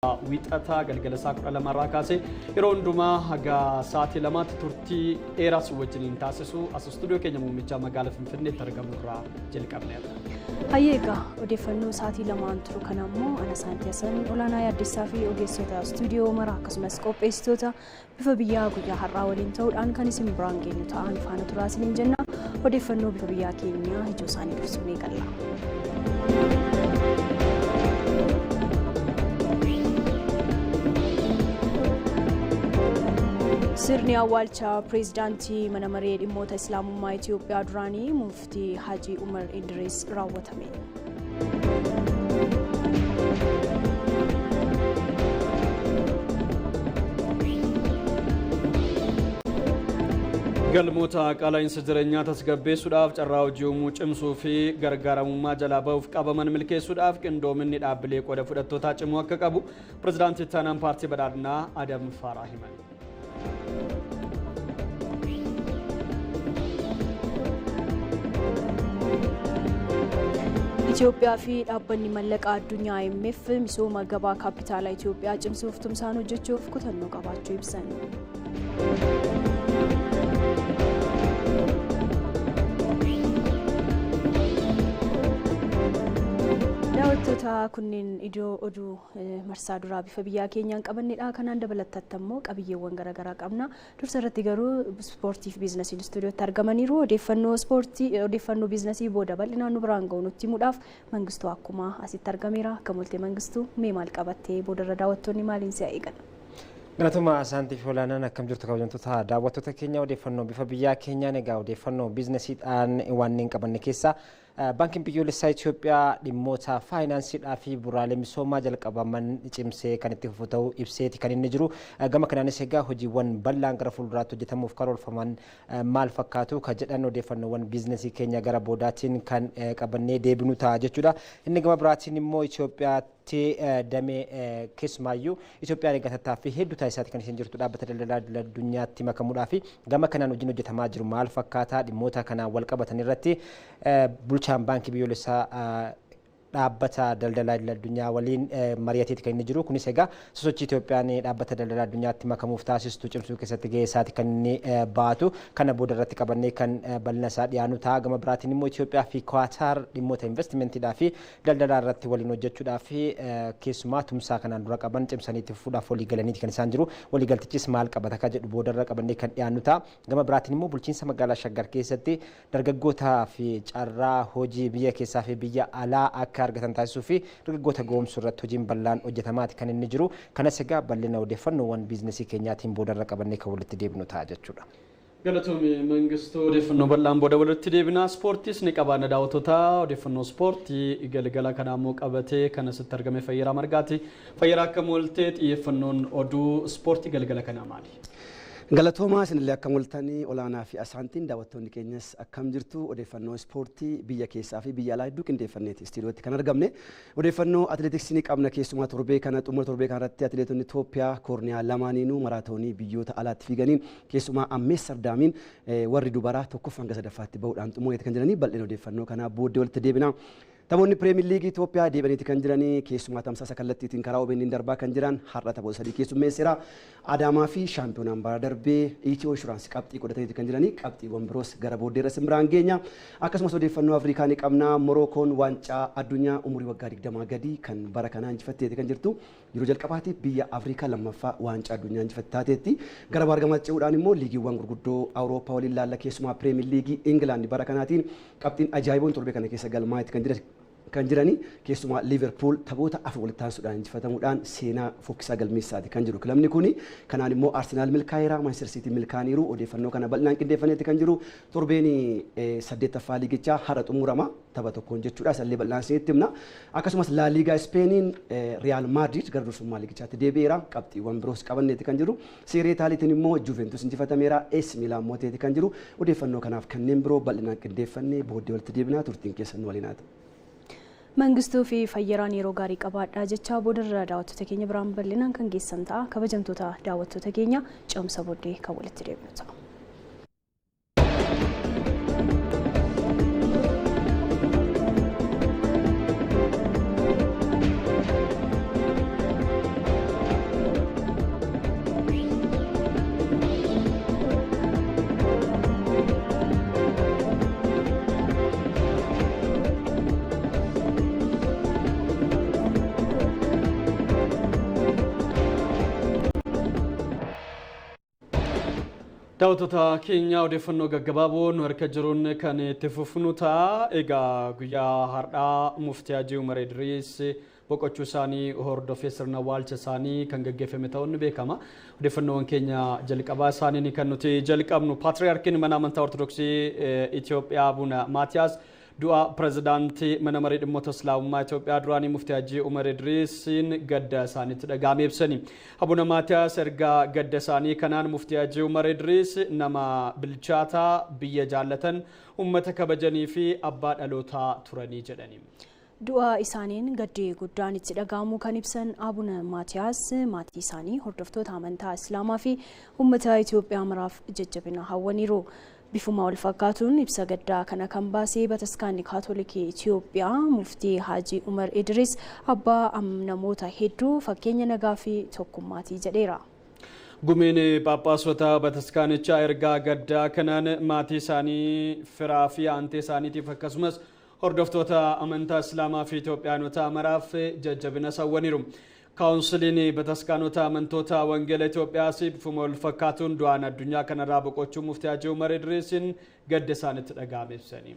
Wixataa galgala isaa 12 irraa kaasee yeroo hundumaa haga sa'aatii 2tti turtii dheeraas wajjiniin taasisu as istuudiyoo keenya muummichaa magaalaa Finfinneetti argamu irraa jalqabneerra. Hayyee, egaa odeeffannoo sa'aatii 2n turu kana immoo ana Saantii Hasan, Olaanaa Yaaddessaa fi ogeessota istuudiyoo mara akkasumas qopheessitoota Bifa Biyyaa guyyaa har'aa waliin ta'uudhaan kan isin biraan geenyu ta'an faana turaa isiniin jenna. Odeeffannoo Bifa Biyyaa keenyaa ijoo isaanii dursuun eegalla. Sirni awwaalcha pireezidaantii mana maree dhimmoota Islaamummaa Itoophiyaa duraanii Muftii Hajii Umar Idris raawwatame. Galmoota qaala'insa jireenyaa tasgabbeessuudhaaf, carraa hojii uumuu cimsuu fi gargaaramummaa jalaa bahuuf qabaman milkeessuudhaaf qindoominni dhaabbilee qooda fudhattootaa cimuu akka qabu Pirezidaantii Itti Aanaan Paartii Badhaadhinaa Adam Faaraa himan. Itoophiyaa fi dhaabbanni mallaqa addunyaa IMF misooma gabaa kaappitaalaa Itoophiyaa cimsuuf tumsaan hojjechuuf kutannoo qabaachuu ibsan. Daawwattoota, kunneen ijoo oduu marsaa duraa Bifa Biyyaa keenyaan qabannedha. Kanaan dabalatatti ammoo qabiyyeewwan garaagaraa qabna. Dursa irratti garuu ispoortii fi biizinasiin istuudiyootti argamaniiru. Odeeffannoo ispoortii, odeeffannoo biizinasii booda bal'inaan nu biraan ga'u nutti himuudhaaf Mangistuu akkuma asitti argameera. Akkam oolte Mangistuu? Mee maal qabattee, boodarra daawwattoonni maaliin si'a eegan? Galatuma Asaantii fi Olaanaan, akkam jirtu kabajamtoota daawwattoota keenya? Odeeffannoo Bifa Biyyaa keenyaan egaa odeeffannoo biizinasiidhaan waan hin qabanne keessaa Baankiin Biyyoolessaa Itoophiyaa dhimmoota faayinaansiidhaa fi bu'uuraalee misoomaa jalqabaman cimsee kan itti fufu ta'uu ibseeti kan inni jiru. Gama kanaanis egaa hojiiwwan bal'aan gara fuulduraatti hojjetamuuf karoorfaman maal fakkaatu ka jedhan odeeffannoowwan biizinasii keenya gara boodaatiin kan qabannee deebinu ta'a jechuudha. Inni gama biraatiin immoo Itoophiyaatti damee keessumaayyuu Itoophiyaan egaa tattaaffii hedduu taasisaati kan isheen jirtu dhaabbata daldalaa idil addunyaatti makamuudhaa fi gama kanaan hojiin hojjetamaa jiru maal fakkaataa, dhimmoota kanaan wal qabatan irratti bulchaan baankii biyyoolessaa dhaabbata daldalaa idil addunyaa waliin mari'ateeti kan inni jiru. Kunis egaa sosochii Itoophiyaan dhaabbata daldalaa addunyaatti makamuuf taasistu cimsuu keessatti gahee isaati kan inni baatu. Kana booda irratti qabannee kan bal'ina isaa dhiyaanu ta'a. Gama biraatiin immoo Itoophiyaa fi Kuwaataar dhimmoota investimentiidhaa fi daldalaa irratti waliin hojjechuudhaa fi keessumaa tumsaa kanaan dura qaban cimsanii itti fufuudhaaf walii galaniiti kan isaan jiru. Waliigaltichis maal qabata ka jedhu boodarra qabannee kan dhiyaannu ta'a. Gama biraatiin immoo bulchiinsa magaalaa Shaggar keessatti dargaggootaa fi carraa hojii biyya keessaa fi biyya alaa akka argatan taasisuu fi dargaggoota ga'oomsuu irratti hojiin bal'aan hojjetamaati kan inni jiru. Kanas egaa bal'ina odeeffannoowwan biizinasii keenyaatiin boodarra qabannee kan walitti deebinu ta'a jechuudha. Galatoomi Mangistuu, odeeffannoo bal'aan booda walitti deebina. Ispoortiis ni qabaanna daawwattoota. Odeeffannoo ispoortii galgala kanaa immoo qabatee kan asitti argame Fayyeraa Margaati. Fayyeraa, akkam ooltee? Xiyyeeffannoon oduu ispoortii galgala kanaa maali? Galatoomaa, isinillee akkam ooltanii Olaanaa fi Asaantiin, daawwattoonni keenyas akkam jirtu? Odeeffannoo ispoortii biyya keessaa fi biyya alaa hedduu qindeeffanneeti istiidiyootti kan argamne. Odeeffannoo atileetiksii ni qabna, keessumaa torbee kana xumura torbee kanarratti atileetonni Itoophiyaa koorniyaa lamaaniinuu maraatoonii biyyoota alaatti fiiganiin keessumaa Ammees Sardaamiin warri dubaraa tokkoffaa hanga sadaffaatti bahuudhaan xumureeti kan jiranii, bal'ina odeeffannoo kanaa booddee walitti deebina. Taphoonni Pirimeer Liigii Itoophiyaa deebi'aniiti kan jiranii, keessumaa tamsaasa kallattiitiin karaa OBN darbaa kan jiran har'a taphoota sadii keessummeesseera. Adaamaa fi shaampiyoonaan bara darbee Itiyoo Inshuraansii qabxii godhataniiti kan jiranii, qabxiiwwan biroos gara booddeerra isin biraan geenya. Akkasumas odeeffannoo Afrikaa ni qabna. Morookoon waancaa addunyaa umurii waggaa 20 gadii kan bara kanaa injifatteeti kan jirtu. Yeroo jalqabaatiif biyya Afrikaa lammaffaa waancaa addunyaa injifatte taateetti. Gara baargamaatti ce'uudhaan immoo liigiiwwan gurguddoo Awurooppaa waliin laalla, keessumaa Pirimeer Liigii Ingilaand bara kanaatiin qabxiin ajaa'iboon torbee kana keessa galmaa'eeti kan jiran. Kan jirani keessumaa Liiverpuul taphoota afur walitti aansuudhaan injifatamuudhaan seenaa fokkisaa galmeessaati kan jiru kilabni kuni. Kanaan immoo Arsenaal milkaa'eera, Maanchister Siitiin milkaa'aniiru. Odeeffannoo kana bal'inaan qindeeffaneeti kan jiru. Torbeen saddeettaffaa liigichaa har'a xumurama tapha tokkoon jechuudha. Isallee bal'inaan isinitti himna. Akkasumas Laa Liigaa Ispeeniin Riyaal Maadriid gara dursummaa liigichaatti deebi'eera. Qabxiiwwan biroos qabanneeti kan jiru. Seeree Itaaliitiin immoo Juventus injifatameera. AC Miilaan mooteeti kan jiru. Odeeffannoo kanaaf kanneen biroo bal'inaan qindeeffannee booddee walitti deebinaa, turtiin keessan nu waliin haa ta'u. Mangistuu fi Fayyaraan yeroo gaarii qabaadhaa jecha boodarra daawwattoota keenya biraan bal'inaan kan geessan ta'a. Kabajamtoota daawwattoota keenya, ce'umsa booddee kan walitti deebinu ta'a. Daawwattoota keenya, odeeffannoo gaggabaaboo nu harka jiruun kan itti fufnu ta'a. Egaa guyyaa har'aa Muftii Hajii Umar Idriis boqochuu isaanii hordofee sirna awwaalcha isaanii kan gaggeeffame ta'uun ni beekama. Odeeffannoowwan keenya jalqabaa isaanii kan nuti jalqabnu Paatriyaarkiin mana amantaa Ortodoksii Itoophiyaa Abuna Maatiyaas du'a pirezidaantii mana marii dhimmoota Islaamummaa Itoophiyaa duraanii Muftii Hajii Umar Idriisiin gadda isaaniitti dhaga'ame ibsani. Abuna Maatiyaas ergaa gadda isaanii kanaan Muftii Hajii Umar Idriis nama bilchaataa, biyya jaallatan, uummata kabajanii fi abbaa dhalootaa turanii jedhani. Du'a isaaniin gaddi guddaan itti dhaga'amuu kan ibsan Abuna Maatiyaas maatii isaanii, hordoftoota amantaa Islaamaa fi uummata Itoophiyaa maraaf jajjabina hawwaniiru. Bifuma wal fakkaatuun ibsa gaddaa kana kan baasee Bataskaanni Kaatolikii Itoophiyaa Muftii Haajii Umar Idris abbaa namoota hedduu, fakkeenya nagaa fi tokkummaatii jedheera. Gumiin Phaaphaasota Bataskaanichaa ergaa gaddaa kanaan maatii isaanii, firaa fi aantee isaaniitiif akkasumas hordoftoota amantaa Islaamaa fi Itoophiyaanota maraaf jajjabina hawwaniiru. Kaawunsiliin Bataskaanota Amantoota Wangeela Itoophiyaas bifuma wal fakkaatuun du'aan addunyaa kanarraa boqochuu Muftii Hajii Umar Idriisiin gadda isaanitti dhaga'ame ibsanii.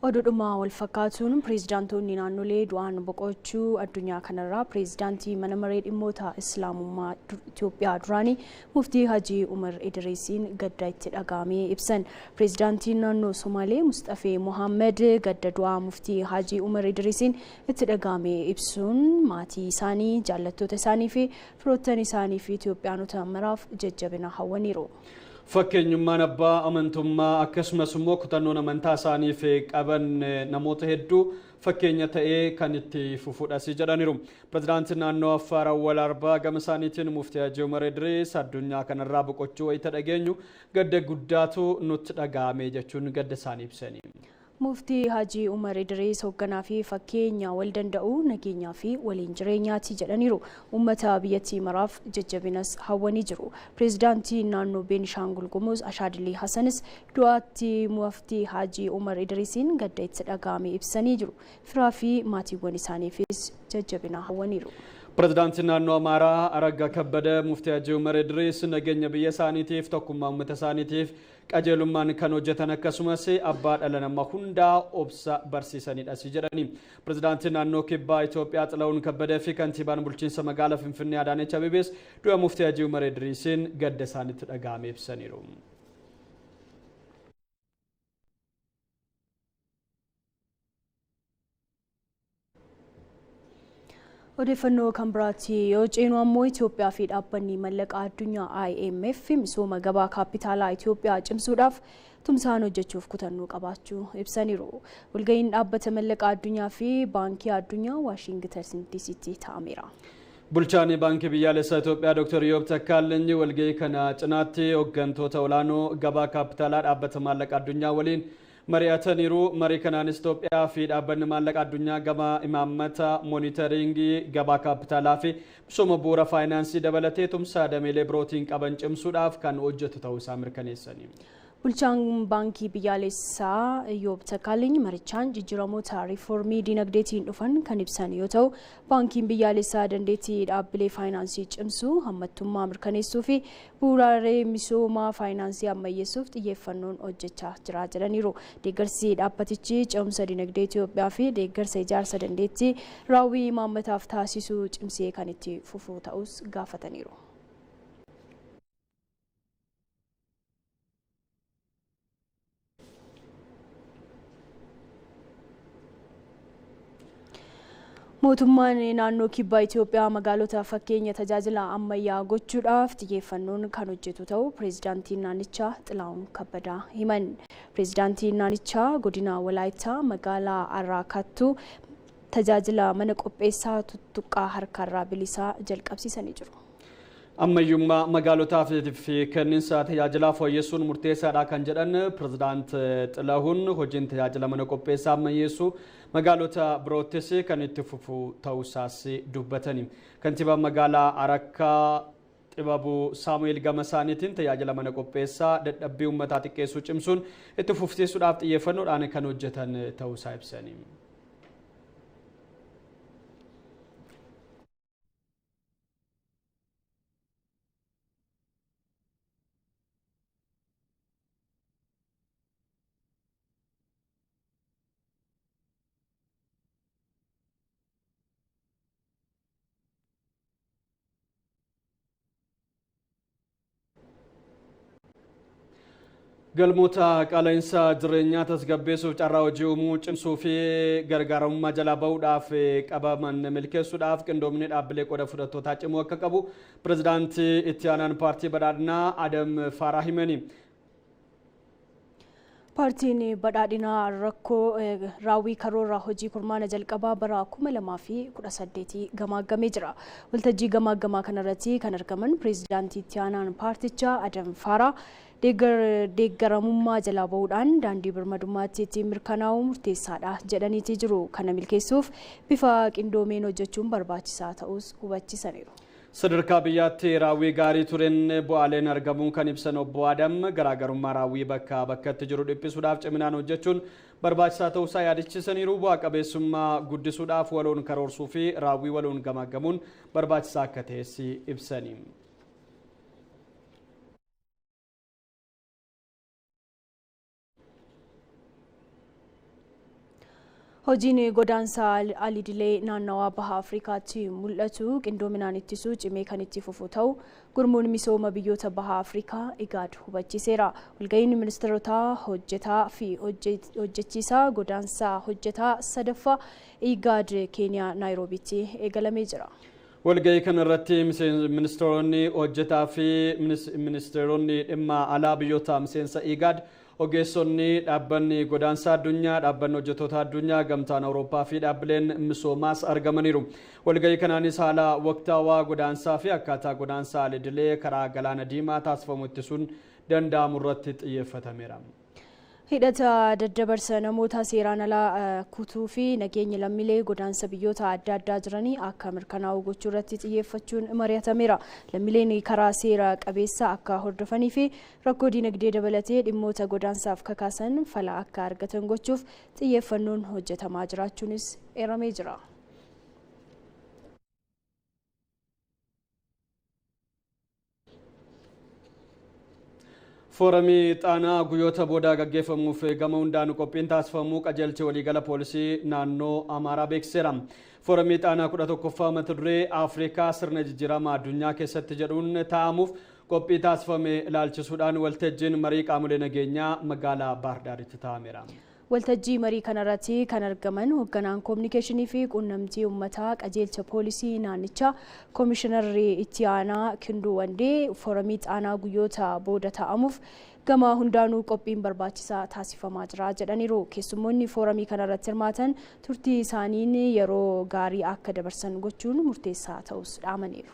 Oduudhuma wal fakkaatuun pireezidaantoonni naannolee du'aan boqochuu addunyaa kanarraa pireezidaantii mana maree dhimmoota Islaamummaa Itoophiyaa duraanii Muftii Hajii Umar Idriisiin gadda itti dhaga'amee ibsan. Pireezidaantiin naannoo Somaalee Mustafee Mohaammed gadda du'aa Muftii Hajii Umar Idriisiin itti dhaga'amee ibsuun maatii isaanii, jaallattoota isaanii fi firoottan isaanii fi Itoophiyaanota maraaf jajjabina hawwaniiru. Fakkeenyummaan abbaa amantummaa akkasumas immoo kutannoon amantaa isaaniif qaban namoota hedduu fakkeenya ta'ee kan itti fufudhas jedhaniiru. Pirezidaantiin naannoo Affaar Awwal Arbaa gama isaaniitiin Muftii Hajii Umar Idriis addunyaa kanarraa boqochuu wayita dhageenyu gadda guddaatu nutti dhaga'ame jechuun gadda isaanii ibsanii. Muftii Hajii Umar Idriis hoogganaa fi fakkeenya wal danda'uu, nageenyaa fi waliin jireenyaati jedhaniiru. Uummata biyyattii maraaf jajjabinas hawwanii jiru. Pireezidaantiin naannoo Beenishaangul Gumuz Ashaadilii Hasanis du'aatti Muftii Hajii Umar Idriisiin gadda itti dhaga'ame ibsanii jiru. Firaa fi maatiiwwan isaaniifis jajjabina hawwaniiru. Pirezidaantiin naannoo Amaaraa Araggaa Kabbada Muftii Hajii Umar Idriis nageenya biyya isaaniitiif, tokkummaa uummata isaaniitiif qajeelummaan kan hojjetan akkasumas abbaa dhala namaa hundaa obsa barsiisanidha jedhani. Pirezidaantiin naannoo Kibbaa Itoophiyaa Xilahuun Kabbadee fi kantiibaan bulchiinsa magaalaa Finfinnee Adaanech Abeebees du'a Muftii Hajii Umar Idriisiin gadda isaanitti dhaga'ame ibsaniiru. Odeeffannoo kan biraatti yoo ceenu ammoo, Itoophiyaa fi dhaabbanni mallaqa addunyaa IMF misooma gabaa kaapitaalaa Itoophiyaa cimsuudhaaf tumsaan hojjechuuf kutannoo qabaachuu ibsaniiru. Walga'iin dhaabbata mallaqa addunyaa fi baankii addunyaa Waashingitan DC'tti ta'ameera. Bulchaan Baankii Biyyaalessaa Itoophiyaa Dr. Iyoob Takkaallinyi walga'ii kana cinaatti hooggantoota olaanoo gabaa kaapitaalaa dhaabbata maallaqa addunyaa waliin mari'ataniiru. Marii kanaanis Itoophiyaa fi dhaabbanni maallaqa addunyaa gama imaammata moonitaringii gabaa kaapitaalaa fi misooma bu'uura faayinaansii dabalatee tumsa dameelee birootiin qaban cimsuudhaaf kan hojjetu ta'uu isaa mirkaneessani. Bulchaan Baankii Biyyaalessaa Iyoob Takkaaliny marichaan jijjiiramoota riiformii dinagdeetiin dhufan kan ibsan yoo ta'u, baankiin biyyaalessaa dandeettii dhaabbilee faayinaansii cimsuu, hammattummaa mirkaneessuu fi bu'uuraalee misoomaa faayinaansii ammayyeessuuf xiyyeeffannoon hojjechaa jira jedhaniiru. Deeggarsi dhaabbatichi ce'umsa dinagdee Itoophiyaa fi deeggarsa ijaarsa dandeettii raawwii imaammataaf taasisuu cimsee kan itti fufu ta'us gaafataniiru. Mootummaan naannoo Kibbaa Itoophiyaa magaalota fakkeenya tajaajila ammayyaa gochuudhaaf xiyyeeffannoon kan hojjetu ta'uu pireezidaantiin naannichaa Xilahuun Kabbadaa himan. Pireezidaantiin naannichaa godina Walaayittaa magaalaa Arraakattuu tajaajila mana qopheessaa tuttuqqaa harkarraa bilisaa jalqabsiisanii jiru. Ammayyummaa magaalotaa fi kenniinsa tajaajilaa fooyyessuun murteessaadha kan jedhan Pirezidaant Xilahuun hojiin tajaajila mana qopheessaa ammayyeessuu magaalota biroottis kan itti fufu ta'uusaas dubbatani. Kantiibaan magaalaa Arakkaa Xibabuu Saamu'eel gama isaaniitiin tajaajila mana qopheessaa dadhabbii uummataa xiqqeessuu cimsuun itti fufsiisuudhaaf xiyyeeffannoodhaan kan hojjetan ta'uusaa ibsani. Galmoota qaala'insa jireenyaa tasgabbeessuuf carraa hojii uumuu cimsuu fi gargaaramummaa jalaa bahuudhaaf qabaman milkeessuudhaaf qindoomni dhaabbilee qooda fudhattootaa cimuu akka qabu pirezidaantii itti aanaan paartii badhaadhinaa Adam Faaraah himani. Paartiin badhaadhinaa rakkoo raawwii karoora hojii kurmaana jalqabaa bara 2018 gamaaggamee jira. Waltajjii gamaaggamaa kanarratti kan argaman pirezidaantii itti aanaan paartichaa Adam Faaraah deeggaramummaa jalaa bahuudhaan daandii birmadummaatti ittiin mirkanaa'uu murteessaadha jedhaniiti jiru. Kana milkeessuuf bifa qindoomeen hojjechuun barbaachisaa ta'us hubachiisaniiru. Sadarkaa biyyaatti raawwii gaarii tureen bu'aaleen argamuun kan ibsan obbo Adam garaagarummaa raawwii bakka bakkatti jiru dhiphisuudhaaf ciminaan hojjechuun barbaachisaa ta'uusaa yaadachiisaniiru. Bu'aa qabeessummaa guddisuudhaaf waloon karoorsuu fi raawwii waloon gamaaggamuun barbaachisaa akka ta'es ibsani. Hojiin godaansa alidilee naannawaa baha Afrikaatti mul'atu qindoominaan ittisuu cimee kan itti fufu ta'u gurmuun misooma biyyoota baha Afrikaa IGAD hubachiiseera. Walga'iin ministeerotaa hojjetaa fi hojjechiisaa godaansa hojjetaa sadaffaa IGAD Keeniyaa Naayiroobiitti eegalamee jira. Walga'ii kanarratti ministeeronni hojjetaa fi ministeeronni dhimma alaa biyyoota miseensa IGAD ogeessonni dhaabbanni godaansa addunyaa, dhaabbanni hojjettoota addunyaa, gamtaan Awurooppaa fi dhaabbileen misoomaas argamaniiru. Walga'ii kanaanis haala waqtaawaa godaansaa fi akkaataa godaansa alidilee karaa galaana diimaa taasifamu ittisuun danda'amu irratti xiyyeeffatameera. Hidhata daddabarsa namoota seeraan alaa kutuu fi nageenya lammiilee godaansa biyyoota adda addaa jiranii akka mirkanaa'u gochuu irratti xiyyeeffachuun mari'atameera. Lammiileen karaa seera qabeessa akka hordofanii fi rakkoo dinagdee dabalatee dhimmoota godaansaaf kakaasan fala akka argatan gochuuf xiyyeeffannoon hojjetamaa jiraachuunis eeramee jira. Fooramii Xaanaa guyyoota boodaa gaggeeffamuuf gama hundaan qophiin taasifamuu qajeelcha waliigala poolisii naannoo Amaaraa beeksiseera. Fooramii Xaanaa 11ffaa mata duree Afrikaa sirna jijjiirama addunyaa keessatti jedhuun taa'amuuf qophii taasifame ilaalchisuudhaan waltajjiin marii qaamolee nageenyaa magaalaa Baahirdaaritti taa'ameera. Waltajjii marii kanarratti kan argaman hoogganaan koominikeeshinii fi quunnamtii uummataa qajeelcha poolisii naannichaa koomishinarri itti aanaa Kinduu Wandee fooramii Xaanaa guyyoota booda taa'amuuf gama hundaanuu qophiin barbaachisaa taasifamaa jira jedhaniiru. Keessummoonni fooramii kanarratti hirmaatan turtii isaaniin yeroo gaarii akka dabarsan gochuun murteessaa ta'us dhaamaniiru.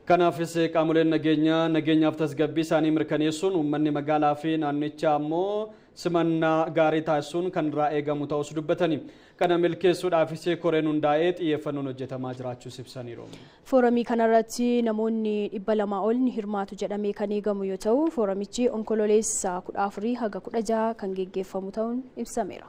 Kanaafis qaamoleen nageenyaa nageenyaaf tasgabbii isaanii mirkaneessuun uummanni magaalaa fi naannichaa ammoo simannaa gaarii taasisuun kan irraa eegamu ta'us dubbatani. Kana milkeessuudhaafis koreen hundaa'ee xiyyeeffannoon hojjetamaa jiraachuus ibsaniiru. Fooramii kanarratti namoonni 200 ol ni hirmaatu jedhamee kan eegamu yoo ta'u, fooramichi onkololeessa 14 haga 16 kan geggeeffamu ta'uun ibsameera.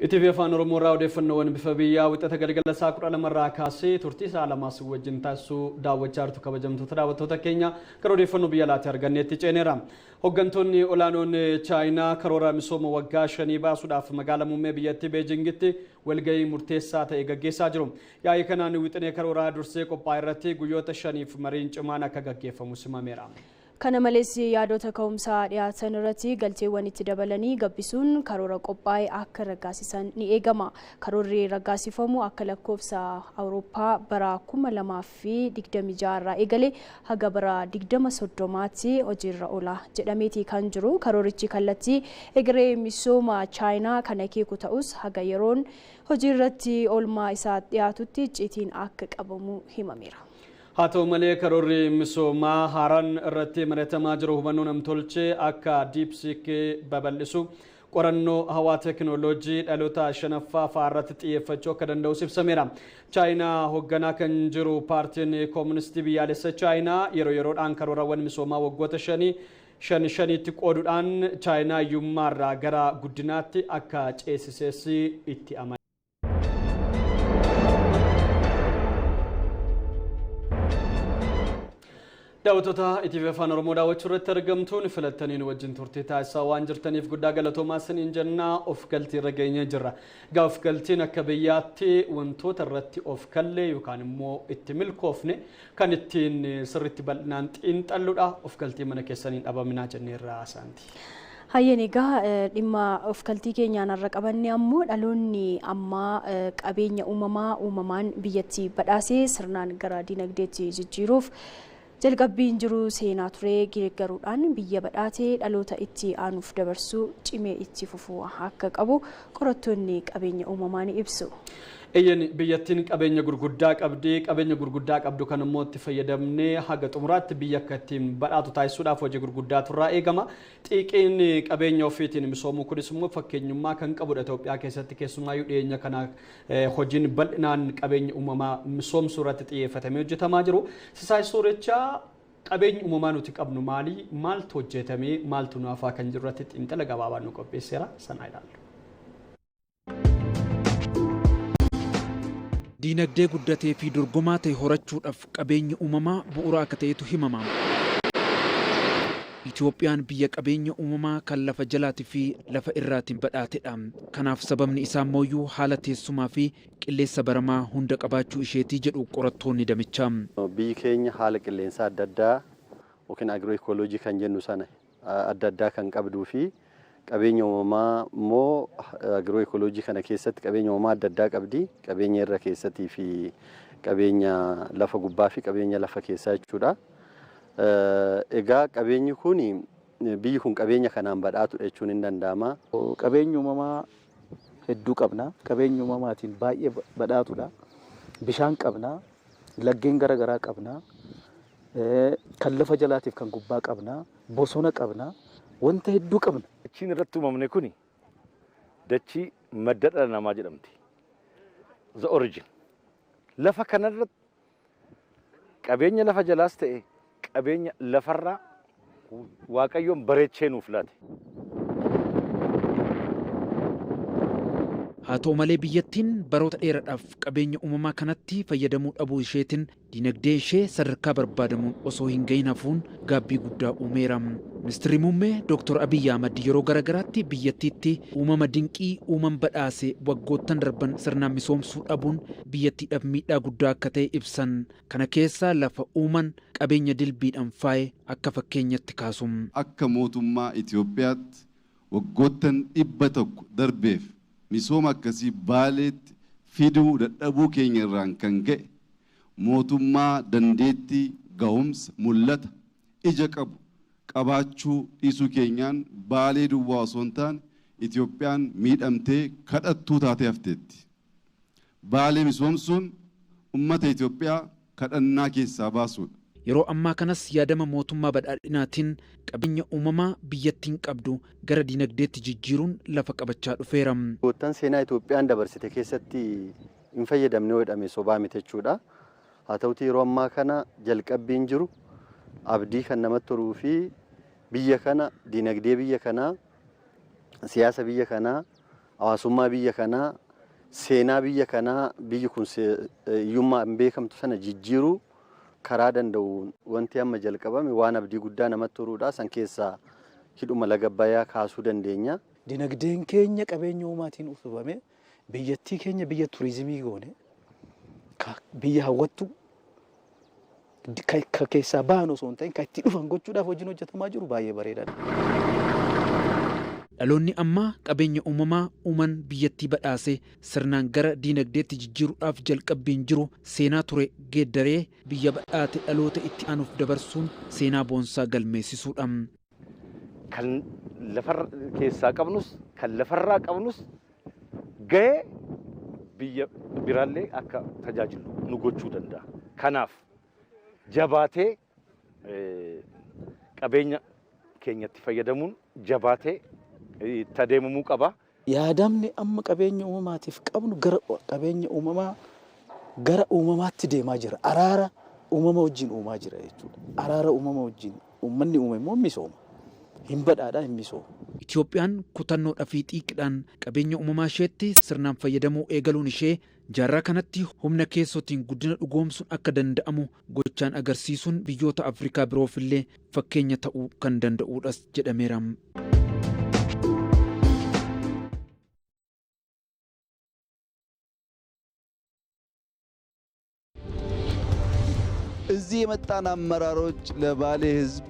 ETV Afaan Oromoo irraa odeeffannoowwan bifa biyyaa wixata galgala sa'a 12 irraa kaasee turtii sa'a lamaas wajjin taasisuu daawwachaa jirtu kabajamtoota daawwattoota keenya gara odeeffannoo biyya alaatti arganneetti ceeneera. Hooggantoonni olaanoon Chaayinaa karoora misooma waggaa 5 baasuudhaaf magaalaa muummee biyyattii Beejingitti walgahii murteessaa ta'e gaggeessaa jiru. Yaa'ii kanaan wixinee karooraa dursee qophaa'e irratti guyyoota 5f mariin cimaan akka gaggeeffamu simameera. Kana malees yaadota ka'umsaa dhiyaatan irratti galteewwan itti dabalanii gabbisuun karoora qophaa'e akka raggaasisan ni eegama. Karoorri raggaasifamu akka lakkoofsa Awurooppaa bara 2026 irraa eegalee haga bara 2030tti hojiirra oola jedhameeti kan jiru. Karoorichi kallattii egeree misooma Chaayinaa kan akeeku ta'us haga yeroon hojiirratti oolmaa isaa dhiyaatutti icciitiin akka qabamu himameera. Haa ta'u malee, karoorri misoomaa haaraan irratti mari'atamaa jiru hubannoo namtolchee akka DeepSeek babal'isu, qorannoo hawaa, teekinooloojii dhaloota shanaffaa fa'aa irratti xiyyeeffachuu akka danda'us ibsameera. Chaayinaa hoogganaa kan jiru Paartiin Kooministii Biyyaalessa Chaayinaa yeroo yeroodhaan karoorawwan misoomaa waggoota shanii shan shaniitti qooduudhaan Chaayinaa hiyyummaarraa gara guddinaatti akka ceesises itti amana. Daawwattoota ETV Afaan Oromoo daawwachuu irratti argamtuun, filattaniin wajjin turtii taasisaa waan jirtaniif guddaa galatoomaa isiniin jennaa. Of galtii irra geenyee jirra. Egaa of galtiin akka biyyaatti wantoota irratti of kallee yookaan immoo itti milkoofne kan ittiin sirriitti bal'inaan xiinxalludha. Of galtii mana keessaniin dhabaminaa jenneerra, Asaanti. Hayyeen, egaa dhimma of galtii keenyaan har'a qabanne ammoo dhaloonni ammaa qabeenya uumamaa uumamaan biyyatti badhaasee sirnaan gara dinagdeetti jijjiiruuf jalqabbiin jiru seenaa ture geeggaruudhaan biyya badhaatee dhaloota itti aanuuf dabarsuu cimee itti fufuu akka qabu qorattoonni qabeenya uumamaa ni ibsu. Eeyyan, biyyattiin qabeenya gurguddaa qabdi. Qabeenya gurguddaa qabdu kan immoo itti fayyadamnee haga xumuraatti biyya akka ittiin badhaatu taasisuudhaaf hojii gurguddaatu irraa eegama. Xiiqiin qabeenya ofiitiin misoomuu kunis immoo fakkeenyummaa kan qabudha Itoophiyaa keessatti, keessumaayyuu dhiyeenya kana hojiin bal'inaan qabeenya uumamaa misoomsuu irratti xiyyeeffatamee hojjetamaa jiru. Sisaay Suurichaa, qabeenyi uumamaa nuti qabnu maali? Maaltu hojjetamee, maaltu nu hafaa kan jiru irratti xiinxala gabaabaa nu qopheesseera. Sanaa ilaallu. Diinagdee guddatee fi dorgomaa ta'e horachuudhaaf qabeenyi uumamaa bu'uura akka ta'etu himama. Itoophiyaan biyya qabeenya uumamaa kan lafa jalaatii fi lafa irraatiin badhaatedha. Kanaaf sababni isaa immoo haala teessumaa fi qilleensa baramaa hunda qabaachuu isheetii jedhu qorattoonni damichaa. Biyyi keenya haala qilleensaa adda addaa yookiin agro ecology kan jennu sana adda addaa kan qabduu fi qabeenya uumamaa immoo agro ecology kana keessatti qabeenya uumamaa adda addaa qabdi. Qabeenya irra keessatii fi qabeenya lafa gubbaa fi qabeenya lafa keessaa jechuudha. Egaa qabeenyi kun, biyyi kun qabeenya kanaan badhaatudha jechuun hin danda'ama. Qabeenya uumamaa hedduu qabna. Qabeenya uumamaatiin baay'ee badhaatudha. Bishaan qabna. Laggeen garaagaraa qabna. Kan lafa jalaatiif kan gubbaa qabna. Bosona qabna. Wanta hedduu qabna. Dachiin irratti uumamne kuni dachii madda dhala namaa jedhamti. The origin. Lafa kanarratti qabeenya lafa jalaas ta'e qabeenya lafarraa Waaqayyoon bareechee nuuf laate. Haa ta'u malee, biyyattiin baroota dheeraadhaaf qabeenya uumamaa kanatti fayyadamuu dhabuu isheetiin dinagdee ishee sadarkaa barbaadamuun osoo hin gahin hafuun gaabbii guddaa uumeera. Ministeerri Muummee Dr. Abiyyi Ahmad yeroo garaagaraatti biyyattiitti uumama dinqii uuman badhaase waggoottan darban sirnaan misoomsuu dhabuun biyyattiidhaaf miidhaa guddaa akka ta'e ibsan. Kana keessaa lafa uuman qabeenya dilbiidhaan faaye akka fakkeenyatti kaasu. Akka mootummaa Itoophiyaatti waggoottan 100 darbeef misooma akkasii Baaleetti fiduu dadhabuu keenya irraan kan ka'e, mootummaa dandeettii, gahumsa, mul'ata, ija qabu qabaachuu dhiisuu keenyaan Baalee duwwaa osoo hin taane Itoophiyaan miidhamtee kadhattuu taatee hafteetti. Baalee misoomsuun ummata Itoophiyaa kadhannaa keessaa baasuudha. Yeroo ammaa kanas yaadama mootummaa badhaadhinaatiin qabeenya uumamaa biyyattiin qabdu gara dinagdeetti jijjiiruun lafa qabachaa dhufeera. Waggoottan seenaa Itoophiyaan dabarsite keessatti hin fayyadamne yoo jedhame sobaa miti jechuudha. Haa ta'utii, yeroo ammaa kana jalqabbiin jiru abdii kan namatti horuu fi biyya kana, dinagdee biyya kanaa, siyaasa biyya kanaa, hawaasummaa biyya kanaa, seenaa biyya kanaa, biyyi kun hiyyummaan beekamtu sana jijjiiruu karaa danda'uun wanti amma jalqabame waan abdii guddaa namatti horuudha. San keessaa hidhuma laga Abbayyaa kaasuu dandeenya. Dinagdeen keenya qabeenya uumaatiin utubame, biyyattii keenya biyya turizimii goone, biyya hawwattu. Ka keessaa bahan osoo hin ta'in kan itti dhufan gochuudhaaf hojiin hojjetamaa jiru baay'ee bareedaadha. Dhaloonni ammaa qabeenya uumamaa uuman biyyattii badhaase sirnaan gara diinagdeetti jijjiiruudhaaf jalqabbiin jiru seenaa ture geeddaree biyya badhaate dhaloota itti aanuuf dabarsuun seenaa boonsaa galmeessisuudha. Kan lafarra keessaa qabnus kan lafarraa qabnus gahee biyya biraallee akka tajaajilu nu gochuu danda'a. Kanaaf jabaatee qabeenya keenyatti fayyadamuun jabaatee itti adeemamuu qaba. Yaadamni amma qabeenya uumamaatiif qabnu gara qabeenya uumamaa gara uumamaatti deemaa jira. Araara uumama wajjin uumaa jira jechuudha. Araara uumama wajjin uummanni uume immoo misooma. Hin badhaadha, hin misooma. Itoophiyaan kutannoodhaa fi xiiqidhaan qabeenya uumamaa isheetti sirnaan fayyadamuu eegaluun ishee jaarraa kanatti humna keessootiin guddina dhugoomsuun akka danda'amu gochaan agarsiisuun biyyoota Afrikaa biroofillee fakkeenya ta'uu kan danda'uudhas jedhameera. እዚህ የመጣን አመራሮች ለባሌ ሕዝብ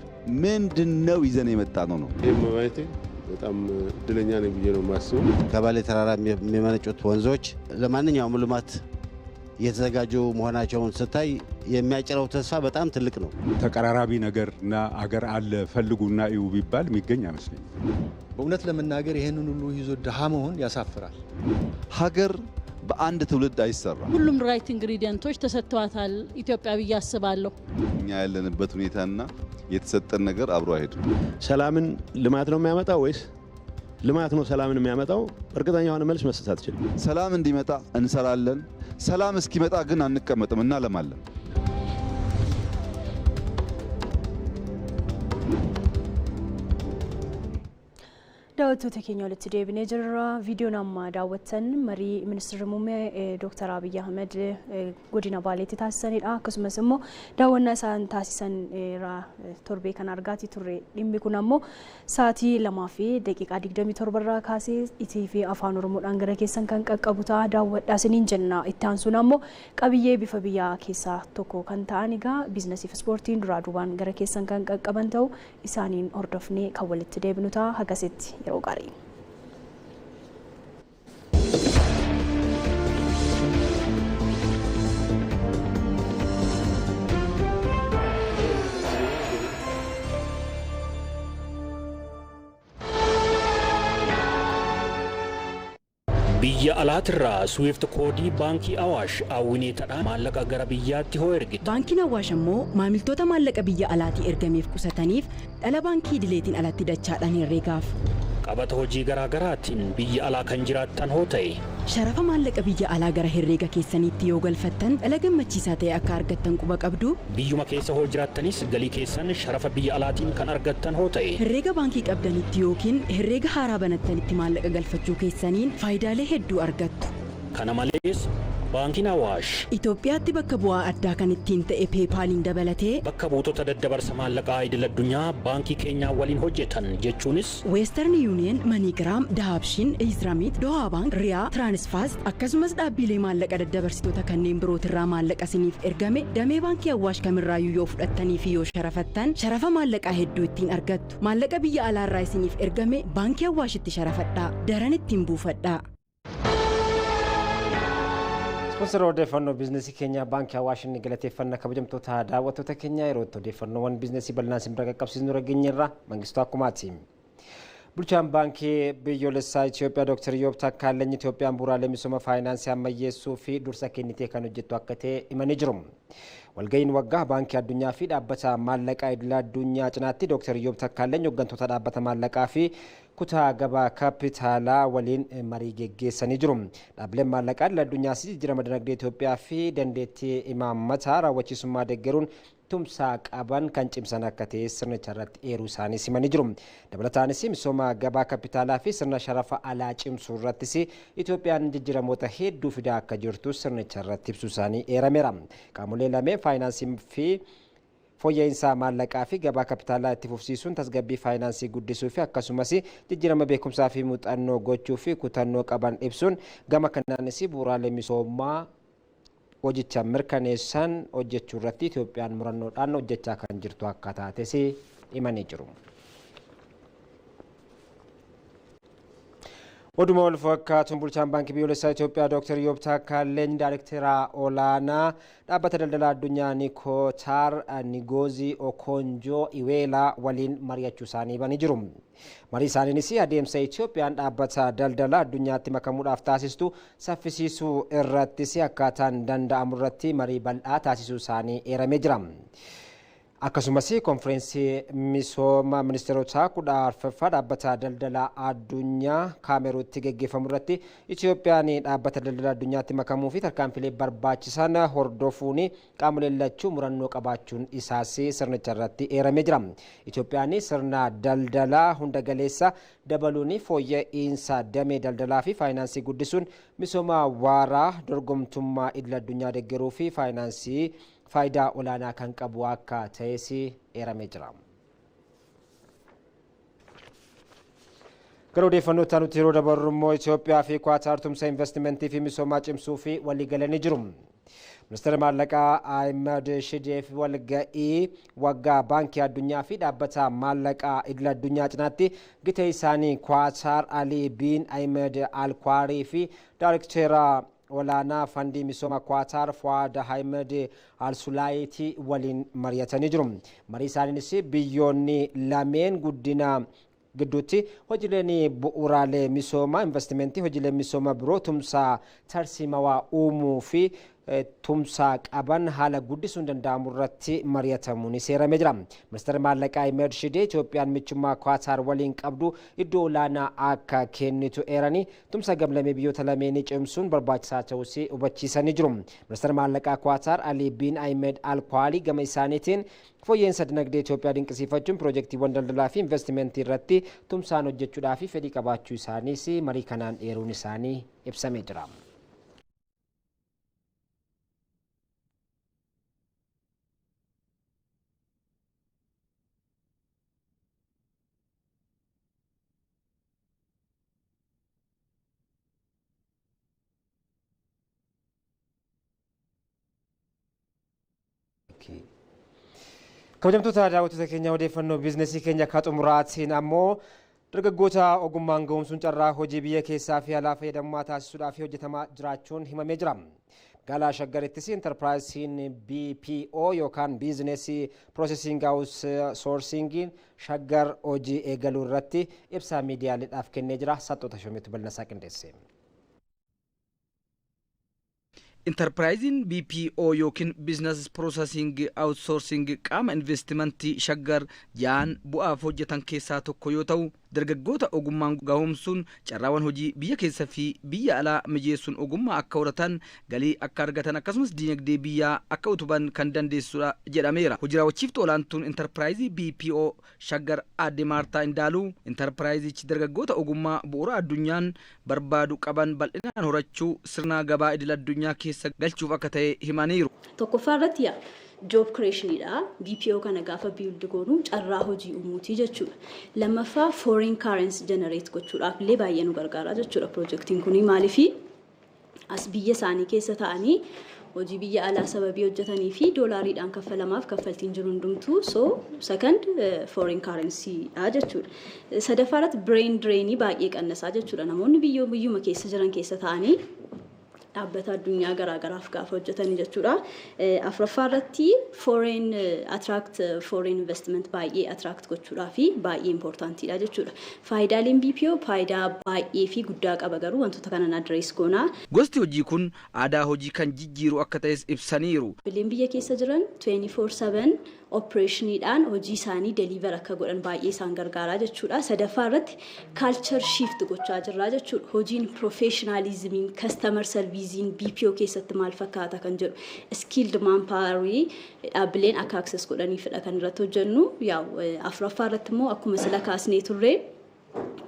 ምንድነው ይዘን የመጣ ነው ነው። ይህ ማየቴ በጣም እድለኛ ነኝ ብዬ ነው የማስበው። ከባሌ ተራራ የሚመነጩት ወንዞች ለማንኛውም ልማት እየተዘጋጁ መሆናቸውን ስታይ የሚያጭረው ተስፋ በጣም ትልቅ ነው። ተቀራራቢ ነገርና አገር አለ ፈልጉና እዩ ቢባል የሚገኝ አይመስለኝም። በእውነት ለመናገር ይህንን ሁሉ ይዞ ድሃ መሆን ያሳፍራል። ሀገር በአንድ ትውልድ አይሰራም። ሁሉም right ingredient ኦች ተሰጥተዋታል ኢትዮጵያ ብዬ አስባለሁ። እኛ ያለንበት ሁኔታና የተሰጠን ነገር አብሮ አይሄድም። ሰላምን ልማት ነው የሚያመጣው ወይስ ልማት ነው ሰላምን የሚያመጣው? እርግጠኛ የሆነ መልስ መስጠት አትችልም። ሰላም እንዲመጣ እንሰራለን። ሰላም እስኪመጣ ግን አንቀመጥም፣ እናለማለን። Daawwattoota keenya walitti deebinee jirra. Viidiyoon amma daawwattan marii ministeerri muummee Dooktar Abiyyi Ahmed godina Baaleetti taasisanidha. Akkasumas immoo daawwannaa isaan taasisan irraa torbee kana argaatii turre. Dhimmi kun ammoo sa'aatii 2:27 irraa kaasee itii fi afaan Oromoodhaan gara keessan kan qaqqabu ta'a. Daawwadhaa isiniin jenna. Itti aansuun ammoo qabiyyee bifa biyyaa keessaa tokko kan ta'an egaa biizinasii fi ispoortiin duraa duubaan gara keessan kan qaqqaban ta'u isaaniin hordofnee kan walitti deebinu ta'a. Hagasitti yeroo gaarii. Biyya alaatirraa Swift koodii baankii Awaash awwineetadhaan maallaqa gara biyyaatti hoo ergita. Baankiin Awaash ammoo maamiltoota maallaqa biyya alaatii ergameef qusataniif dhala baankii idileetiin alatti dachaadhaan herreegaaf. Qabata hojii garaa garaatiin biyya alaa kan jiraattan hoo ta'e. Sharafa maallaqa biyya alaa gara herreega keessaniitti yoo galfattan dhala gammachiisaa ta'e akka argattan quba qabdu. Biyyuma keessa hoo jiraattanis galii keessan sharafa biyya alaatiin kan argattan hoo ta'e. Herreega baankii qabdanitti yookiin herreega haaraa banattanitti maallaqa galfachuu keessaniin faayidaalee hedduu argattu. Kana malees baankiin Awaash Itoophiyaatti bakka bu'aa addaa kan ittiin ta'e peepaaliin dabalatee bakka buutota daddabarsa maallaqaa idil addunyaa baankii keenyaa waliin hojjetan jechuunis Western Union, MoneyGram, Dahabshiil, EzRemit, Doha Bank, Riyaa, Transfast akkasumas dhaabbilee maallaqa daddabarsitoota kanneen birootirraa maallaqa isiniif ergame damee baankii Awaash kamirraayyuu yoo fudhattanii fi yoo sharafattan sharafa maallaqaa hedduu ittiin argattu. Maallaqa biyya alaarraa isiniif ergame baankii Awaashitti sharafadhaa. Daran ittiin buufadhaa. Ispoonsara odeeffannoo biizinasii keenyaa baankii Awaash inni galateeffannaa kabajamtoota daawwattoota keenyaa yeroo itti odeeffannoowwan biizinasii bal'inaan isin bira qaqqabsiisnu dhageenyerra Mangistuu Akkumaati. Bulchaan baankii biyyoolessaa Itoophiyaa Dr. Iyyoob Takkaalany Itoophiyaan bu'uuraalee misooma faayinaansii ammayyeessuu fi dursa kennitee kan hojjettu akka ta'e himanii jiru. Walga'iin waggaa baankii addunyaa fi dhaabbata maallaqaa idil addunyaa cinaatti Dr. Iyyoob Takkaalany hooggantoota dhaabbata maallaqaa fi kutaa gabaa kaapitaalaa waliin marii geggeessanii jiru. Dhaabbileen maallaqaa idil addunyaas jijjiirama dinagdee Itoophiyaa fi dandeettii imaammataa raawwachiisummaa deeggaruun tumsaa qaban kan cimsan akka ta'e sirnicha irratti eeruu isaanii simanii jiru. Dabalataanis misooma gabaa kaapitaalaa fi sirna sharafa alaa cimsuu irrattis Itoophiyaan jijjiiramoota hedduu fidaa akka jirtu sirnicha irratti ibsuu isaanii eerameera. Qaamolee lameen faayinaansii fi fooyya'insa maallaqaa fi gabaa kaapitaalaa itti fufsiisuun tasgabbii faayinaansii guddisuu fi akkasumas jijjiirama beekumsaa fi muuxannoo gochuu fi kutannoo qaban ibsuun gama kanaanis bu'uuraalee misoomaa hojicha mirkaneessan hojjechuu irratti Itoophiyaan murannoodhaan hojjechaa kan jirtu akka taates himanii jiru. Oduma wal fakkaatuun bulchaan Baankii Biyyoolessaa Itoophiyaa Dr. Iyyoob Taakkaaleny Daayirektara olaanaa dhaabbata daldala addunyaa Nikootaar Nigoozii Okonjoo Iweelaa waliin mari'achuu isaanii himanii jiru. Marii isaaniinis adeemsa Itoophiyaan dhaabbata daldala addunyaatti makamuudhaaf taasistu saffisiisuu irrattis akkaataan danda'amu irratti marii bal'aa taasisuu isaanii eeramee jira. Akkasumas konfireensii misooma ministeerotaa 14ffaa dhaabbata daldala addunyaa Kaameruutti geggeeffamu irratti Itoophiyaan dhaabbata daldala addunyaatti makamuu fi tarkaanfilee barbaachisan hordofuun qaamoleen lachuu murannoo qabaachuun isaas sirnicha irratti eeramee jira. Itoophiyaan sirna daldalaa hunda galeessa dabaluun fooyya'insa damee daldalaa fi faayinaansii guddisuun misooma waaraa dorgomtummaa idil addunyaa deeggaruu fi faayinaansii faayidaa olaanaa kan qabu akka ta'es eeramee jira. Gara odeeffannoo itti aanutti yeroo dabarru immoo Itoophiyaa fi Kwaataar tumsa investimentii fi misoomaa cimsuu fi waliigalanii jiru. Ministeerri Maallaqaa Ahimad Shideef walga'ii waggaa Baankii Addunyaa fi Dhaabbata Maallaqaa Idil Addunyaa cinaatti gita isaanii Kwaataar Alii Biin Ahimad Alkwaarii fi Daayirektera olaanaa Fandii Misooma Kwaataar Fuwaad Ahimad Alsulaayitii waliin mari'atanii jiru. Marii isaaniinis biyyoonni lameen guddina gidduutti hojiileen bu'uuraalee misoomaa, investimentii, hojiilee misooma biroo tumsa tarsiimawaa uumuu fi tumsa qaban haala guddisuun danda'amu irratti mari'atamuun seeramee jira. Ministeerri Maallaqaa Ahmed Shidee Itoophiyaan michummaa Kwaataar waliin qabdu iddoo olaanaa akka kennitu eeranii tumsa gamlamee biyyoota lameenii cimsuun barbaachisaa ta'us hubachiisanii jiru. Ministeerri Maallaqaa Kwaataar Alii Biin Ahmed Alkwaalii gama isaaniitiin fooyya'insa dinagdee Itoophiyaa dinqisiifachuun piroojeektiiwwan daldalaa fi investimentii irratti tumsaan hojjechuudhaaf fedhii qabaachuu isaaniis marii kanaan eeruun isaanii ibsamee jira. Kabajamtoota daawwattoota keenya, odeeffannoo biizinasii keenya akka xumuraatiin ammoo dargaggoota ogummaan ga'umsuun carraa hojii biyya keessaa fi alaa fayyadamummaa taasisuudhaaf hojjetamaa jiraachuun himamee jira. Magaalaa Shaggarittis intarpiraayisiin BPO yookaan Business Processing Outsourcingiin Shaggar hojii eegaluu irratti ibsa miidiyaaleedhaaf kennee jira. Saxxoota Shoomeetu bal'ina isaa qindeesse. Intarpiraayiziin BPO yookiin Business Processing Outsourcing qaama investimentii Shaggar ja'an bu'aaf hojjetan keessaa tokko yoo ta'u, dargaggoota ogummaan gahoomsuun carraawwan hojii biyya keessa fi biyya alaa mijeessuun ogummaa akka horatan, galii akka argatan, akkasumas diinagdee biyyaa akka utuban kan dandeessisudha jedhameera. Hojii raawwachiiftuu olaantuun Intarpiraayizii BPO Shaggar Aadde Maartaa Indaaluu intarpiraayizichi dargaggoota ogummaa bu'uura addunyaan barbaadu qaban bal'inaan horachuu sirna gabaa idil addunyaa keessa galchuuf akka ta'e himaniiru. Tokkoffaa irratti yaa job creationidha. BPO kana gaafa build goonu carraa hojii uumuuti jechuudha. Lammaffaa, foreign currency generate gochuudhaaf illee baay'ee nu gargaara jechuudha piroojeektiin kun. Maaliifi, as biyya isaanii keessa ta'anii hojii biyya alaa sababii hojjetanii fi doolaariidhaan kaffalamaaf kaffaltiin jiru hundumtuu, so second foreign currency dha jechuudha. Sadaffaa irratti brain drainii baay'ee qannasaa jechuudha. Namoonni biyyuma keessa jiran keessa ta'anii dhaabbata addunyaa garaagaraaf gaafa hojjetanii jechuudha. Afuraffaa irratti foreign attract foreign investment baay'ee attract gochuudhaa fi baay'ee importantiidha jechuudha. Faayidaaleen BPO faayidaa baay'ee fi guddaa qaba, garuu wantoota kanan address goonaa. Gosti hojii kun aadaa hojii kan jijjiiru akka ta'es ibsaniiru. Dhaabbileen biyya keessa jiran 24/7 operationiidhaan hojii isaanii deliver akka godhan baay'ee isaan gargaaraa jechuudha. Sadaffaa irratti culture shift gochaa jirra jechuudha. Hojiin professionalismiin, customer serviceiin BPO keessatti maal fakkaata kan jedhu, skilled manpowerii dhaabbileen akka access godhaniifidha kan irratti hojjennu. Yaa'u, afuraffaa irratti immoo akkuma sila kaasnee turre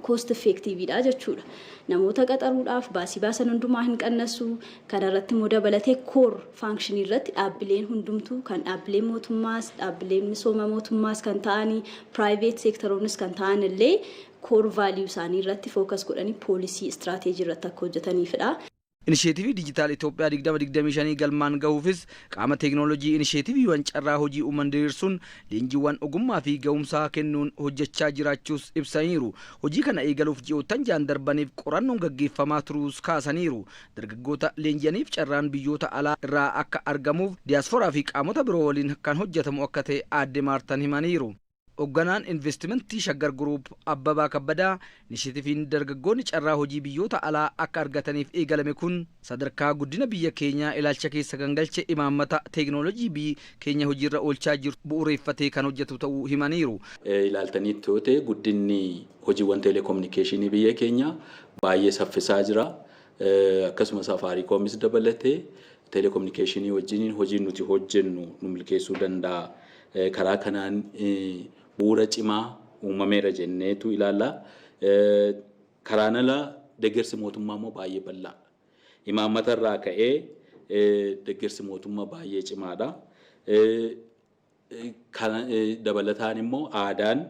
cost effectiveidha jechuudha. Namoota qaxaruudhaaf baasii baasan hundumaa hin qannasu. Kana irratti immoo dabalatee core functionii irratti dhaabbileen hundumtuu, kan dhaabbileen mootummaas, dhaabbileen misooma mootummaas kan ta'anii, private sectoroonnis kan ta'an illee, core value isaanii irratti focus godhanii policy strategy irratti akka hojjetaniifidha. Inisheetivii Dijitaal Itoophiyaa 2025 galmaan gahuufis qaama teeknooloojii inisheetiviiwwan carraa hojii uuman diriirsuun leenjiiwwan ogummaa fi gahumsaa kennuun hojjechaa jiraachuus ibsaniiru. Hojii kana eegaluuf ji'oottan 6 darbaniif qorannoon gaggeeffamaa turuus kaasaniiru. Dargaggoota leenji'aniif carraan biyyoota alaa irraa akka argamuuf diyaaspooraa fi qaamota biroo waliin kan hojjetamu akka ta'e Aadde Maartaan himaniiru. Hogganaan Investimentii Shaggar Guruup Abbabaa Kabbadaa inisheetiviin dargaggoonni carraa hojii biyyoota alaa akka argataniif eegalame kun sadarkaa guddina biyya keenyaa ilaalcha keessa kan galche imaammata teeknooloojii biyyi keenya hojiirra oolchaa jirtu bu'uureeffatee kan hojjetu ta'uu himaniiru. Ilaaltaniitti yoo ta'e guddinni hojiiwwan teeleekoominikeeshinii biyya keenyaa baay'ee saffisaa jira. Akkasumas Safaariikoomis dabalatee teeleekoominikeeshinii wajjiniin hojii nuti hojjennu nu milkeessuu danda'a. Karaa kanaan bu'uura cimaa uumameera jenneetu ilaalla. Karaan ala deeggarsi mootummaa immoo baay'ee bal'aadha. Imaammata irraa ka'ee deeggarsi mootummaa baay'ee cimaadha. Dabalataan immoo aadaan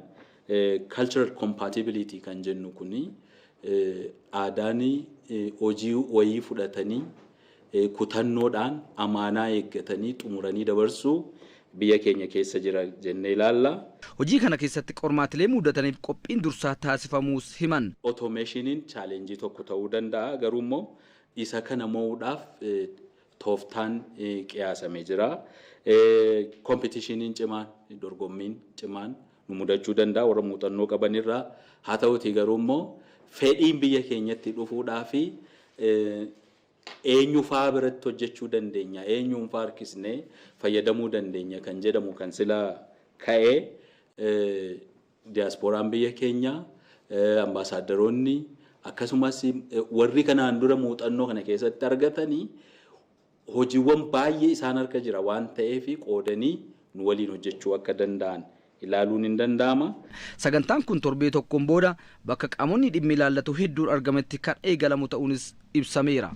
cultural compatibility kan jennu kuni aadaan hojii wayii fudhatanii kutannoodhaan amaanaa eeggatanii xumuranii dabarsuu biyya keenya keessa jira jennee ilaalla. Hojii kana keessatti qormaatilee mudataniif qophiin dursaa taasifamuus himan. Otomeeshiniin chaalenjii tokko ta'uu danda'a, garuu immoo isa kana mo'uudhaaf tooftaan qiyaasamee jira. Kompitiishiniin cimaan, dorgommiin cimaan nu mudachuu danda'a warra muuxannoo qabanirraa. Haa ta'utii garuu immoo fedhiin biyya keenyatti dhufuudhaa fi eenyu faa biratti hojjechuu dandeenya, eenyuun faa harkisnee fayyadamuu dandeenya kan jedhamu kan sila ka'ee diyaaspooraan biyya keenyaa, ambaasaadaroonni akkasumas warri kanaan dura muuxannoo kana keessatti argatanii hojiiwwan baay'ee isaan harka jira waan ta'eef qoodanii nu waliin hojjechuu akka danda'an ilaaluun hin danda'ama. Sagantaan kun torbee tokkoon booda bakka qaamonni dhimmi ilaallatu hedduun argametti kan eegalamu ta'uunis ibsameera.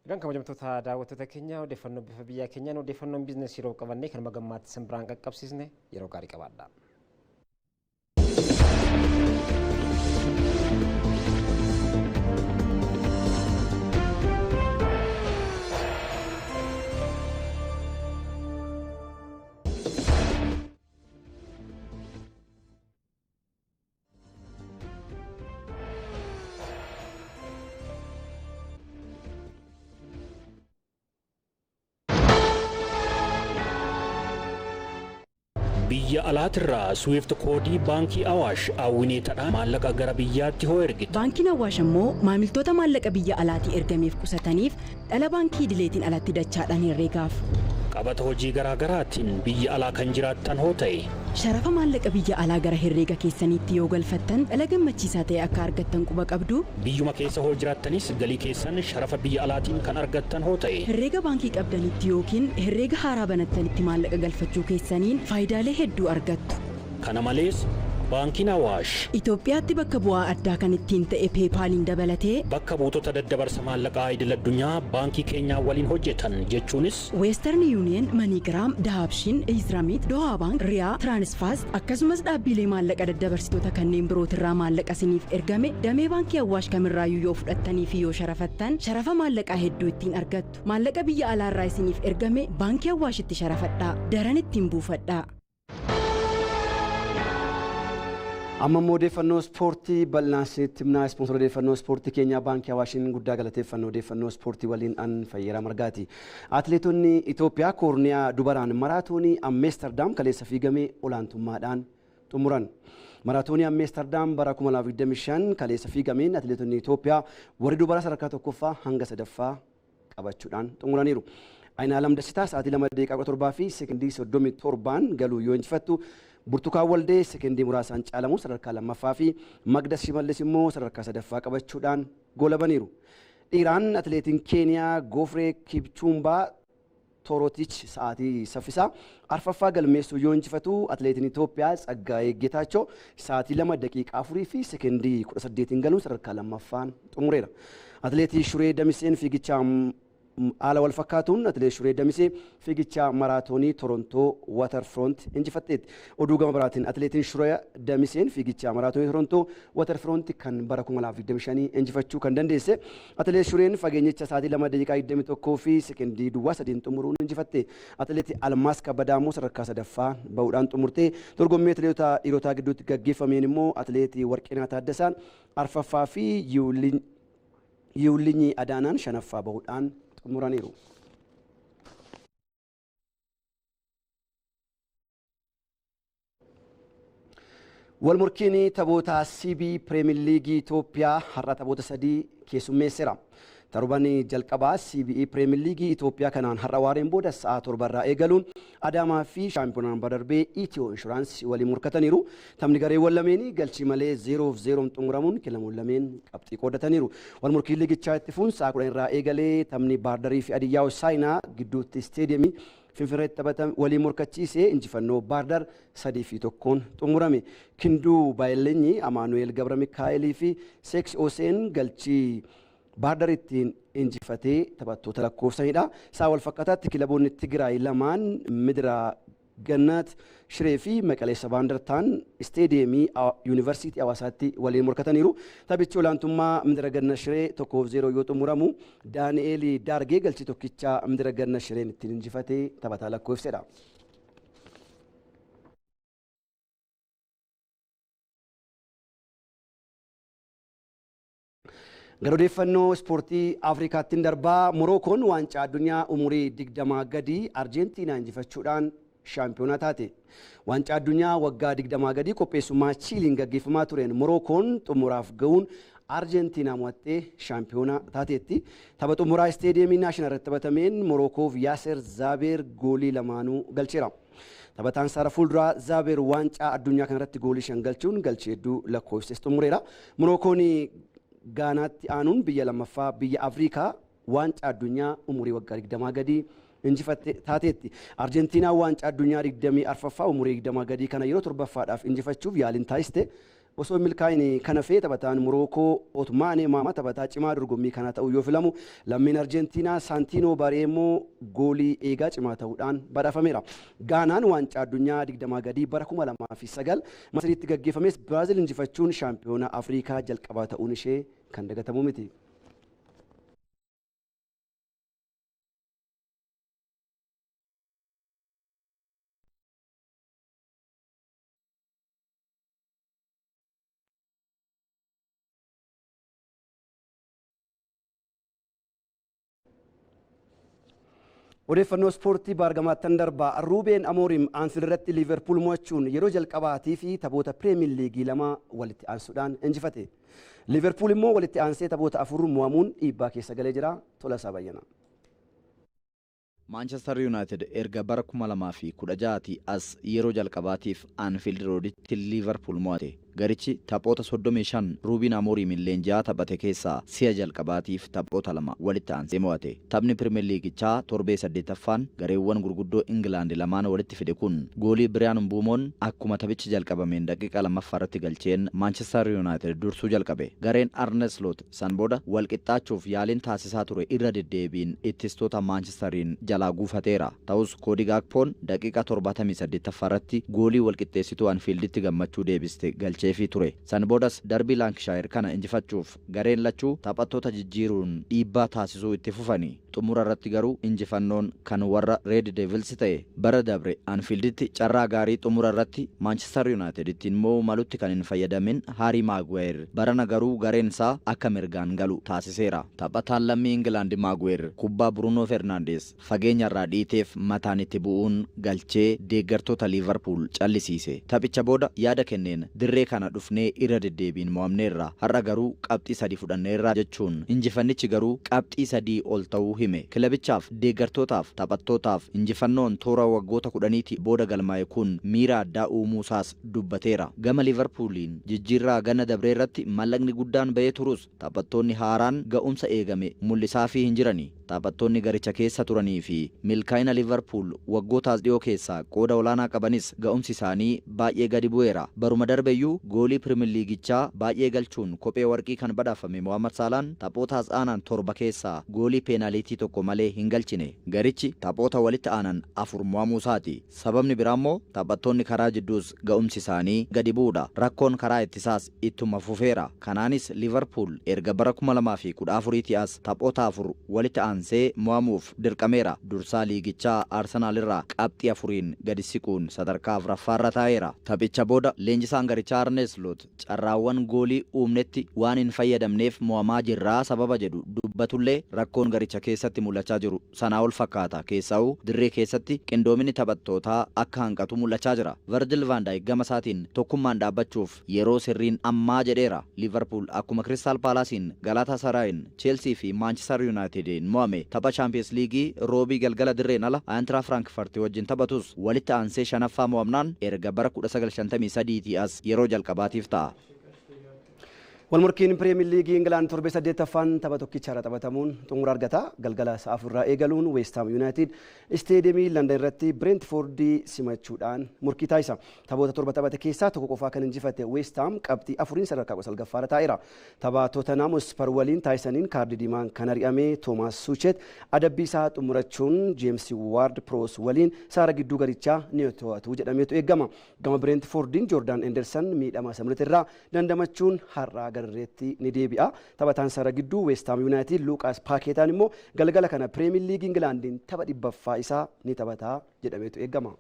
Egaan kabajamtoota daawwattoota keenya, odeeffannoo bifa biyyaa keenyaan odeeffannoon biizinasii yeroo qabannee kan magammaatti isin biraan qaqqabsiisne, yeroo gaarii qabaadha. Biyya alaatirraa Swift koodii baankii Awaash awwineetadhaan maallaqa gara biyyaatti hoo ergita. Baankiin Awaash ammoo maamiltoota maallaqa biyya alaatii ergameef qusataniif dhala baankii idileetiin alatti dachaadhaan herreegaaf. Qabata hojii garaa garaatiin biyya alaa kan jiraattan hoo ta'e. Sharafa maallaqa biyya alaa gara herreega keessaniitti yoo galfattan dhala gammachiisaa ta'e akka argattan quba qabdu. Biyyuma keessa hoo jiraattanis galii keessan sharafa biyya alaatiin kan argattan hoo ta'e. Herreega baankii qabdanitti yookiin herreega haaraa banattanitti maallaqa galfachuu keessaniin faayidaalee hedduu argattu. Kana malees Baankiin Awaash. Itoophiyaatti bakka bu'aa addaa kan ittiin ta'e peepaaliin dabalatee. Bakka buutota daddabarsa maallaqaa idil addunyaa baankii keenyaa waliin hojjetan jechuunis. Western Union, MoneyGram, Dahabshiin, Izramit, Doha Bank, Riyaa, Transfast akkasumas dhaabbilee maallaqa daddabarsitoota kanneen birootirraa maallaqa isiniif ergame damee baankii Awaash kamirraayyuu yoo fudhattanii fi yoo sharafattan sharafa maallaqaa hedduu ittiin argattu. Maallaqa biyya alaarraa isiniif ergame baankii Awaashitti sharafadhaa. Daran ittiin buufadhaa. Amma immoo odeeffannoo ispoortii bal'inaan isinitti himnaa. Ispoonsora odeeffannoo ispoortii keenyaa baankii Awaashiin guddaa galateeffannoo odeeffannoo ispoortii waliin an Fayyeeraa Margaati. Atileetonni Itoophiyaa koorniyaa dubaraan maraatoonii Ammeesterdaam kaleessa fiigamee olaantummaadhaan xumuran. Maraatoonii Ammeesterdaam bara 2025 kaleessa fiigameen atileetonni Itoophiyaa warri dubaraa sadarkaa tokkoffaa hanga sadaffaa qabachuudhaan xumuraniiru. Ayinaalam Dassitaa sa'aatii 2 daqiiqaa 17 fi sekondii 37 galuu yoo injifattu, Burtukaan Waldee sekondii muraasaan caalamuun sadarkaa lammaffaa fi Magdas Shimallis immoo sadarkaa sadaffaa qabachuudhaan goolabaniiru. Dhiiraan atileetiin Keeniyaa Goofree Kipchuumbaa Toorotich sa'aatii saffisaa arfaffaa galmeessuu yoo injifatu, atileetiin Itoophiyaa Tsaggaayee Geetaachoo sa'aatii 2 daqiiqaa 4 fi sekondii 18 galuun sadarkaa lammaffaan xumureera. Atileetii Shuree Damiseen fiigicha Haala wal fakkaatuun Atileet Shuree Damisee fiigicha maraatoonii Torontoo Waterfront injifatteetti. Oduu gama biraatiin Atileetiin Shuree Damiseen fiigicha maraatoonii Torontoo Waterfront kan bara 2025 injifachuu kan dandeesse. Atileet Shureen fageenyicha sa'aatii 2 daqiiqaa 21 fi sekondii duwwaa 3 xumuruun injifatte. Atileet Almaas Kabbadaa immoo sadarkaa sadaffaa bahuudhaan xumurte. Dorgommii atileetota dhiirotaa gidduutti gaggeeffameen immoo Atileet Warqinaa Taaddasaan arfaffaa fi Yiwulinyi Adaanaan shanaffaa bahuudhaan xumuraniiru. Walmorkiin taphoota CB Pirimeer Liigii Itoophiyaa har'a taphoota sadii keessummeesseera. Torban jalqabaa CBE Pirimeer Liigii Itoophiyaa kanaan har'a waareen booda sa'a torbarraa eegaluun Adaamaa fi shaampiyoonaan darbee Itiyoo Inshuraansii waliin morkataniiru. Taphni gareewwan lameenii galchii malee 0-0 xumuramuun kilaboonni lameen qabxii qooddataniiru. Walmorkiin liigichaa itti fuun sa'a 10 irraa eegalee taphni Baardarii fi Adiyyaa Hosaayinaa gidduutti isteediyamii Finfinneetti taphatan waliin morkachiisee injifannoo Baardar 3-1 xumurame. Kinduu Baayileenyi, Amaanu'eel Gabra Mikaa'elii fi Seeks Oseen galchii Baardar ittiin injifatee taphattoota lakkoofsanidha. Sa'a wal fakkaataatti kilaboonni Tigraay lamaan Midira Gannat Shiree fi Maqalee Sabaa Indartaan isteediyeemii Yuunivarsiitii Hawaasaatti waliin morkataniiru. Taphichi olaantummaa Midira Gannat Shiree 1-0 yoo xumuramu Daani'eel Daargee galchii tokkicha Midira Gannat Shireen ittiin injifatee taphataa lakkoofsedha. Gara odeeffannoo ispoortii Afrikaattiin darbaa. Morookoon waancaa addunyaa umurii 20 gadii Arjentiinaa injifachuudhaan shaampiyoonaa taate. Waancaa addunyaa waggaa 20 gadii qopheessummaa Chiiliin gaggeeffamaa tureen Morookoon xumuraaf gahuun Arjentiinaa mo'attee shaampiyoonaa taateetti. Tapha xumuraa isteediyeemii naashinaal irratti taphatameen Morokoof Yaaser Zaabeer goolii lamaanuu galcheera. Taphataan sarara fuulduraa Zaabeer waancaa addunyaa kanarratti goolii 5 galchuun galchii hedduu lakkoofsises xumureera. Morookoon Gaanaatti aanuun biyya lammaffaa biyya Afrikaa waancaa addunyaa umurii waggaa 20 gadii injifatte taateetti. Arjentiinaan waancaa addunyaa 24ffaa umurii 20 gadii kana yeroo torbaffaadhaaf injifachuuf yaaliin taasiste osoo hin milkaa'in kan hafe. Taphataan Morookoo Otmaanee Maama taphataa cimaa dorgommii kanaa ta'uu yoo filamu, lammiin Arjentiinaa Saantiinoo Baree immoo goolii eegaa cimaa ta'uudhaan badhaafameera. Gaanaan waancaa addunyaa 20 gadii bara 2009 Masiriitti gaggeeffames Biraazil injifachuun shaampiyoona Afrikaa jalqabaa ta'uun ishee kan dagatamu miti. Odeeffannoo ispoortii baargamaattan darbaa. Ruubeen Amoorim Aanfield irratti Liiverpuul mo'achuun yeroo jalqabaatii fi taphoota Pirimeer Liigii lama walitti aansuudhaan injifate. Liiverpuul immoo walitti aansee taphoota afur mo'amuun dhiibbaa keessa galee jira. Tolasaa Bayyana. Maanchestar Yuunaayitid erga bara 2016 as yeroo jalqabaatiif Anfiild Rooditti Liivarpuul mo'ate. Garichi taphoota 35 Ruubiin Amooriimiin leenji'aa taphate keessaa si'a jalqabaatiif taphoota lama walitti aansee mo'ate. Taphni Pirimeer Liigichaa torbee 8ffaan gareewwan gurguddoo Ingilaand lamaan walitti fide kun goolii Biriyaan Mbuumoon akkuma taphichi jalqabameen daqiiqaa lammaffaarratti galcheen Maanchestar Yuunaayitid dursuu jalqabe. Gareen Arne Sloot san booda wal qixxaachuuf yaaliin taasisaa ture irra deddeebiin ittistoota Maanchestariin jalaa gufateera. Ta'us Koodi Gaakpoon daqiiqaa 78ffaarratti goolii wal qixxeessituu Anfiilditti gammachuu deebiste galcheefii ture. San boodas darbii Laankishaayir kana injifachuuf gareen lachuu taphattoota jijjiiruun dhiibbaa taasisuu itti fufani. Xumura irratti garuu injifannoon kan warra Red Devils ta'e. Bara dabre Anfiilditti carraa gaarii xumura irratti Maanchestar Yuunaayitid ittiin mo'uu malutti kan hin fayyadamin Haarii Maaguweer barana garuu gareen isaa akka mirgaan galu taasiseera. Taphataan lammii Ingilaand Maaguweer kubbaa Buruunoo Fernaandees fageenyarraa dhiiteef mataan itti bu'uun galchee deeggartoota Liivarpuul callisiise. Taphicha booda yaada kenneen dirree kana dhufnee irra deddeebiin mo'amneerra. Har'a garuu qabxii sadi fudhanneerra jechuun injifannichi garuu qabxii sadii ol ta'uu hime. Kilabichaaf, deeggartootaaf, taphattootaaf injifannoon toora waggoota 10ti booda galmaa'e kun miira addaa uumuusaas dubbateera. Gama Liivarpuuliin jijjiirraa ganna dabreerratti mallaqni guddaan ba'ee turus taphattoonni haaraan ga'umsa eegame mul'isaafii hin jirani. Taphattoonni garicha keessa turanii fi milkaa'ina Liverpool waggoota as dhiyoo keessaa qooda olaanaa qabanis ga'umsi isaanii baay'ee gadi bu'eera. Baruma darbeyyuu goolii Pirimeer Liigichaa baay'ee galchuun kophee warqii kan badhaafame Mohaammed Saalaan taphoota as aanan 7 keessaa goolii peenaalitii 1 malee hin galchine. Garichi taphoota walitti aanan 4 mo'amuu isaati. Sababni biraa immoo taphattoonni karaa jidduus ga'umsi isaanii gadi bu'uudha. Rakkoon karaa ittisaas ittuma fufeera. Kanaanis Liverpool erga bara 2014 as taphoota 4 walitti aansee mo'amuuf dirqameera. Dursaa liigichaa Arsenaal irraa qabxii 4n gadi siquun sadarkaa 4ffaarra taa'eera. Taphicha booda leenjisaan garichaa Arne Slot carraawwan goolii uumnetti waan hin fayyadamneef mo'amaa jirraa sababa jedhu dubbatullee rakkoon garicha keessatti mul'achaa jiru sanaa ol fakkaata. Keessaa'uu dirree keessatti qindoominni taphattootaa akka hanqatu mul'achaa jira. Virgil van Dijk gama isaatiin tokkummaan dhaabbachuuf yeroo sirriin ammaa jedheera. Liverpool akkuma Crystal Palace'n, Galatasaray, Chelsea fi Manchester United'n mo'ame tapha Champions League Roobii galgala dirreen ala Eintracht Frankfurt wajjin taphatus walitti aansee 5ffaa mo'amnaan erga bara 1953 as yeroo jalqabaatiif ta'a. Walmorkiin Pirimeer Liigii Ingilaand torbee 8ffaan tapha tokkichaarra taphatamuun xumura argata. Galgala sa'a 4 irraa eegaluun West Ham United isteediyeemii London irratti Brentford simachuudhaan morkii taasisa. Taphoota 7 taphate keessaa tokko qofaa kan injifate West Ham qabxii 4n sadarkaa 19ffaarra taa'eera. Tapha Tottenham Hotspur waliin taasisaniin kaardii diimaan kan ari'ame Thomas Soucek adabbii isaa xumurachuun James Ward-Prowse waliin saara gidduu garichaa ni to'atu jedhameetu eegama. Gama Brentfordiin Jordan Henderson miidhama isa mudate irraa dandamachuun har'aa garreetti ni deebi'a. Taphataan saara gidduu West Ham United Lucas Paquetaan immoo galgala kana Pirimeer Liigii Ingilaandiin tapha 100ffaa isaa ni taphataa jedhameetu eegama.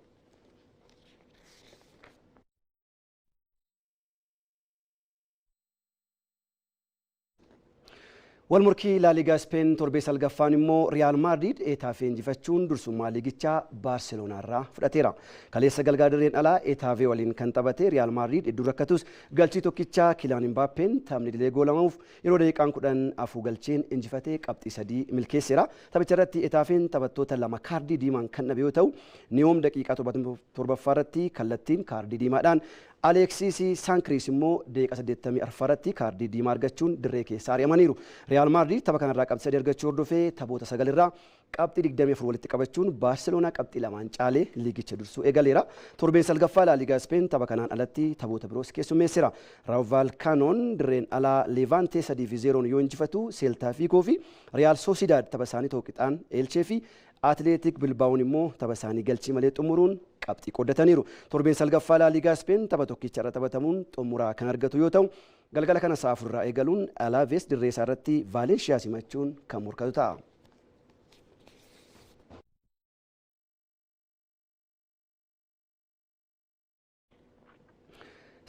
Walmorkii Laaligaa Speen torbee 9ffaan immoo Riyaal Maadriid Etaafee injifachuun dursummaa liigichaa Baarseloonaa irraa fudhateera. Kaleessa galgala dirreen alaa Etaafee waliin kan taphate Riyaal Maadriid hedduu rakkatus galchii tokkichaa Kilaan Imbaappeen taphni dilee goolamamuuf yeroo daqiiqaan 10 afuu galcheen injifatee qabxii 3 milkeesseera. Taphicha irratti Etaafeen taphattoota 2 kaardii diimaan kan dhabe yoo ta'u, Niyoom daqiiqaa 77 irratti kallattiin kaardii diimaadhaan Alexis Sanchez immoo daqiiqaa 84 irratti kaardii diimaa argachuun dirree keessaa ari'amaniiru. Riyaal Maadriid tapha kanarraa qabxii 3 argachuu hordofee taphoota 9 irraa qabxii 24 walitti qabachuun Baarseloonaa qabxii 2 caalee liigicha dursuu eegaleera. Torbeen 9ffaa Laaligaa Speen tapha kanaan alatti taphoota biroos keessummeesseera. Rayo Vallecanoon dirreen alaa Levante 3-0 yoo injifatu Celta Vigo fi Real Sociedad tapha isaanii tokko qixaan Elche fi Atleetik Bilbaa'oon immoo tapha isaanii galchii malee xumuruun qabxii qooddataniiru. Torbeen 9ffaa Laaligaa Speen tapha tokkicha irra taphatamuun xumuraa kan argatu yoo ta'u, galgala kana sa'a 4 irraa eegaluun Alaves dirree isaa irratti Valeenshiyaa simachuun kan morkatu ta'a.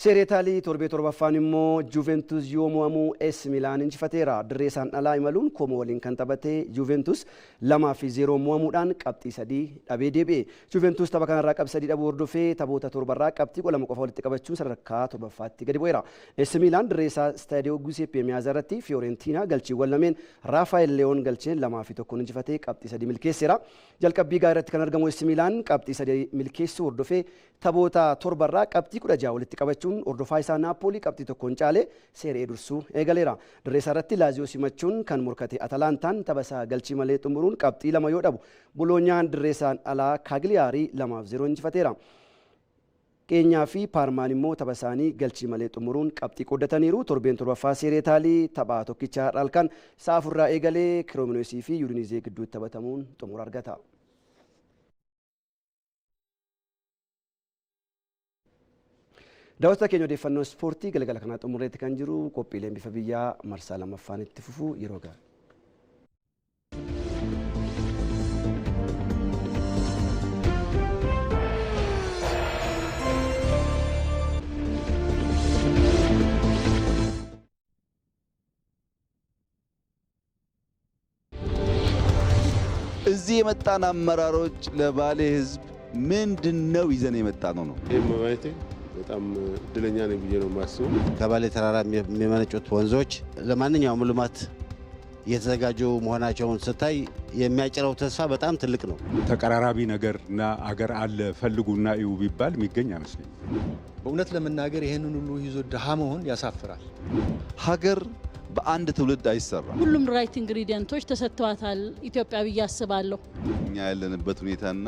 Serie Itaalii torbee 7ffaan immoo Juventus yoo mo'amu AC Milan injifateera. Dirree isaan alaa imaluun Como waliin kan taphate Juventus 2-0 mo'amuudhaan qabxii 3 dhabee deebi'e. Juventus tapha kanarraa qabxii 3 dhabuu hordofee taphoota 7rraa qabxii 12 qofa walitti qabachuun sadarkaa 7ffaatti gadi bu'eera. AC Milan dirree isaa Stadio Giuseppe Meazza irratti Fiorentina galchiiwwan lameen Rafael Leon galcheen 2-1 injifatee qabxii 3 milkeesseera. Jalqabbii gaarii irratti kan argamu AC Milan qabxii 3 milkeessuu hordofee taphoota 7rraa qabxii 16 walitti qabachuun hordofaa isaa Naapoolii qabxii 1 caalee Serie A dursuu eegaleera. Dirree isaa irratti Laaziyoo simachuun kan morkate Atalantaan tapha isaa galchii malee xumuruun qabxii 2 yoo dhabu Boloonyaan dirree isaan alaa Kaagliyaarii 2-0 injifateera. Qeenyaa fi Paarmaan immoo tapha isaanii galchii malee xumuruun qabxii qooddataniiru. Torbeen 7ffaa Serie Itaalii tapha tokkicha har'a halkan sa'a 4 irraa eegalee Kiroomineesii fi Udinizee gidduutti taphatamuun xumura argata. Daawwattoota keenya odeeffannoo ispoortii galgala kanaa xumurreetti kan jiru qophiileen bifa biyyaa marsaa 2ffaan itti fufu yeroo gaarii. እዚህ የመጣን አመራሮች ለባሌ ሕዝብ ምንድነው ይዘን የመጣ ነው ነው። ይህም በማየቴ በጣም እድለኛ ነኝ ብዬ ነው የማስበው። ከባሌ ተራራ የሚመነጩት ወንዞች ለማንኛውም ልማት እየተዘጋጁ መሆናቸውን ስታይ የሚያጭረው ተስፋ በጣም ትልቅ ነው። ተቀራራቢ ነገርና አገር አለ ፈልጉና እዩ ቢባል የሚገኝ አይመስለኝም። በእውነት ለመናገር ይሄንን ሁሉ ይዞ ድሃ መሆን ያሳፍራል። ሀገር በአንድ ትውልድ አይሰራም። ሁሉም right ingredient ኦች ተሰጥተዋታል ኢትዮጵያ ብዬ አስባለሁ። እኛ ያለንበት ሁኔታና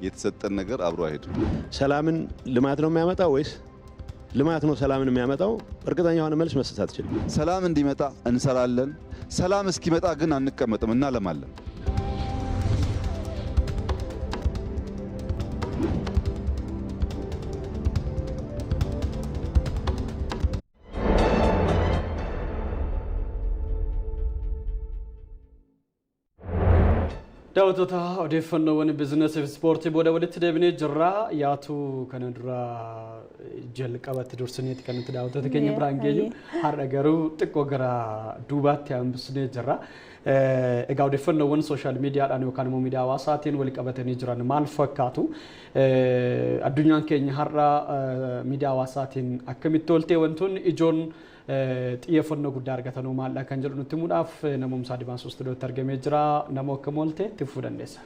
የተሰጠን ነገር አብሮ አይሄድም። ሰላምን ልማት ነው የሚያመጣው ወይስ ልማት ነው ሰላምን የሚያመጣው? እርግጠኛ የሆነ መልስ መስጠት አትችልም። ሰላም እንዲመጣ እንሰራለን። ሰላም እስኪመጣ ግን አንቀመጥም፣ እናለማለን። Daawwattoota, odeeffannoowwan biizinasii fi ispoortii booda walitti deebinee jirra. Yaatu kana dura jalqabatti dursineeti kan nuti daawwattoota keenya biraan geenyu. Har'a garuu xiqqoo gara duubaatti hambisnee jirra. Egaa odeeffannoowwan sooshaal miidiyaadhaan yookaan immoo miidiyaa hawaasaatiin wal qabatanii jiran maal fakkaatu? Addunyaan keenya har'a miidiyaa hawaasaatiin akkamitti ooltee, wantoonni ijoon xiyyeeffannoo guddaa argatanuu maaldha kan jedhu nutti himuudhaaf Namoomsaa Dibaasuu istuudiyootti argamee jira. Nama akkam oolte, itti fufuu dandeessa.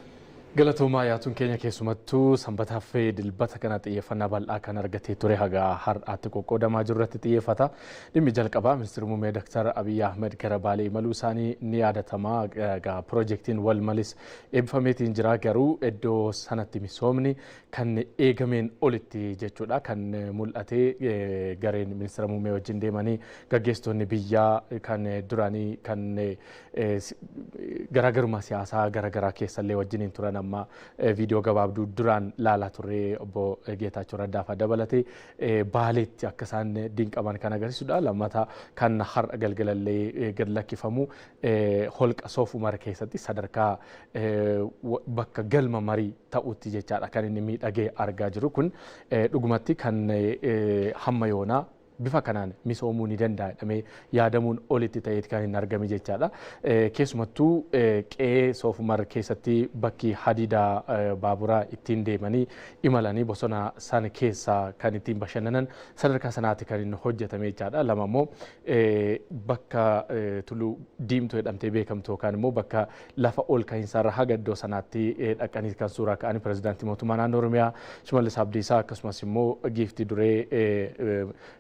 Galatoomaa. Yaatuun keenya keessumattuu sanbataa fi dilbata kana xiyyeeffannaa bal'aa kan argatee ture haga har'aatti qoqqoodamaa jiru irratti xiyyeeffata. Dhimmi jalqabaa ministeerri muummee Dr. Abiyyi Ahmed gara Baalee imaluu isaanii ni yaadatama. Egaa piroojeektiin wal malis eebbifameetiin jira, garuu iddoo sanatti misoomni kan eegameen olitti jechuudha kan mul'ate. Gareen ministeera muummee wajjin deemanii gaggeessitoonni biyyaa kan duraanii kan garaagarummaa siyaasaa garaagaraa keessallee wajjiniin turan, amma viidiyoo gabaabduu duraan laalaa turre obbo Geetaachoo Raddaa dabalatee Baaleetti akka isaan dinqaman kan agarsiisudha. Lammata kan har'a galgalallee gad lakkifamu holqa Soof Umar keessatti sadarkaa bakka galma marii ta'utti jechaadha kan inni miidhagee argaa jiru. Kun dhugumatti kan hamma yoonaa bifa kanaan misoomuu ni danda'a jedhamee yaadamuun olitti ta'eeti kan hin argame jechaadha. Keessumattuu qe'ee Soofumar keessatti bakki hadiida baaburaa ittiin deemanii imalanii bosona sana keessa kan ittiin bashannanan sadarkaa sanaatti kan inni hojjetame jechaadha. Lama immoo bakka Tulluu Diimtuu jedhamtee beekamtu yookaan immoo bakka lafa ol ka'iinsaarra haga iddoo sanaatti dhaqanii kan suuraa ka'anii pirezidaantii mootummaa naannoo Oromiyaa Shimallis Abdiisaa, akkasumas immoo giiftii duree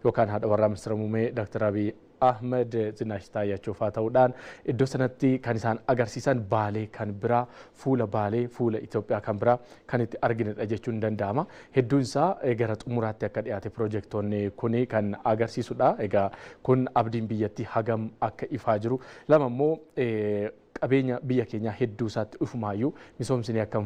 yookaan haadha warraa ministeera muummee Dr. Abiy Ahmed Zinaash Taayyachoo fa'aa ta'uudhaan iddoo sanatti kan isaan agarsiisan Baalee kan biraa, fuula Baalee, fuula Itoophiyaa kan biraa kan itti arginedha jechuun ni danda'ama. Hedduun isaa gara xumuraatti akka dhiyaate piroojeektoonni kuni kan agarsiisudha. Egaa kun abdiin biyyattii hagam akka ifaa jiru, lama immoo qabeenya biyya keenyaa hedduu isaatti dhufumaayyuu misoomsini akkam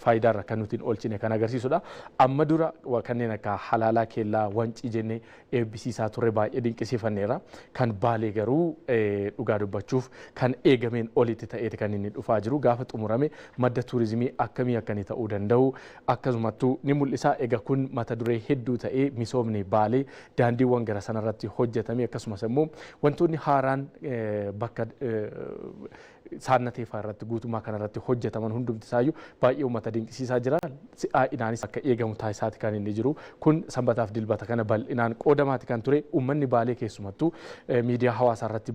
faayidaarra kan nuti hin oolchine kan agarsiisudha. Amma dura kanneen akka Halaalaa Keellaa, Wancii jennee eebbisiisaa turre, baay'ee dinqisiifanneera. Kan Baalee garuu dhugaa dubbachuuf kan eegameen olitti ta'eeti kan inni dhufaa jiru. Gaafa xumurame madda tuurizimii akkamii akka inni ta'uu danda'u akkasumattuu ni mul'isa. Egaa kun mata duree hedduu ta'ee misoomni Baalee daandiiwwan gara sanarratti hojjetame, akkasumas immoo wantoonni haaraan bakka saannatee fa'aa irratti guutummaa kanarratti hojjetaman hundumti isaayyuu baay'ee uummata dinqisiisaa jira. Si'aa'inaanis akka eegamu taasisaati kan inni jiru. Kun sanbataaf dilbata kana bal'inaan qoodamaati kan ture. Uummanni Baalee keessumattuu miidiyaa hawaasaa irratti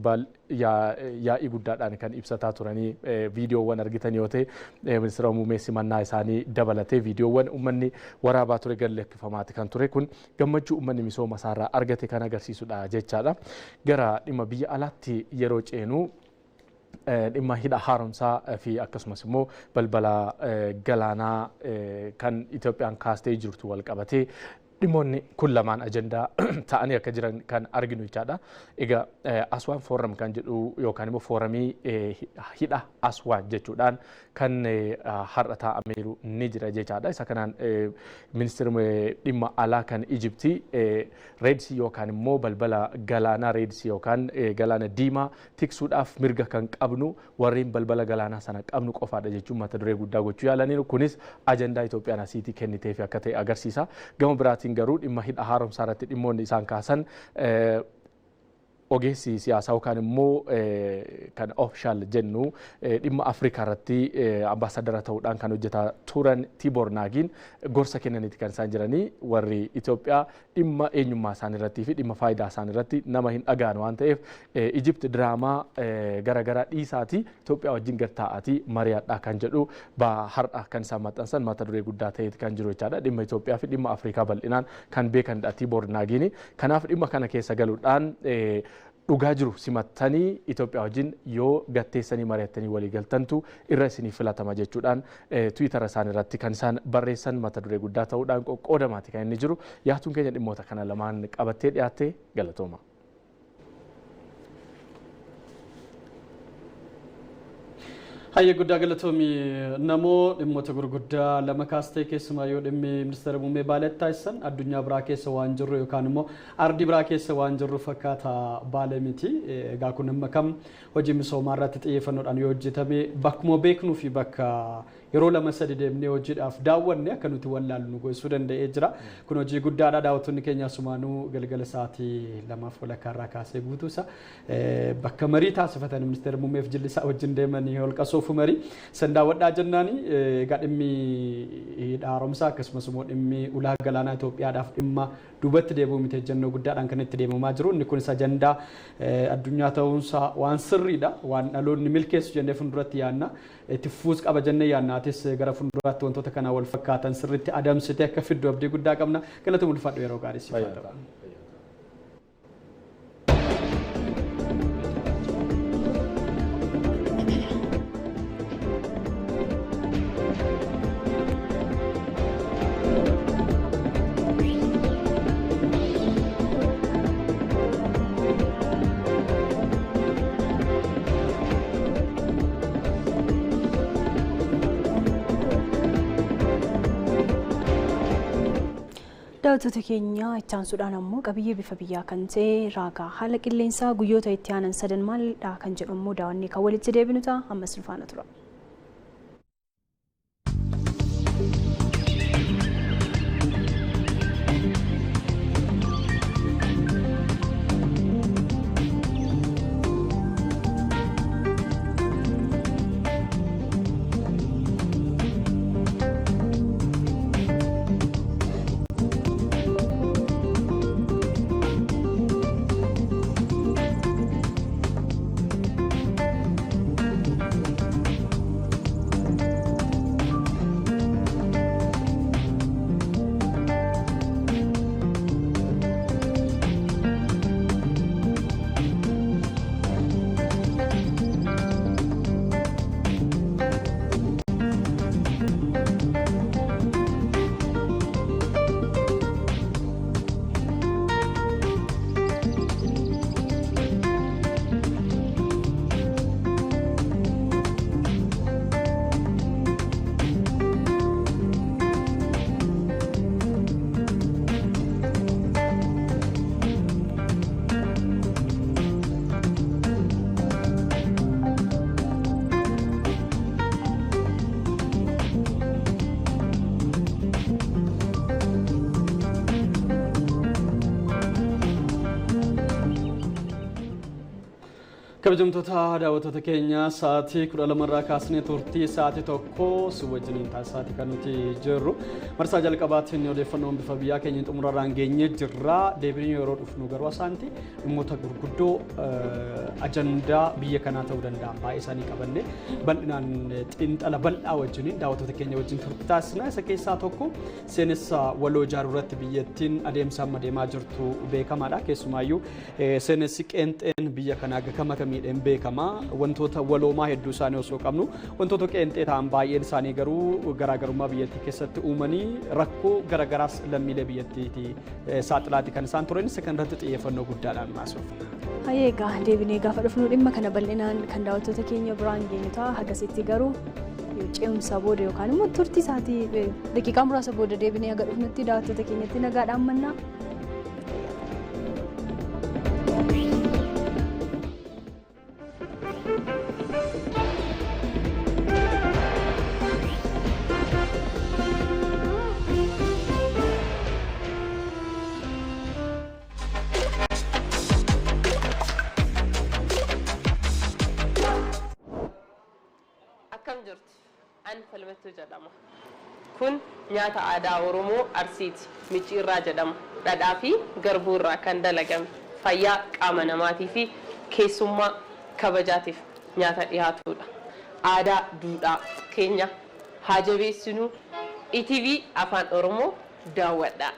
yaa'ii guddaadhaan kan ibsataa turanii, viidiyoowwan argitan yoo ta'e, ministeera muummee simannaa isaanii dabalatee viidiyoowwan uummanni waraabaa ture gad lakkifamaati kan ture. Kun gammachuu uummanni misooma isaarraa argate kan agarsiisudha jechaadha. Gara dhimma biyya alaatti yeroo ceenu, dhimma hidha haaromsaa fi akkasumas immoo balbala galaanaa kan Itoophiyaan kaastee jirtu wal qabatee dhimmoonni kun lamaan ajandaa ta'anii akka jiran kan arginu jechaadha. Egaa Aswaan Forum kan jedhu yookaan immoo fooramii hidha Aswaan jechuudhaan kan har'a taa'ameeru ni jira jechaadha. Isa kanaan ministeerri dhimma alaa kan Ijiptii Red Sea yookaan immoo balbala galaanaa Red Sea yookaan galaana diimaa tiksuudhaaf mirga kan qabnu warreen balbala galaanaa sana qabnu qofaadha jechuun mata duree guddaa gochuu yaalaniiru. Kunis ajandaa Itoophiyaan asiitii kenniteef akka ta'e agarsiisa. Gama biraatiin garuu dhimma hidha haaromsaa irratti dhimmoonni isaan kaasan, ogeessi siyaasaa yookaan immoo kan official jennu dhimma Afrikaa irratti ambaasadara ta'uudhaan kan hojjetaa turan Tiboor Naagiin gorsa kennaniiti kan isaan jiranii, warri Itoophiyaa dhimma eenyummaa isaanii irrattii fi dhimma faayidaa isaanii irratti nama hin dhagaan waan ta'eef, Ijipt diraamaa garaagaraa dhiisaatii Itoophiyaa wajjin gad taa'aatii mari'adhaa kan jedhu har'a kan isaan maxxansan mata duree guddaa ta'eeti kan jiru jechaadha. Dhimma Itoophiyaa fi dhimma Afrikaa bal'inaan kan beekanidha Tiboor Naagiini. Kanaaf dhimma kana keessa galuudhaan Dhugaa jiru simattanii Itoophiyaa wajjin yoo gatteessanii mari'attanii walii galtantu irra isinii filatama jechuudhaan Tiwiitara isaan irratti kan isaan barreessan mata duree guddaa ta'uudhaan qoqqoodamaati kan inni jiru. Yaatuun keenya dhimmoota kana lamaan qabattee dhiyaatte, galatooma. Hayyee, guddaa galatoomi. Namoo, dhimmoota gurguddaa lama kaastee, keessumaa yoo dhimmi ministeera muummee Baaleetti taasisan addunyaa biraa keessa waan jirru yookaan immoo ardii biraa keessa waan jirru fakkaata, Baalee miti. Egaa kun amma kam hojii misoomaa irratti xiyyeeffannoodhaan yoo hojjetame bakkuma beeknuu fi bakka yeroo lama sadi deemnee hojiidhaaf daawwanne akka nuti wallaallu nu goosuu danda'ee jira. Kun hojii guddaadha. Daawwattoonni keenya asumaanuu galgala sa'aatii 2:30 irraa kaasee guutuusa bakka marii taasifatan ministeera muummeef jilli isaa wajjin deemanii holqa Soofu marii san daawwadhaa jennaani. Egaa dhimmi hidha haaromsaa akkasumas immoo dhimmi ulaa galaanaa Itoophiyaadhaaf dhimma duubatti deebi'uu miti, ejjennoo guddaadhaan kan itti deemamaa jiru. Inni kunis ajandaa addunyaa ta'uunsaa waan sirriidha. Waan dhaloonni milkeessu jennee fuulduratti yaadna. Itti fufuus qaba jennee yaadna. Atis gara fuulduraatti wantoota kana wal fakkaatan sirriitti adamsitee akka fiddu abdii guddaa qabna. Galatoomi, ulfaadhu, yeroo gaarii siif haa ta'u. Daawwattoota keenya, itti aansuudhaan ammoo qabiyyee bifa biyyaa kan ta'e raagaa haala qilleensaa guyyoota itti aanan sadan maalidha kan jedhu immoo daawwannee kan walitti deebinu ta'a. Ammas nu faana tura. Kabajamtoota daawwattoota keenya, sa'aatii 12rraa kaasnee turtii sa'aatii 1 si wajjiniin taasisaati kan nuti jirru. Marsaa jalqabaatiin odeeffannoon bifa biyyaa keenya xumurarraan geenyee jirra. Deebinee yeroo dhufnu garuu asaanti dhimmoota gurguddoo ajandaa biyya kanaa ta'uu danda'an baay'ee isaanii qabanne bal'inaan xiinxala bal'aa wajjiniin daawwattoota keenya wajjin turtii taasisna. Isa keessaa tokko seenessa waloo ijaaruu irratti biyyattiin adeemsa amma deemaa jirtu beekamaadha. Keessumaayyuu seenessi qeenxeen biyya kanaa gama kamiidhaan beekama. Wantoota waloomaa hedduu isaanii osoo qabnu wantoota qeenxee ta'an baay'een isaanii garuu garaagarummaa biyyattii keessatti uumanii rakkoo garaagaraas lammiilee biyyattiiti saaxilaati kan isaan turan. Isa kanarratti xiyyeeffannoo guddaadhaan haasofna. Hayyee, egaa deebinee gaafa dhufnu dhimma kana bal'inaan kan daawwattoota keenya biraan geenyu ta'a. Hagasitti garuu ce'umsa booda yookaan immoo turtii isaatii daqiiqaa muraasa booda deebinee haga dhufnutti daawwattoota keenyatti nagaadhaan mannaa. Akkam jirtu? An Falmattuu jedhama. Kun nyaata aadaa Oromoo Arsiiti. Micciirraa jedhama. Dhadhaa fi garbuu irraa kan dalagame. Fayyaa qaama namaatii fi keessummaa kabajaatiif nyaata dhiyaatudha. Aadaa duudhaa keenya haa jabeessinuu. ETV Afaan Oromoo daawwadhaa.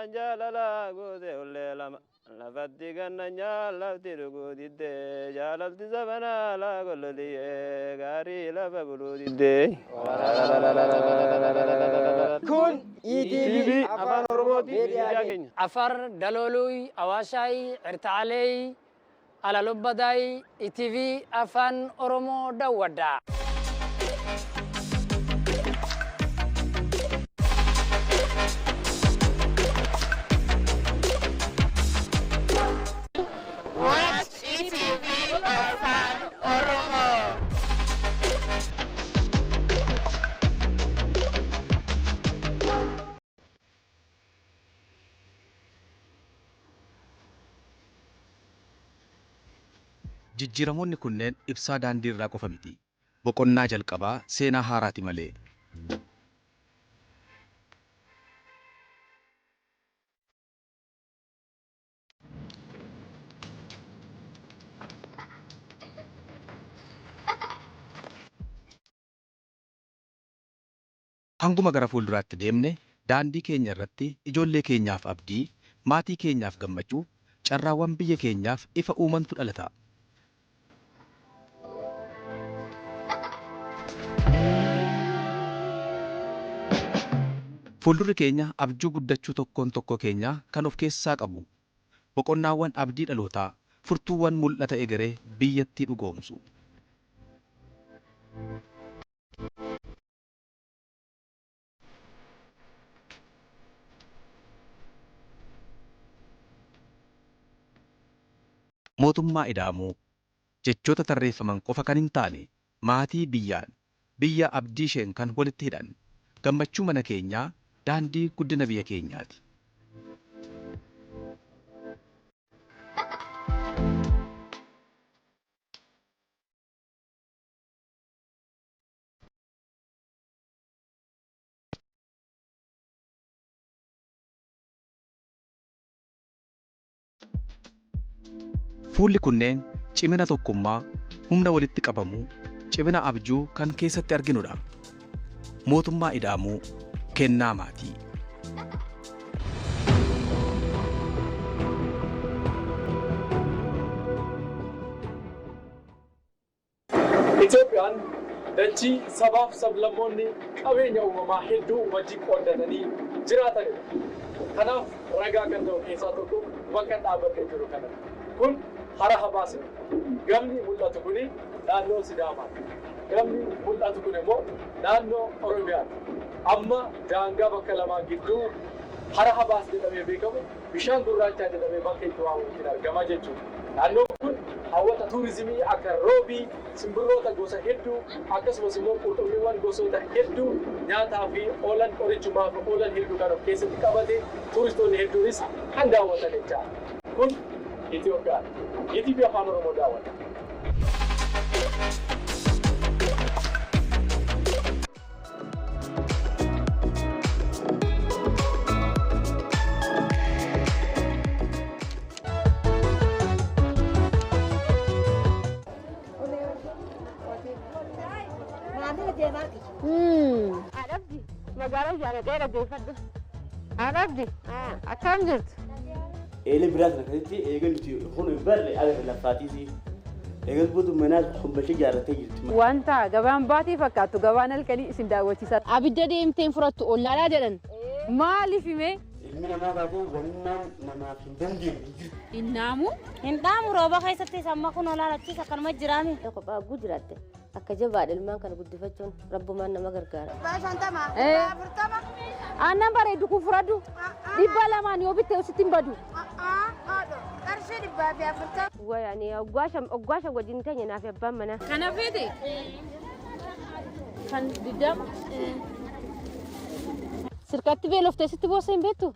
Garaan jaalala gootee ollee lama. Lafatti gannanyaa lafti dhuguu diddee jaalalti sabanaa laa golloliyyee gaarii lafa buluu diddee. Kun ETV Afaan Oromooti miidiyaa keenya. Afar Dalooluy, Awaashaay, Ertaalee, Alalobbadaay, ETV Afaan Oromoo daawwadha. Watch ETV Afaan Oromoo. Jijjiiramoonni kunneen ibsaa daandii irraa qofa miti. Boqonnaa jalqabaa seenaa haaraati malee. Hanguma gara fuulduraatti deemne daandii keenya irratti ijoollee keenyaaf abdii, maatii keenyaaf gammachuu, carraawwan biyya keenyaaf ifa uumantu dhalata. Fuuldurri keenya abjuu guddachuu tokkoon tokkoo keenyaa kan of keessaa qabu. Boqonnaawwan abdii dhalootaa, furtuuwwan mul'ata egeree biyyattii dhugoomsu. Mootummaa Ida'amuu jechoota tarreeffaman qofa kan hin taane, maatii biyyaan, biyya abdii isheen kan walitti hidhan, gammachuu mana keenyaa, daandii guddina biyya keenyaati. Fuulli kunneen cimina tokkummaa, humna walitti qabamuu, cimina abjuu kan keessatti arginudha. Mootummaa Ida'amuu, kennaa maatii. Itoophiyaan dachii sabaaf sablammoonni qabeenya uumamaa hedduu wajjin qooddatanii jiraatanidha. Kanaaf ragaa kan ta'u keessaa tokko bakka dhaabbatee jiru kanadha. Kun hara Habaasidha. Gamni mul'atu kuni naannoo Sidaamaati. Gamni mul'atu kun immoo naannoo Oromiyaati. Amma daangaa bakka lamaan gidduu hara Habaas jedhamee beekamu bishaan gurraachaa jedhamee bakka itti waamamutti argama jechuudha. Naannoon kun hawwata tuurizimii akka roobii, simbirroota gosa hedduu akkasumas immoo qurxummiiwwan gosoota hedduu nyaataa fi oolan qorichumaaf oolan hedduu kan of keessatti qabate tuuristoonni hedduunis kan daawwatan jechaadha. Kun Itoophiyaadha. ETV Afaan Oromoo daawwadha. Maamila deemaati. Adabdi magaalaa jaalatee dhaggeeffadhu. Adabdi akkam jirtu? Eelee biraas akkasitti eega nuti kun hin barre ala laffaatiisi. Eegas booda manaas hombashee ijaarratee jirti. Wanta gabaan baatii fakkaattu gabaan halkanii isin daawwachiisa. Abidda deemteen fudhattu ollaadhaa jedhan. Maaliif himee? Ilmi namaa baatee wannaan namaaf hin dandeenye hin jiru. Hin naamu. Hin dhaamu rooba keessatti amma kun olaanachiis akkanuma jiraame. Kophaa hagguu jiraatte akka jabaadha ilmaan kana guddifachuun rabbumaan nama gargaara. 50, 40. Aannan bareedu kun fudhadhu. 200 yoo bitte sitti hin badu. Qarshii 140. Wayi oggaa shan wajjin teenya naaf abbaan manaa. Kana feete? Kan 20. Sirkatti beeloftee sitti boossa hin beektu?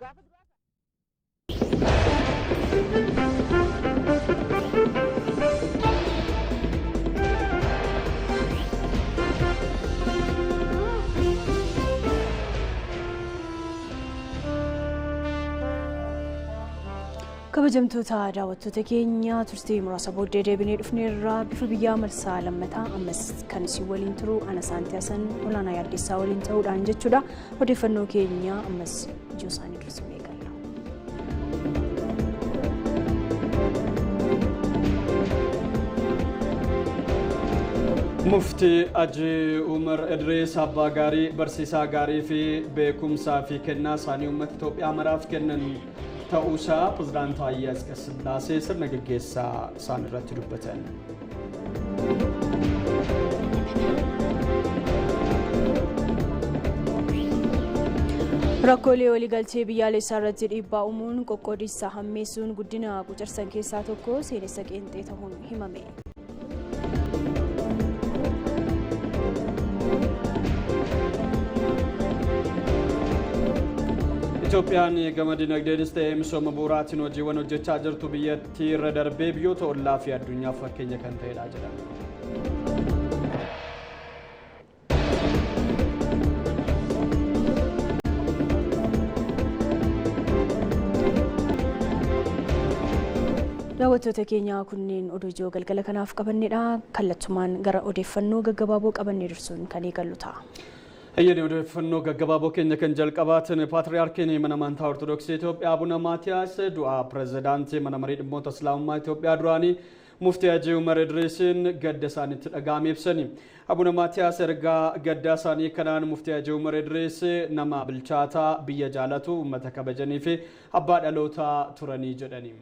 Kabajamtoota daawwattoota keenya turtii muraasa booddee deebinee dhufneerra bifa biyyaa marsaa lammataa ammas kan isin waliin turu ana Saantii Hasan olaanaa yaaddeessaa waliin ta'uudhaan jechuudha. Odeeffannoo keenya ammas ijoo isaanii dursinee eegalla. Muftii Hajii Umar Idriis abbaa gaarii, barsiisaa gaarii fi beekumsaa fi kennaa isaanii uummata Itoophiyaa maraaf kennan ta'uusaa pirezidaant Taayyee Atsqasillaasee sirna gaggeessaa isaan irratti dubbatan. Rakkoolee waliigaltee biyyaalessaa irratti dhiibbaa uumuun qoqqoodinsa hammeessuun guddina qucarsan keessaa tokko seenessa qeenxee ta'uun himame. Itoophiyaan gama dinagdeenis ta'ee misooma bu'uuraatiin hojiiwwan hojjechaa jirtu biyyattii irra darbee biyyoota ollaa fi addunyaaf fakkeenya kan ta'edha jedhame. Daawwattoota keenya kunneen oduu ijoo galgala kanaaf qabannedha. Kallattumaan gara odeeffannoo gaggabaaboo qabannee dursuun kan eegallu ta'a. Eeyyee, odeeffannoo gaggabaaboo keenya kan jalqabaatin Paatriyaarkiin mana amantaa Ortodoksii Itoophiyaa Abuna Maatiyaas du'a pirezidaantii mana marii dhimmoota Islaamummaa Itoophiyaa duraanii Muftii Hajii Umar Idriisiin gadda isaanitti dhaga'ame ibsani. Abuna Maatiyaas ergaa gaddaa isaanii kanaan Muftii Hajii Umar Idriis nama bilchaataa, biyya jaalatu, uummata kabajanii fi abbaa dhalootaa turanii jedhani.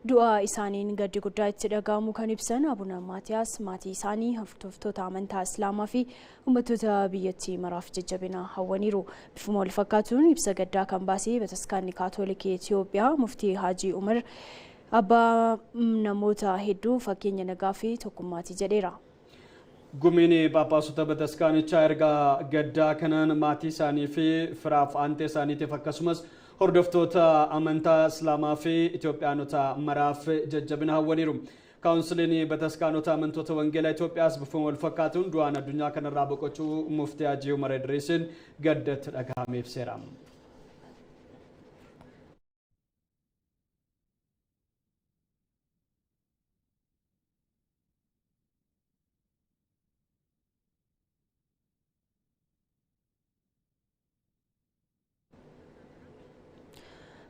Du'a isaaniin gaddi guddaa itti dhaga'amu kan ibsan Abuna Maatiyaas maatii isaanii, hordoftoota amantaa Islaamaa fi uummattoota biyyattii maraaf jajjabina hawwaniiru. Bifuma wal fakkaatuun ibsa gaddaa kan baasee Bataskaanni Kaatoolikii Itoophiyaa Muftii Hajii Umar abbaa namoota hedduu, fakkeenya nagaa fi tokkummaati jedheera. Gumiin Phaaphaasota Bataskaanichaa ergaa gaddaa kanaan maatii isaanii fi firaaf aantee isaaniitiif akkasumas hordoftoota amantaa Islaamaa fi Itoophiyaanota maraaf jajjabina hawwaniiru. Kaawunsiliin Bataskaanota Amantoota Wangeelaa Itoophiyaas bifuma wal fakkaatuun du'aan addunyaa kanarraa boqochuu Muftii Hajii Umar Idriisiin gaddatti dhagahame ibseera.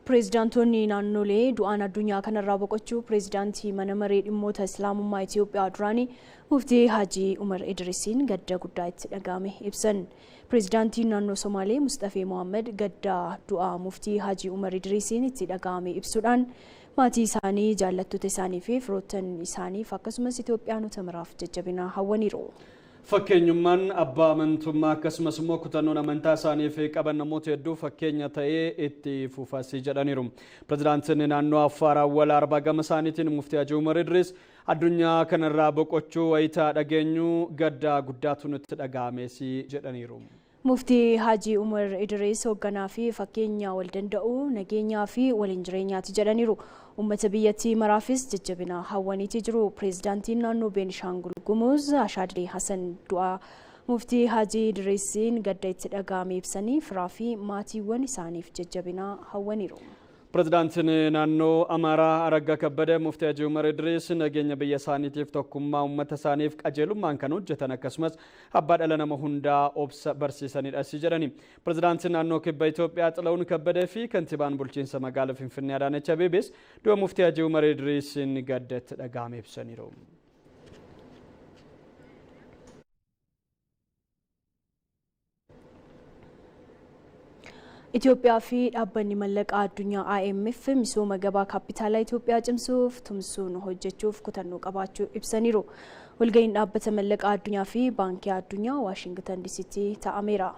Pireezidaantoonni naannolee du'aan addunyaa kanarraa boqochuu pireezidaantii mana maree dhimmoota Islaamummaa Itoophiyaa duraanii Muftii Hajii Umar Idrisiin gadda guddaa itti dhaga'ame ibsan. Pireezidaantiin naannoo Somaalee Mustafee Mohaammed gadda du'aa Muftii Hajii Umar Idrisiin itti dhaga'ame ibsuudhaan maatii isaanii, jaallattoota isaanii fi firoottan isaaniif akkasumas Itoophiyaanota maraaf jajjabina hawwaniiru. Fakkeenyummaan abbaa amantummaa akkasumas immoo kutannoon amantaa isaaniif qaban namoota hedduu fakkeenya ta'ee itti fufasii jedhaniiru. Pirezidaantiin naannoo Affaar Awwal Arbaa gama isaaniitiin Muftii Hajii Umar Idriis addunyaa kanarraa boqochuu wayitaa dhageenyu gadda guddaatu nutti dhaga'ameesi jedhaniiru. Muftii Hajii Umar Idriis hoogganaa fi fakkeenya wal danda'uu, nageenyaa fi waliin jireenyaati jedhaniiru. Uummata biyyattii maraafis jajjabina hawwaniitii jiru. Pireezidaantiin naannoo Beenishaangul Gumuz Ashaadilii Hasan du'aa Muftii Hajii Idriisiin gadda itti dhaga'ame ibsanii firaa fi maatiiwwan isaaniif jajjabina hawwaniiru. Pirezidaantiin naannoo Amaaraa Araggaa Kabbada Muftii Hajii Umar Idriis nageenya biyya isaaniitiif, tokkummaa uummata isaaniif qajeelummaan kan hojjetan akkasumas abbaa dhala nama hundaa obsa barsiisanidha si jedhani. Pirezidaantiin naannoo Kibba Itoophiyaa Xilahun Kabbadee fi kantiibaan bulchiinsa magaalaa Finfinnee Adaanech Abeebees du'a Muftii Hajii Umar Idriisiin gaddatti dhaga'ame ibsaniiru. Itoophiyaa fi dhaabbanni mallaqaa addunyaa IMF misooma gabaa kaappitaalaa Itoophiyaa cimsuuf tumsuun hojjechuuf kutannoo qabaachuu ibsaniiru. Walga'iin dhaabbata mallaqaa addunyaa fi baankii addunyaa Waashingitan DCtti taa'ameera.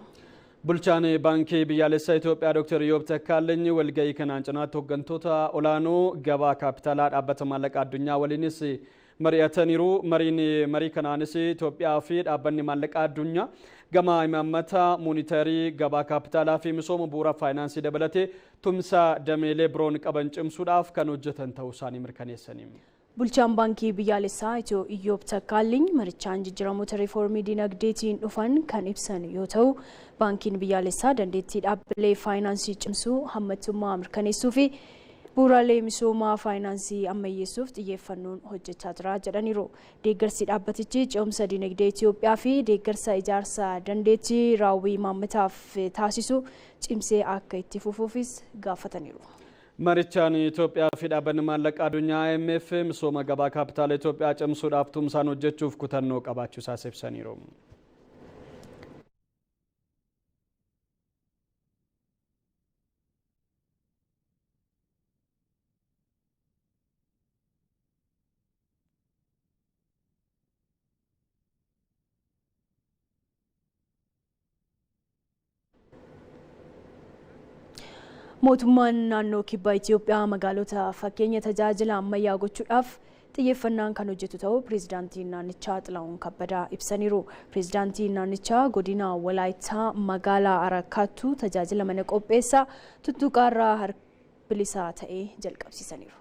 Bulchaan Baankii Biyyaalessaa Itoophiyaa Dr. Iyoob Takkaalany walga'ii kanaan cinaatti hooggantoota olaanoo gabaa kaapitaalaa dhaabbata maallaqaa addunyaa waliinis mari'ataniiru. Mariin marii kanaanis Itoophiyaa fi dhaabbanni maallaqaa addunyaa gama imaammata moonitarii, gabaa kaapitaalaa fi misooma bu'uura faayinaansii dabalatee tumsa dameelee biroon qaban cimsuudhaaf kan hojjetan ta'uu isaanii mirkaneessani. Bulchaan Baankii Biyyaalessaa Itiyoo Iyyoob Takkaaliny marichaan jijjiiramoota riifoormii dinagdeetiin dhufan kan ibsan yoo ta'u, baankiin biyyaalessaa dandeettii dhaabbilee faayinaansii cimsuu, hammattummaa mirkaneessuu fi bu'uuraalee misoomaa faayinaansii ammayyeessuuf xiyyeeffannoon hojjechaa jira jedhaniiru. Deeggarsi dhaabbatichi ce'umsa dinagdee Itoophiyaa fi deeggarsa ijaarsa dandeettii raawwii imaammataaf taasisu cimsee akka itti fufuufis gaafataniiru. Marichaan Itoophiyaa fi dhaabbanni maallaqa addunyaa IMF misooma gabaa kaapitaala Itoophiyaa cimsuudhaaf tumsaan hojjechuuf kutannoo qabaachuu isaas ibsaniiru. Mootummaan naannoo kibba Itoophiyaa magaalota fakkeenya tajaajila ammayyaa gochuudhaaf xiyyeeffannaan kan hojjetu ta'uu pireezidaantiin naannichaa Xilahuun Kabbadaa ibsaniiru. Pireezidaantiin naannichaa godina Walaayittaa magaalaa Arakkaattuu tajaajila mana qopheessaa tuttuqaarraa bilisaa ta'ee jalqabsiisaniiru.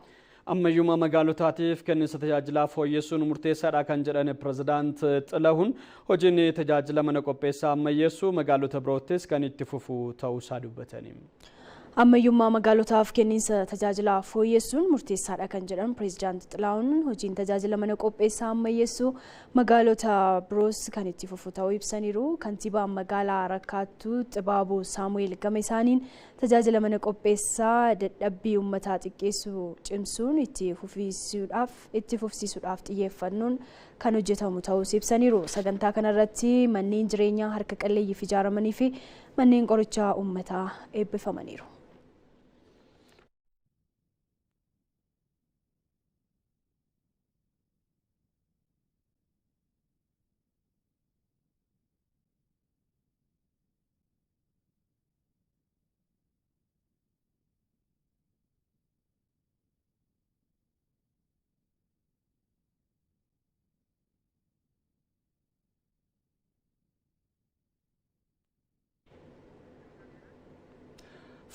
Ammayyummaa magaalotaatiif kenniinsa tajaajilaa fooyyessuun murteessaadha kan jedhan pireezidaant Xilahuun hojiin tajaajila mana qopheessaa ammayyeessuu magaalota biroottis kan itti fufu ta'uusaa dubbatani. Ammayyummaa magaalotaaf kenniinsa tajaajilaa fooyyessuun murteessaadha kan jedhan pireezidaant Xilahuun hojiin tajaajila mana qopheessaa ammayyeessuu magaalota biroos kan itti fufu ta'uu ibsaniiru. Kantiibaan magaalaa Arakkaattuu Xibaabuu Saamu'eel gama isaaniin tajaajila mana qopheessaa dadhabbii uummataa xiqqeessuu cimsuun itti fufsiisuudhaaf xiyyeeffannoon kan hojjetamu ta'uus ibsaniiru. Sagantaa kanarratti manneen jireenyaa harka qalleeyyiif ijaaramanii fi manneen qorichaa uummataa eebbifamaniiru.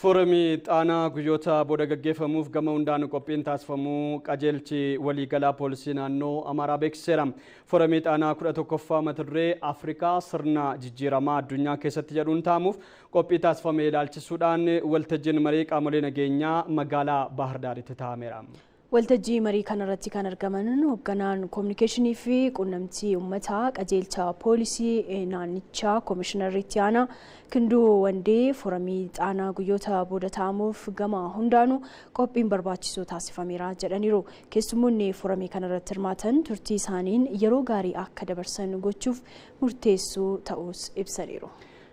Foorumii Xaanaa guyyoota booda gaggeeffamuuf gama hundaan qophiin taasifamuu qajeelchi waliigalaa poolisii naannoo Amaaraa beeksiseera. Foorumii Xaanaa 11ffaa mata duree Afrikaa sirna jijjiiramaa addunyaa keessatti jedhuun taa'amuuf qophii taasifame ilaalchisuudhaan waltajjiin marii qaamolee nageenyaa magaalaa Baahir Daaritti taa'ameera. Waltajjii marii kanarratti kan argaman hoogganaan koominikeeshinii fi quunnamtii uummataa qajeelcha poolisii naannichaa koomishinar itti aanaa Kinduu Wandee foorumii Xaanaa guyyoota booda taa'amuuf gama hundaanuu qophiin barbaachisoo taasifameera jedhaniiru. Keessummoonni foorumii kanarratti hirmaatan turtii isaaniin yeroo gaarii akka dabarsan gochuuf murteessuu ta'us ibsaniiru.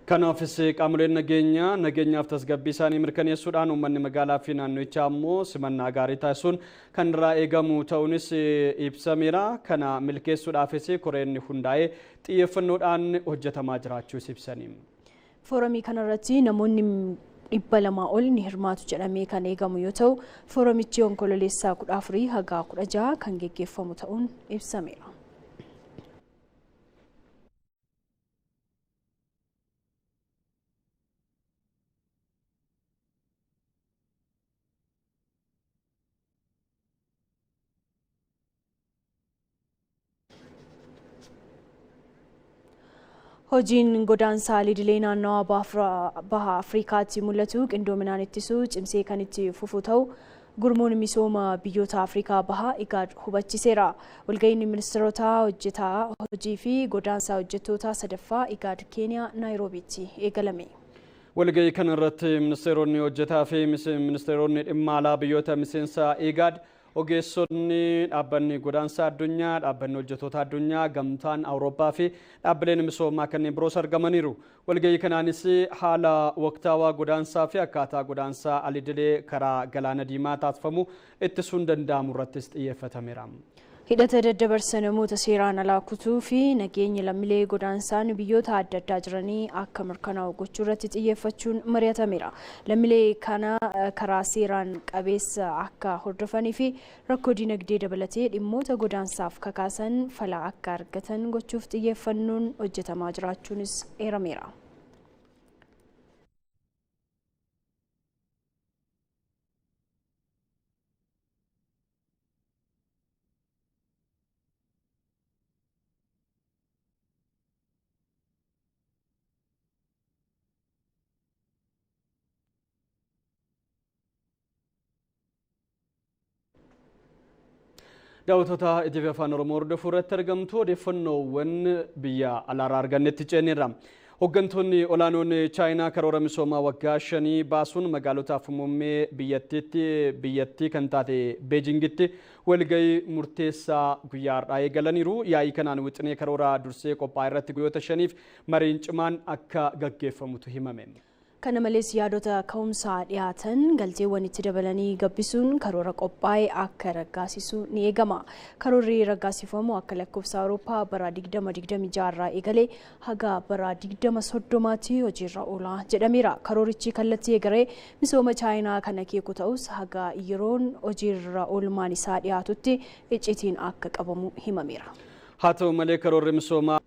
Kanaafis qaamoleen nageenyaa nageenyaaf tasgabbii isaanii mirkaneessuudhaan uummanni magaalaa fi naannichaa ammoo simannaa gaarii taasisuun kan irraa eegamu ta'uunis ibsameera. Kana milkeessuudhaafis koreen hundaa'ee xiyyeeffannoodhaan hojjetamaa jiraachuus ibsani. Foorumii kanarratti namoonni 200 ol ni hirmaatu jedhamee kan eegamu yoo ta'u, foorumichi onkololeessaa 14 haga 16 kan geggeeffamu ta'uun ibsameera. Hojiin godaansa alidilee naannawaa baha Afrikaatti mul'atu qindoominaan ittisuu cimsee kan itti fufu ta'u gurmuun misooma biyyoota Afrikaa bahaa IGAD hubachiiseera. Walga'iin ministeerota hojjetaa hojii fi godaansa hojjettoota sadaffaa IGAD Keeniyaa Naayiroobiitti eegalame. Walga'ii kana irratti ministeeronni hojjetaa fi ministeeronni dhimma alaa biyyoota miseensa IGAD ogeessonni dhaabbanni godaansa addunyaa, dhaabbanni hojjettoota addunyaa, gamtaan Awurooppaa fi dhaabbileen misoomaa kanneen biroos argamaniiru. Walga'ii kanaanis haala waqtaawaa godaansaa fi akkaataa godaansaa alidilee karaa galaana diimaa taasifamu ittisuun danda'amu irrattis xiyyeeffatameera. Hidhata daddabarsa namoota seeraan alaa kutuu fi nageenya lammiilee godaansaan biyyoota adda addaa jiranii akka mirkanaa'u gochuu irratti xiyyeeffachuun mari'atameera. Lammiilee kana karaa seeraan qabeessa akka hordofanii fi rakkoo dinagdee dabalatee dhimmoota godaansaaf kakaasan fala akka argatan gochuuf xiyyeeffannoon hojjetamaa jiraachuunis eerameera. Daawwattoota ETV Afaan Oromoo hordofuu irratti argamtu odeeffannoowwan biyya alaarraa argannetti ceeneerra. Hooggantoonni olaanoon Chaayinaa karoora misoomaa waggaa 5 baasuun magaalotaaf muummee biyyattii kan taate Beejingitti walgahii murteessaa guyyaa har'aa eegalaniiru. Yaa'ii kanaan wixinee karoora dursee qophaa'e irratti guyyoota 5f mariin cimaan akka gaggeeffamutu himame. Kana malees yaadota ka'umsaa dhiyaatan galteewwan itti dabalanii gabbisuun karoora qophaa'e akka raggaasisu ni eegama. Karoorri raggaasifamu akka lakkoofsa Awurooppaa bara 2026 irraa eegalee haga bara 2030tti hojiirra oola jedhameera. Karoorichi kallattii eegalee misooma Chaayinaa kan akeeku ta'us haga yeroon hojiirra oolmaan isaa dhiyaatutti icciitiin akka qabamu himameera. Haa ta'u malee karoorri misoomaa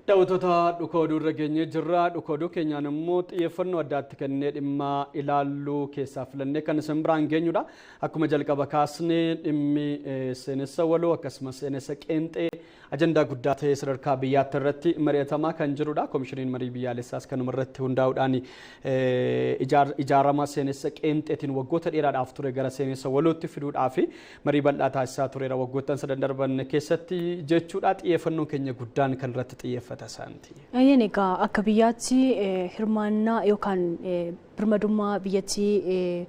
Daawwattoota dhuka oduu irra geenyee jirra. Dhuka oduu keenyaan immoo xiyyeeffannoo addaatti kennee dhimma ilaalluu keessaa filannee kan isin biraan geenyudha. Akkuma jalqaba kaasnee dhimmi seenessa waloo akkasumas seenessa qeenxee ajandaa guddaa ta'ee sadarkaa biyyaatti irratti mari'atamaa kan jirudha. Komishiniin marii biyyaalessaas kanuma irratti hundaa'uudhaan ijaarama seenessa qeenxeetiin waggoota dheeraadhaaf ture gara seenessa walootti fiduudhaaf marii bal'aa taasisaa tureera waggoottan sadan darban keessatti jechuudha. Xiyyeeffannoon keenya guddaan kan irratti xiyyeeffata isaaniiti. Ayyeen egaa akka biyyaatti hirmaannaa yookaan birmadummaa biyyattii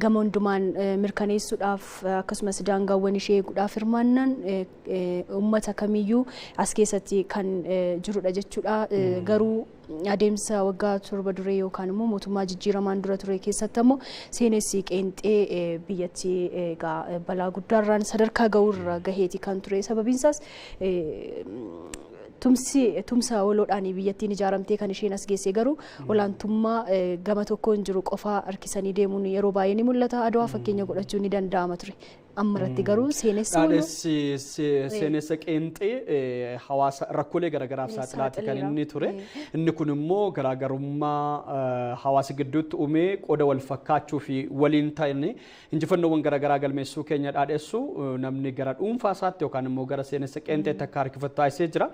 gama hundumaan mirkaneessuudhaaf akkasumas daangaawwan ishee eeguudhaaf hirmaannaan uummata kamiyyuu as keessatti kan jirudha jechuudha. Garuu adeemsa waggaa 7 duree yookaan immoo mootummaa jijjiiramaan dura ture keessatti ammoo seenessi qeenxee biyyattii egaa balaa guddaarraan sadarkaa ga'uurra gaheeti kan ture. Sababiin isaas tumsa waloodhaan biyyattiin ijaaramtee kan isheen as geesse garuu olaantummaa gama tokkoon jiru qofaa harkisanii deemuun yeroo baay'ee ni mul'ata. Adawaa fakkeenya godhachuun ni danda'ama ture. Ammarratti garuu seenessa waloo seenessa qeenxee hawaasa rakkoolee garaagaraaf saaxilaati kan inni ture. Inni kun immoo garaagarummaa hawaasa gidduutti uumee qooda wal fakkaachuu fi waliin ta'anii injifannoowwan garaagaraa galmeessuu keenya dhaadheessu namni gara dhuunfaa isaatti yookaan immoo gara seenessa qeenxeetti akka harkifatu taasisee jira.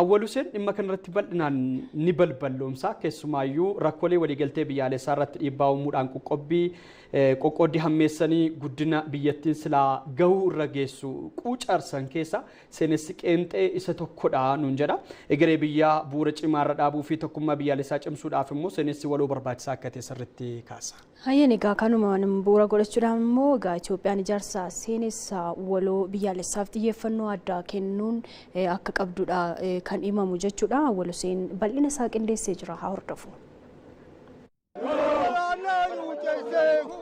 Awwal Huseen dhimma kanarratti bal'inaan ni balballoomsa. Keessumaayyuu rakkoolee waliigaltee biyyaalessaa irratti dhiibbaa uumuudhaan qoqqooddii hammeessanii guddina biyyattiin silaa gahuu irra geessu quucarsan keessa seenessi qeenxee isa tokkodha nuun jedha. Egeree biyyaa bu'uura cimaa irra dhaabuu fi tokkummaa biyyaalessaa cimsuudhaaf immoo seenessi waloo barbaachisaa akka ta'e sirriitti kaasa. Hayyeen egaa kanumaan bu'uura godhachuudhaan immoo egaa Itoophiyaan ijaarsa seenessa waloo biyyaalessaaf xiyyeeffannoo addaa kennuun akka qabdudha kan himamu jechuudha. Awwal Huseen bal'ina isaa qindeessee jira, haa hordofu.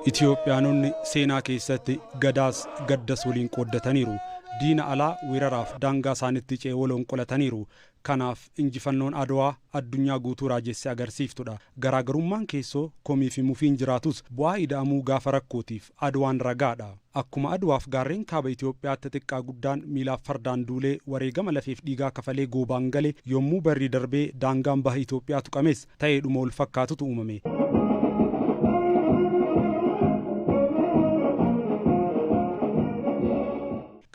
Itoophiyaanonni seenaa keessatti gadaas gaddas waliin qooddataniiru. Diina alaa weeraraaf daangaa isaanitti ce'ee waloon qolataniiru. Kanaaf injifannoon Adawaa addunyaa guutuu raajessee agarsiiftudha. Garaagarummaan keessoo komii fi mufiin jiraatus bu'aa ida'amuu gaafa rakkootiif Adawaan ragaadha. Akkuma Adawaaf gaarreen kaaba Itoophiyaatti xiqqaa guddaan miilaaf fardaan duulee wareegama lafeef dhiigaa kafalee goobaan gale yommuu barri darbee daangaan baha Itoophiyaa tuqames ta'eedhuma wal fakkaatutu uumame.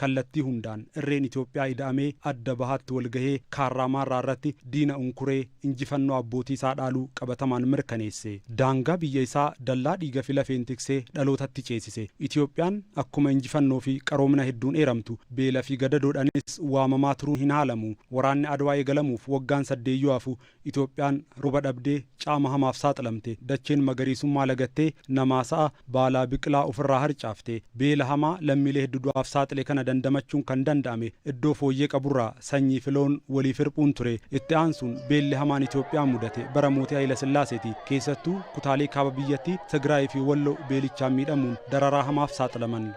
Kallattii hundaan irreen Itoophiyaa ida'amee adda bahaatti walgahee kaarraa maarraa irratti diina unkuree injifannoo abbootii isaa dhaaluu qabatamaan mirkaneesse. Daangaa biyya isaa dallaa dhiiga fi lafeen tiksee dhalootatti ceesise. Itoophiyaan akkuma injifannoo fi qaroomina hedduun eeramtu beela fi gadadoodhaanis waamamaa turuun hin haalamu. Waraanni Adwaa eegalamuuf waggaan 8 yoo hafu Itoophiyaan roba dhabdee caama hamaaf saaxilamte. Dacheen magariisummaa lagattee namaa sa'a baalaa biqilaa ofirraa harcaafte. Beela hamaa lammiilee hedduu du'aaf saaxile kana dandamachuun kan danda'ame iddoo fooyyee qaburraa sanyii filoon waliif hirphuun ture. Itti aansuun beelli hamaan Itoophiyaa mudate bara mootii Haayila Sillaaseeti. Keessattuu kutaalee kaaba biyyattii Tigraay fi Walloo beelichaan miidhamuun dararaa hamaaf saaxilaman.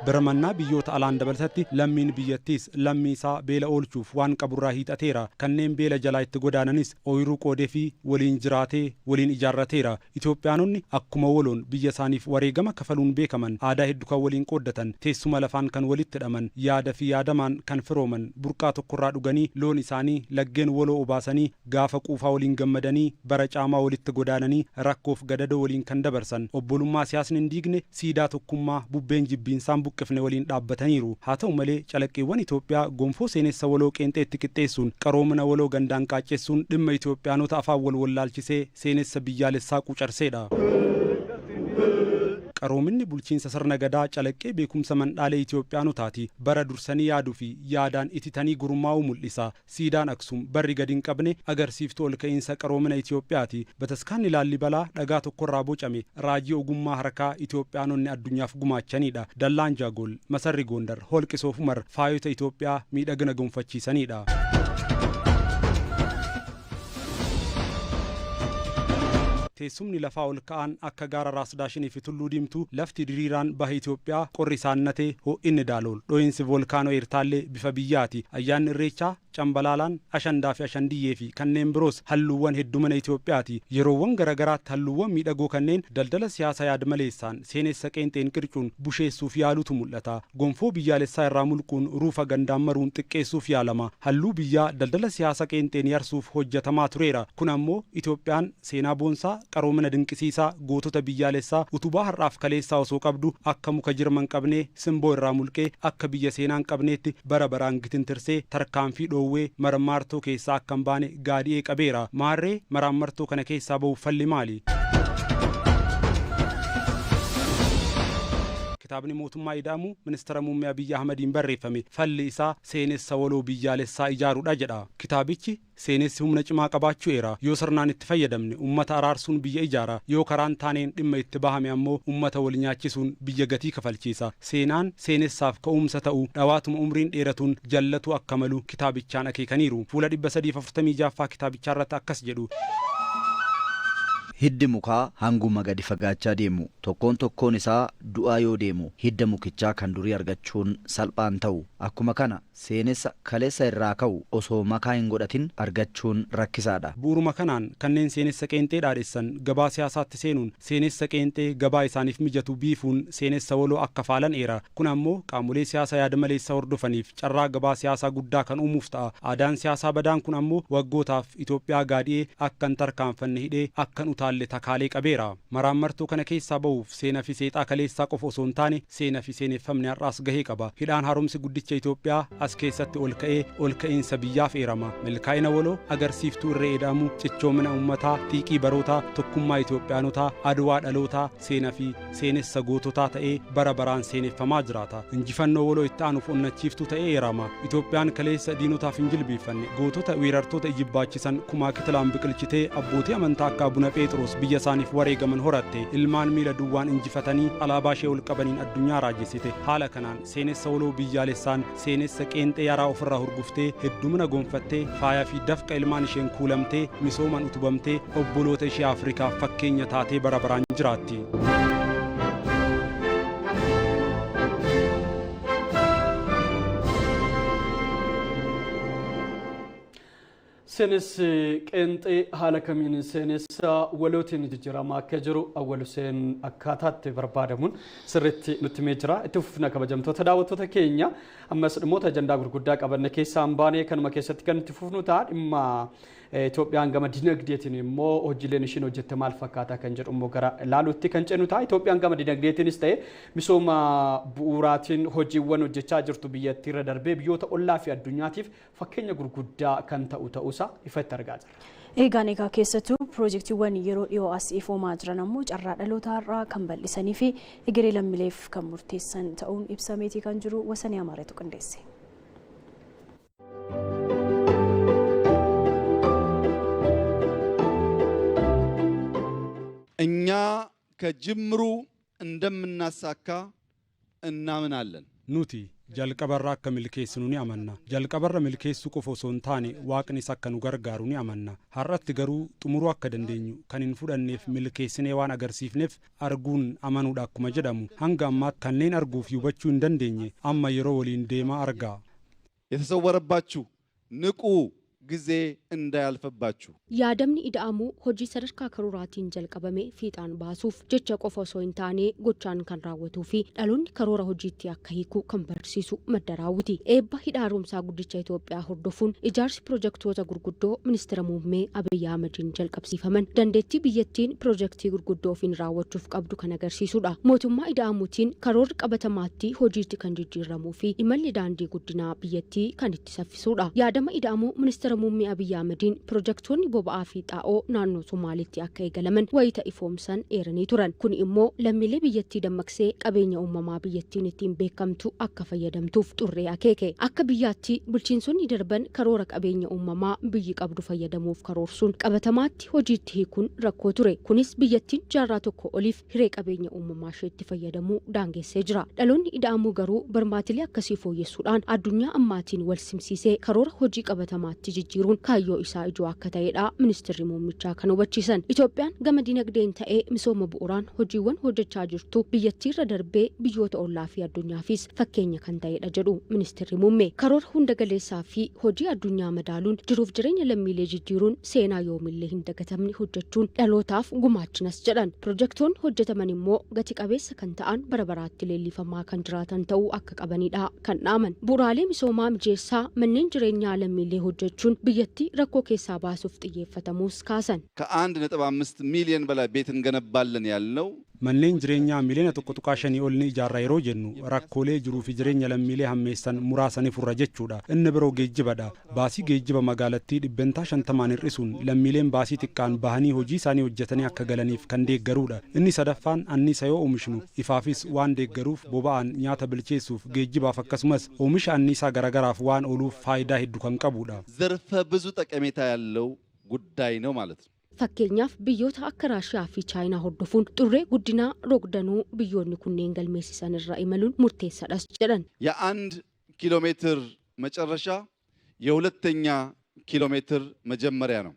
Birmannaa biyyoota alaan dabalatatti lammiin biyyattiis lammii isaa beela oolchuuf waan qaburraa hiixateera. Kanneen beela jalaa itti godaananis ooyiruu qoodee fi waliin jiraatee waliin ijaarrateera. Itoophiyaanonni akkuma waloon biyya isaaniif wareegama kafaluun beekaman, aadaa hedduu kan waliin qooddatan, teessuma lafaan kan walitti hidhaman, yaada fi yaadamaan kan firooman, burqaa tokkorraa dhuganii loon isaanii laggeen waloo obaasanii gaafa quufaa waliin gammadanii bara caamaa walitti godaananii rakkoof gadadoo waliin kan dabarsan, obbolummaa siyaasni hin diigne, siidaa tokkummaa bubbeen jibbiinsaan buqqifne waliin dhaabbataniiru. Haa ta'u malee calaqqeewwan Itoophiyaa gonfoo seenessa waloo qeenxeetti qixxeessuun qaroomina waloo gandaan qaacessuun dhimma Itoophiyaanota afaan wal wallaalchisee seenessa biyyaalessaa quucarseedha. Qaroominni bulchiinsa sirna Gadaa calaqqee beekumsa mandhaalee Itoophiyaanotaati. Bara dursanii yaaduu fi yaadaan ititanii gurmaa'uu mul'isa. Siidaan Aksum barri gadi hin qabne agarsiiftuu olka'iinsa qaroomina Itoophiyaati. Bataskaanni Laallibalaa dhagaa tokkorraa bocame raajii ogummaa harkaa Itoophiyaanonni addunyaaf gumaachanidha. Dallaan Jaagol, Masarri Gondar, Holqi Soofumar faayota Itoophiyaa miidhagina gonfachiisanidha. Teessumni lafaa ol ka'aan akka gaara Raas Daashinii fi Tulluu Diimtuu, lafti diriiraan baha Itoophiyaa qorri saannatee ho'inni Daalool, dho'iinsi voolkaanoo Eertaallee bifa biyyaati. Ayyaanni Irreechaa, Cambalaalaan, Ashandaa fi Ashandiyyee fi kanneen biroos halluuwwan heddumina Itoophiyaati. Yeroowwan garagaraatti halluuwwan miidhagoo kanneen daldala siyaasaa yaadmaleessaan, seenessa qeenxeen qircuun busheessuuf yaaluutu mul'ata. Gonfoo biyyaalessaa irraa mulquun ruufa gandaan maruun xiqqeessuuf yaalama. Halluu biyyaa daldala siyaasa qeenxeen yarsuuf hojjetamaa tureera. Kun ammoo Itoophiyaan seenaa boonsaa, qaroomina dinqisiisaa, gootota biyyaalessaa, utubaa har'aaf kaleessaa osoo qabdu akka muka jirma hin qabnee simboo irraa mulqee akka biyya seenaa hin qabneetti bara baraan gitintirsee tarkaanfii dhoowwee marmaartoo keessaa akka hin baane gaadi'ee qabeera. Maarree maraammartoo kana keessaa bahuuf falli maali? Kitaabni Mootummaa Ida'amuu Ministira Muummee Abiyyi Ahmadiin barreeffame falli isaa seenessa waloo biyyaalessaa ijaaruudha jedha. Kitaabichi seenessi humna cimaa qabaachuu eera. Yoo sirnaan itti fayyadamne ummata araarsuun biyya ijaara. Yoo karaan taaneen dhimma itti bahame ammoo ummata wal nyaachisuun biyya gatii kafalchiisa. Seenaan seenessaaf ka'umsa ta'u dhawaatuma umriin dheeratuun jallatuu akka malu kitaabichaan akeekaniiru. Fuula 346ffaa kitaabichaarratti akkas jedhu. Hiddi mukaa hanguma gadi fagaachaa deemu, tokkoon tokkoon isaa du'aa yoo deemu, hidda mukichaa kan durii argachuun salphaa hin ta'u. Akkuma kana seenessa kaleessa irraa ka'u osoo makaa hin godhatin argachuun rakkisaadha. Bu'uuruma kanaan kanneen seenessa qeenxee dhaadhessan gabaa siyaasaatti seenuun seenessa qeenxee gabaa isaaniif mijatu biifuun seenessa waloo akka faalan eera. Kun ammoo qaamolee siyaasa yaadmaleessa hordofaniif carraa gabaa siyaasaa guddaa kan uumuuf ta'a. Aadaan siyaasaa badaan kun ammoo waggootaaf Itoophiyaa gaadi'ee akka hin tarkaanfanne hidhee akka hin utaalle takaalee qabeera. Maraammartoo kana keessaa bahuuf seena fi seexaa kaleessaa qofa osoo hin taane seena fi seeneffamni har'aas gahee qaba. Hidhaan Haaromsi Guddicha Itoophiyaa as keessatti ol ka'ee ol ka'iinsa biyyaaf eerama. Milkaa'ina waloo, agarsiiftuu irree ida'amuu, cichoomina ummataa, xiiqii barootaa, tokkummaa Itoophiyaanotaa, Adwaa dhalootaa, seena fi seenessa goototaa ta'ee bara baraan seeneffamaa jiraata. Injifannoo waloo itti aanuuf onnachiiftuu ta'ee eerama. Itoophiyaan kaleessa diinotaaf hin jilbiiffanne, gootota weerartoota ijibbaachisan kumaa kitilaan biqilchitee abbootii amantaa akka Abuna Pheexiroos biyya isaaniif wareegaman horatte. Ilmaan miila duwwaan injifatanii alaabaa ishee ol qabaniin addunyaa raajessite. Haala kanaan seenessa waloo biyyaalessaan seenessa qeenxee yaraa ofirraa hurguftee, heddumina gonfattee, faaya fi dafqa ilmaan isheen kuulamtee, misoomaan utubamtee, obboloota ishee Afrikaaf fakkeenya taatee bara baraan jiraatti. Seenessi qeenxee haala kamiin seenessa walootiin jijjiiramaa akka jiru Awwal Huseen akkaataatti barbaadamuun sirriitti nutti himee jira. Itti fufna kabajamtoota daawwattoota keenya ammas dhimmoota ajandaa gurguddaa qabanne keessaa hin baane kanuma keessatti kan itti fufnu ta'a dhimma Itoophiyaan gama dinagdeetiin immoo hojiileen ishiin hojjette maal fakkaata kan jedhu immoo gara ilaaluutti kan ceenu ta'a. Itoophiyaan gama dinagdeetiinis ta'e misooma bu'uuraatiin hojiiwwan hojjechaa jirtu biyyattii irra darbee biyyoota ollaa fi addunyaatiif fakkeenya gurguddaa kan ta'u ta'uusaa ifatti argaa jirra. Eegaan egaa keessattuu piroojektiiwwan yeroo dhiyoo as ifoomaa jiran ammoo carraa dhaloota har'aa kan bal'isanii fi egeree lammiileef kan murteessan ta'uun ibsameetii kan jiru Wasanee Amaaretu qindeesse. እኛ ከጅምሩ እንደምናሳካ እናምናለን። Nuti jalqabarra akka milkeessinu ni amanna. Jalqabarra milkeessuu qofa osoo hin taane Waaqnis akka nu gargaaru ni amanna. Har'atti garuu xumuruu akka dandeenyu kan hin fudhanneef milkeessinee waan agarsiifneef arguun amanuudha akkuma jedhamu hanga ammaatti kanneen arguu fi hubachuu hin dandeenye amma yeroo waliin deemaa argaa. የተሰወረባችሁ ንቁ፣ ጊዜ እንዳያልፍባችሁ። Yaadamni Ida'amuu hojii sadarkaa karooraatiin jalqabame fiixaan baasuuf jecha qofa osoo hin taane gochaan kan raawwatuu fi dhaloonni karoora hojiitti akka hiiku kan barsiisu madda raawwiti. Eebba Hidha Haaromsaa Guddicha Itoophiyaa hordofuun ijaarsi pirojektoota gurguddoo Ministira Muummee Abiyyi Ahmadiin jalqabsiifaman dandeettii biyyattiin pirojektii gurguddoo ofiin raawwachuuf qabdu kan agarsiisudha. Mootummaa Ida'amuutiin karoorri qabatamaatti hojiitti kan jijjiirramuu fi imalli daandii guddinaa biyyattii kan itti saffisuudha. Yaadama Ida'amuu Ministira Ministira Muummee Abiyyi Ahmediin pirojektoonni boba'aa fi xaa'oo naannoo Somaaliitti akka eegalaman wayita ifoomsan eeranii turan. Kun immoo lammiilee biyyattii dammaqsee qabeenya uumamaa biyyattiin ittiin beekamtu akka fayyadamtuuf xurree akeeke. Akka biyyaatti bulchiinsonni darban karoora qabeenya uumamaa biyyi qabdu fayyadamuuf karoorsuun qabatamaatti hojiitti hiikuun rakkoo ture. Kunis biyyattiin jaarraa tokko oliif hiree qabeenya uumamaa isheetti fayyadamuu daangessee jira. Dhaloonni ida'amuu garuu barmaatilee akkasii fooyyessuudhaan addunyaa ammaatiin wal simsiisee karoora hojii qabatamaatti jijjiiruun kaayyoo isaa ijoo akka ta'edha ministeerri muummichaa kan hubachiisan. Itoophiyaan gama dinagdeen ta'ee misooma bu'uuraan hojiiwwan hojjechaa jirtu biyyattiirra darbee biyyoota ollaa fi addunyaafis fakkeenya kan ta'edha jedhu ministeerri muummee. Karoora hunda galeessaa fi hojii addunyaa madaaluun jiruuf jireenya lammiilee jijjiiruun seenaa yoomillee hin dagatamne hojjechuun dhalootaaf gumaachinas jedhan. Pirojektoonni hojjetaman immoo gati qabeessa kan ta'an bara baraatti leellifamaa kan jiraatan ta'uu akka qabanidha kan dhaaman. Bu'uuraalee misoomaa mijeessaa manneen jireenyaa lammiilee hojjechuun biyyattii rakkoo keessaa baasuuf xiyyeeffatamuus kaasan. ከ1.5 ሚሊዮን በላይ ቤት እንገነባለን ያልነው Manneen jireenyaa miliyoona 1.5 ol ni ijaarra yeroo jennu rakkoolee jiruu fi jireenya lammiilee hammeessan muraasa ni furra jechuudha. Inni biroo geejjibadha. Baasii geejjiba magaalattii 50% hir'isuun lammiileen baasii xiqqaan bahanii hojii isaanii hojjetanii akka galaniif kan deeggarudha. Inni sadaffaan anniisa yoo oomishnu ifaafis waan deeggaruuf boba'aan nyaata bilcheessuuf geejjibaaf akkasumas oomisha anniisaa garagaraaf waan ooluuf faayidaa hedduu kan qabudha. ዘርፈ ብዙ ጠቀሜታ ያለው ጉዳይ ነው ማለት ነው። Fakkeenyaaf biyyoota akka Raashiyaa fi Chaayinaa hordofuun xurree guddinaa rogdanuu biyyoonni kunneen galmeessisan irra imaluun murteessaadhas jedhan. የአንድ ኪሎ ሜትር መጨረሻ የሁለተኛ ኪሎ ሜትር መጀመሪያ ነው።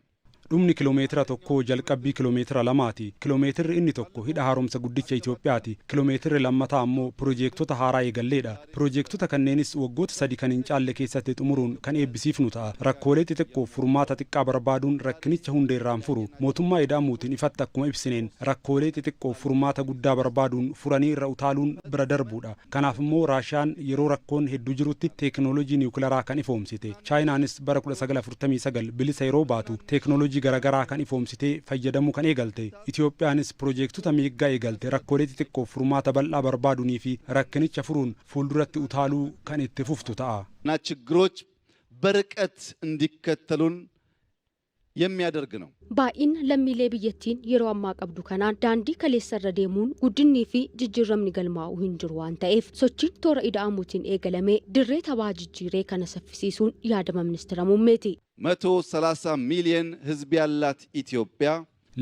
Dhumni kiloomeetira tokkoo jalqabbii kiloomeetira lamaati. Kiloomeetirri inni tokko hidha haaromsa guddicha Itoophiyaati. Kiloomeetirri lammataa ammoo piroojeektota haaraa eegalleedha. Piroojeektota kanneenis waggoota 3 kan hin caalle keessatti xumuruun kan eebbisiifnu ta'a. Rakkoolee xixiqqoof furmaata xiqqaa barbaaduun rakkinicha hundeerraan furu. Mootummaa ida'amuutiin ifatti akkuma ibsineen rakkoolee xixiqqoof furmaata guddaa barbaaduun furanii irra utaaluun bira darbuudha. Kanaaf immoo Raashiyaan yeroo rakkoon hedduu jirutti teekinooloojii niwukilaraa kan ifoomsite. Chaayinaanis bara 1949 bilisa yeroo baatu teekinooloojii garagaraa kan ifoomsitee fayyadamuu kan eegalte. Itoophiyaanis piroojeektota miidhagaa eegalte rakkoolee xixiqqoof furmaata bal'aa barbaaduunii fi rakkinicha furuun fuulduratti utaaluu kan itti fuftu ta'a. እና ችግሮች በርቀት እንዲከተሉን የሚያደርግ ነው። Baay'ina lammiilee biyyattiin yeroo ammaa qabdu kanaan daandii kaleessa irra deemuun guddinni fi jijjiiramni galmaa'u hin jiru waan ta'eef sochiin toora ida'amuutiin eegalamee dirree taphaa jijjiiree kana saffisiisuun yaadama ministeera muummeeti. 130 ሚሊዮን ሕዝብ ያላት ኢትዮጵያ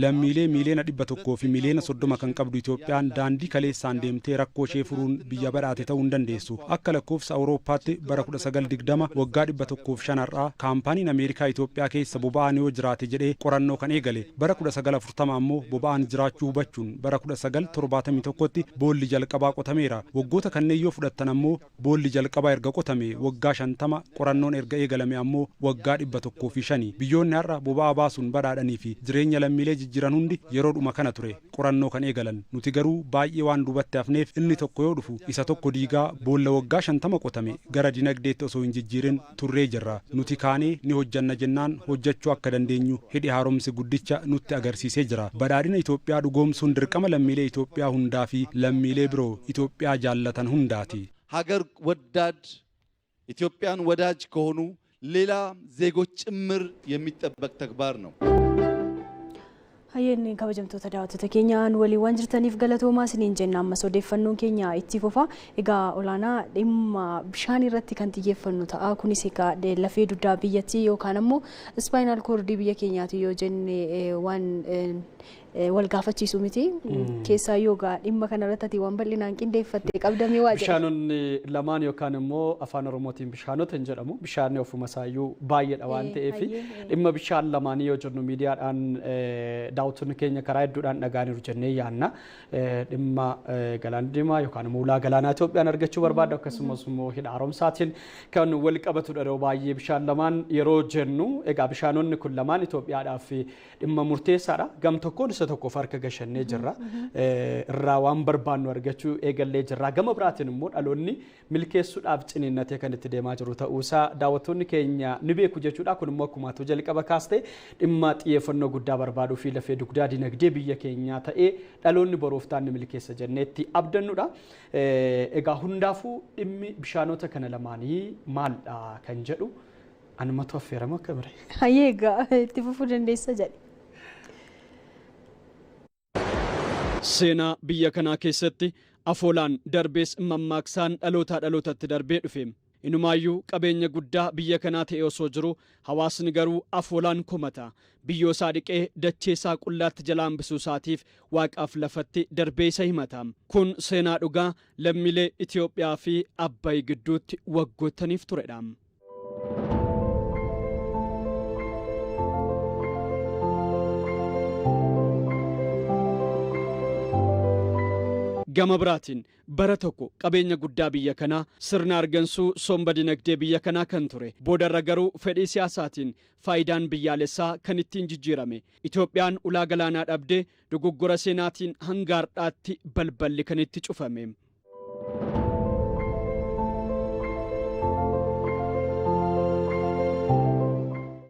Lammiilee 130 miliyoona kan qabdu Itoophiyaan daandii kaleessaan deemtee rakkoo ishee furuun biyya badhaate ta'uu hin dandeessu. Akka lakkoofsa Awurooppaatti bara 1920, waggaa 105 har'aa, kaampaaniin Ameerikaa Itoophiyaa keessa boba'aan yoo jiraate jedhee qorannoo kan eegale. Bara 1940 ammoo boba'aan jiraachuu hubachuun bara 1971tti boolli jalqabaa qotameera. Waggoota kanneen yoo fudhattan ammoo boolli jalqabaa erga qotame waggaa 50, qorannoon erga eegalame ammoo waggaa 105. Biyyoonni har'a boba'aa baasuun badhaadhanii fi jireenya lammiilee jijjiiran hundi yeroodhuma kana ture qorannoo kan eegalan. Nuti garuu baay'ee waan duubatti hafneef inni tokko yoo dhufu isa tokko diigaa boolla waggaa 50 qotame gara dinagdeetti osoo hin jijjiirin turree jirra. Nuti kaanee ni hojjanna jennaan hojjechuu akka dandeenyu hidhi haaromsi guddicha nutti agarsiisee jira. Badhaadhina Itoophiyaa dhugoomsuun dirqama lammiilee Itoophiyaa hundaa fi lammiilee biroo Itoophiyaa jaallatan hundaati. ሀገር ወዳድ ኢትዮጵያን ወዳጅ ከሆኑ ሌላ ዜጎች ጭምር የሚጠበቅ ተግባር ነው። Hayyeen, kabajamtoota daawwattoota keenyaan waliin waan jirtaniif galatoomaa isiniin jenna. Ammas odeeffannoon keenya itti fufa. Egaa olaanaa dhimma bishaan irratti kan xiyyeeffannu ta'a. Kunis egaa lafee dugdaa biyyattii yookaan ammoo spinal cordii biyya keenyaati yoo jenne waan wal gaafachiisu miti. Keessaa yoo egaa dhimma kanarratti ati waan bal'inaan qindeeffattee qabdamee waa jedha. Bishaanonni lamaan yookaan immoo afaan Oromootiin bishaanota hin jedhamu. Bishaan ofuma isaayyuu baay'eedha waan ta'eef dhimma bishaan lamaanii yoo jennu miidiyaadhaan daawwattoonni keenya karaa hedduudhaan dhaga'aniiru jennee yaanna. Dhimma galaana diimaa yookaan immoo ulaa galaanaa Itoophiyaan argachuu barbaaddu akkasumas immoo hidha haaromsaatiin kan wal qabatudha yeroo baay'ee bishaan lamaan yeroo jennu. Egaa bishaanonni kun lamaan Itoophiyaadhaaf dhimma murteessaadha. Gam tokkoon isa tokkoof harka gashannee jirra. Irraa waan barbaannu argachuu eegallee jirra. Gama biraatiin immoo dhaloonni milkeessuudhaaf ciniinnatee kan itti deemaa jiru ta'uusaa daawwattoonni keenya ni beeku jechuudha. Kun immoo akkuma atu jalqaba kaastee dhimma xiyyeeffannoo guddaa barbaaduu fi lafee dugdaa dinagdee biyya keenyaa ta'ee dhaloonni boruuf ta'an ni milkeessa jenneetti abdannudha. Egaa hundaafuu dhimmi bishaanota kana lamaanii maaldha kan jedhu Anumatu affeeramu akka bire. Hayyee egaa itti fufuu dandeessa jedhe. Seenaa biyya kanaa keessatti afoolaan darbees mammaaksaan dhalootaa dhalootatti darbee dhufe. Inumaayyuu qabeenya guddaa biyya kanaa ta'e osoo jiru hawaasni garuu afoolaan komata. Biyyoo isaa dhiqee dachee isaa qullaatti jala hambisuu isaatiif waaqaaf lafatti darbee isa himata. Kun seenaa dhugaa lammiilee Itoophiyaa fi Abbaay gidduutti waggootaniif turedha. Gama biraatiin bara tokko qabeenya guddaa biyya kanaa sirna argansuu somba dinagdee biyya kanaa kan ture boodarra garuu fedhii siyaasaatiin faayidaan biyyaalessaa kan ittiin jijjiirame Itoophiyaan ulaa galaanaa dhabdee dogoggora seenaatiin hanga har'aatti balballi kan itti cufame.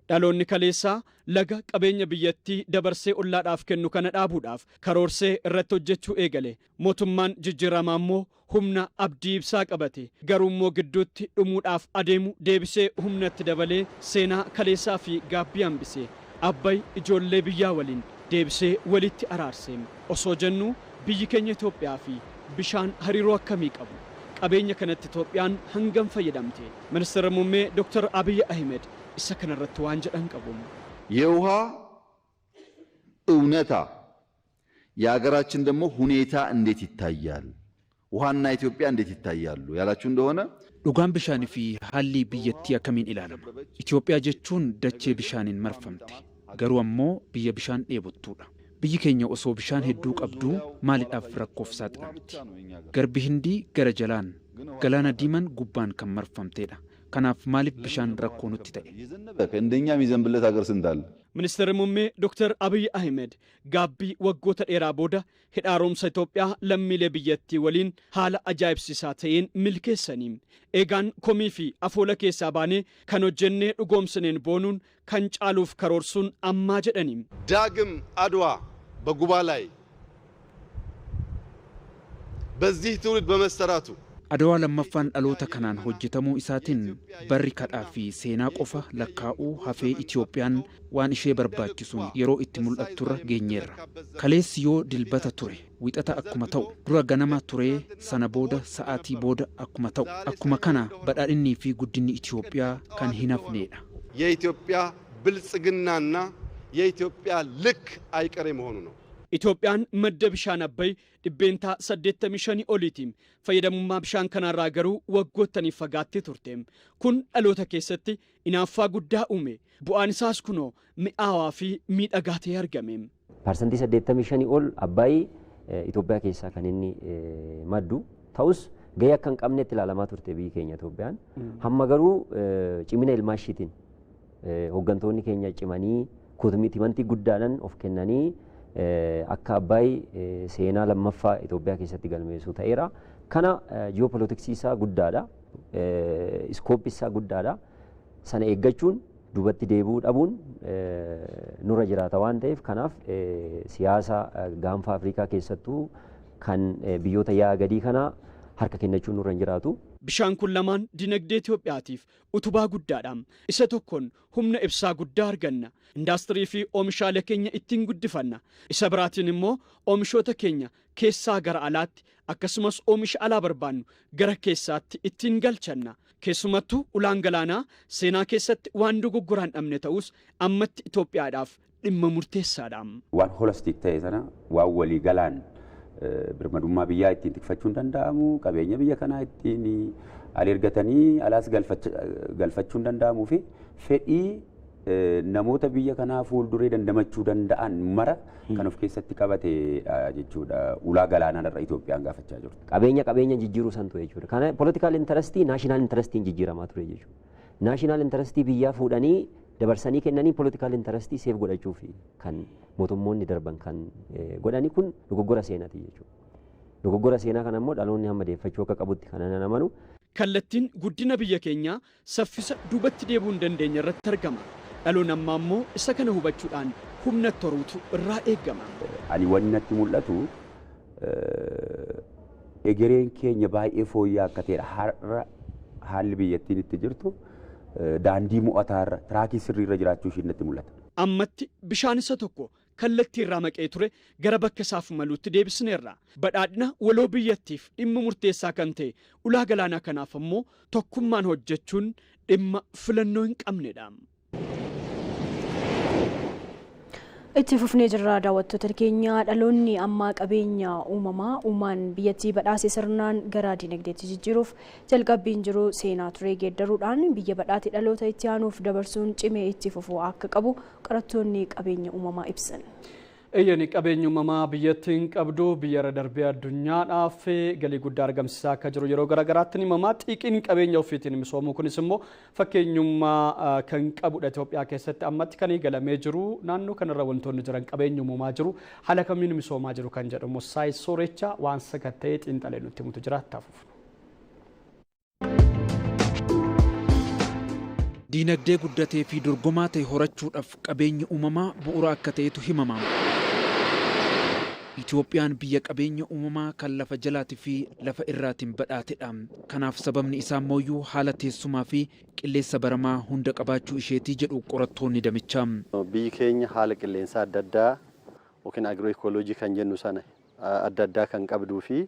Dhaloonni kaleessaa laga qabeenya biyyattii dabarsee ollaadhaaf kennu kana dhaabuudhaaf karoorsee irratti hojjechuu eegale. Mootummaan jijjiiramaa immoo humna abdii ibsaa qabate. Garuu immoo gidduutti dhumuudhaaf adeemu deebisee humnatti dabalee seenaa kaleessaa fi gaabbii hambise. Abbay ijoollee biyyaa waliin deebisee walitti araarse. Osoo jennuu biyyi keenya Itoophiyaa fi bishaan hariiroo akkamii qabu? Qabeenya kanatti Itoophiyaan hangam fayyadamte? Ministeera Muummee Dr. Abiy Ahmed isa kanarratti waan jedhan qabu. የውሃ እውነታ የሀገራችን ደግሞ ሁኔታ እንዴት ይታያል? ውሃና ኢትዮጵያ እንዴት ይታያሉ ያላችሁ እንደሆነ Dhugaan bishaanii fi haalli biyyattii akkamiin ilaalama? Itoophiyaa jechuun dachee bishaaniin marfamte. Garuu ammoo biyya bishaan dheebottuudha. Biyyi keenya osoo bishaan hedduu qabduu maaliidhaaf rakkoof saaxilamti? Garbi Hindii gara jalaan, galaana diimaan gubbaan kan marfamteedha. Kanaaf maaliif bishaan rakkoo nutti ta'e? እንደኛ የሚዘንብለት ሀገር ስንት አለ? Ministeerri Muummee Dr. Abiy Ahmed gaabbii waggoota dheeraa booda hidha haaromsa Itoophiyaa lammiilee biyyattii waliin haala ajaa'ibsiisaa ta'een milkeessanii. Eegaan komii fi afoola keessaa baanee kan hojjennee dhugoomsineen boonuun kan caaluuf karoorsuun ammaa jedhanii. ዳግም አድዋ በጉባ ላይ በዚህ ትውልድ በመሰራቱ Adawaa lammaffaan dhaloota kanaan hojjetamuu isaatiin barri kadhaa fi seenaa qofa lakkaa'uu hafee Itoophiyaan waan ishee barbaachisuun yeroo itti mul'atturra geenyeerra. Kaleessi yoo dilbata ture wixata akkuma ta'u dura ganama turee sana booda sa'aatii booda akkuma ta'u akkuma kana badhaadhinnii fi guddinni Itoophiyaa kan hin hafneedha. የኢትዮጵያ ብልጽግናና የኢትዮጵያ ልክ አይቀሬ መሆኑ ነው። Itoophiyaan madda bishaan Abbaay 85% oliitiin fayyadamummaa bishaan kanarraa garuu waggoottaniif fagaattee turte. Kun dhaloota keessatti inaaffaa guddaa uume. Bu'aan isaas kunoo mi'aawaa fi miidhagaa ta'ee argame. 85% ol Abbaay Itoophiyaa keessaa kan inni maddu ta'us gahee akka hin qabnetti ilaalamaa turte biyyi keenya Itoophiyaan. Hamma garuu cimina ilmaa ishiitiin hooggantoonni keenya cimanii commitmentii guddaadhaan of kennanii akka Abbaay seenaa lammaffaa Itoophiyaa keessatti galmeessuu ta'eera. Kana ji'oopolitiksii isaa guddaadha. Scopeii isaa guddaadha. Sana eeggachuun duubatti deebi'uu dhabuun nurra jiraata waan ta'eef kanaaf siyaasa gaanfa Afrikaa keessattuu kan biyyoota yaa'a gadii kana harka kennachuun nurra hin jiraatu. Bishaan kun lamaan dinagdee Itoophiyaatiif utubaa guddaadha. Isa tokkoon humna ibsaa guddaa arganna. Indaastirii fi oomishaalee keenya ittiin guddifanna. Isa biraatiin immoo oomishoota keenya keessaa gara alaatti akkasumas oomisha alaa barbaannu gara keessaatti ittiin galchanna. Keessumattuu ulaan galaanaa seenaa keessatti waan dogoggoraan dhabne ta'us ammatti Itoophiyaadhaaf dhimma murteessaadha. Waan holistic ta'e sana waan walii galaan birmadummaa biyyaa ittiin tikfachuun danda'amu, qabeenya biyya kanaa ittiin al ergatanii alaas galfachuun danda'amuu fi fedhii namoota biyya kanaa fuulduree dandamachuu danda'an mara kan of keessatti qabatedha jechuudha. Ulaa galaanaa irra Itoophiyaan gaafachaa jirtu. Qabeenya qabeenya jijjiiruu san ture jechuudha. Kana political interestii national interestiin jijjiiramaa ture jechuudha. National interestii biyyaa fuudhanii dabarsanii kennanii political interestii save godhachuuf kan mootummoonni darban kan godhani kun dogoggora seenaati jechuudha. Dogoggora seenaa kana immoo dhaloonni hamma deeffachuu akka qabutti kan nan amanu. Kallattiin guddina biyya keenyaa saffisa duubatti deebi'uu hin dandeenye irratti argama. Dhaloonni ammaa immoo isa kana hubachuudhaan humna toruutu irraa eegama. Ani wanni natti mul'atu egereen keenya baay'ee fooyya'aa akka ta'edha. Har'a haalli biyyattiin itti jirtu Daandii mo'ataarra, tiraakii sirriirra jiraachuu ishii natti mul'ata. Ammatti bishaan isa tokko kallattii irraa maqee ture gara bakka isaaf maluutti deebisneerra. Badhaadhina waloo biyyattiif dhimma murteessaa kan ta'e ulaa galaanaa kanaaf ammoo tokkummaan hojjechuun dhimma filannoo hin qabnedha. Itti fufnee jirra, daawwattoota keenya. Dhaloonni ammaa qabeenya uumamaa uumaan biyyattii badhaase sirnaan gara dinagdeetti jijjiiruuf jalqabbiin jiru seenaa ture geeddaruudhaan biyya badhaate dhaloota itti aanuuf dabarsuun cimee itti fufuu akka qabu qorattoonni qabeenya uumamaa ibsan. Eeyyani, qabeenya uumamaa biyyattiin qabdu biyyarra darbee addunyaadhaaf galii guddaa argamsiisaa akka jiru yeroo garaagaraatti ni himamaa. Xiiqiin qabeenya ofiitiin misoomuu kunis immoo fakkeenyummaa kan qabudha. Itoophiyaa keessatti ammatti kan eegalamee jiru, naannoo kanarra wantoonni jiran, qabeenya uumamaa jiru haala kamiin misoomaa jiru kan jedhamu Saayis Soorecha waan sakatta'ee xiinxalee nutti himutu jira, taafuuf. Diinagdee guddatee fi dorgomaa ta'e horachuudhaaf qabeenyi uumamaa bu'uura akka ta'etu himama. Itoophiyaan biyya qabeenya uumamaa kan lafa jalaatii fi lafa irraatiin badhaatedha. Kanaaf sababni isaa immoo haala teessumaa fi qilleensa baramaa hunda qabaachuu isheetii jedhu qorattoonni damichaa. Biyyi keenya haala qilleensaa adda addaa yookiin agro ecology kan jennu sana adda addaa kan qabduu fi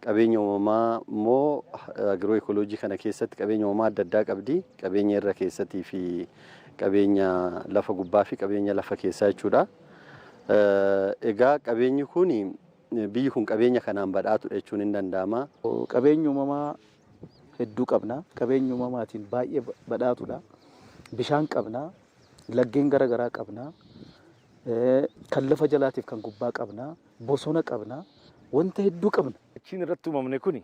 qabeenya uumamaa immoo agro ecology kana keessatti qabeenya uumamaa adda addaa qabdi. Qabeenya irra keessatii fi qabeenya lafa gubbaa fi qabeenya lafa keessaa jechuudha. Egaa qabeenyi kun, biyyi kun qabeenya kanaan badhaatudha jechuun hin danda'ama. Qabeenya uumamaa hedduu qabna. Qabeenya uumamaatiin baay'ee badhaatudha. Bishaan qabna. Laggeen garaagaraa qabna. Kan lafa jalaatiif kan gubbaa qabna. Bosona qabna. Wanta hedduu qabna. Dachiin irratti uumamne kuni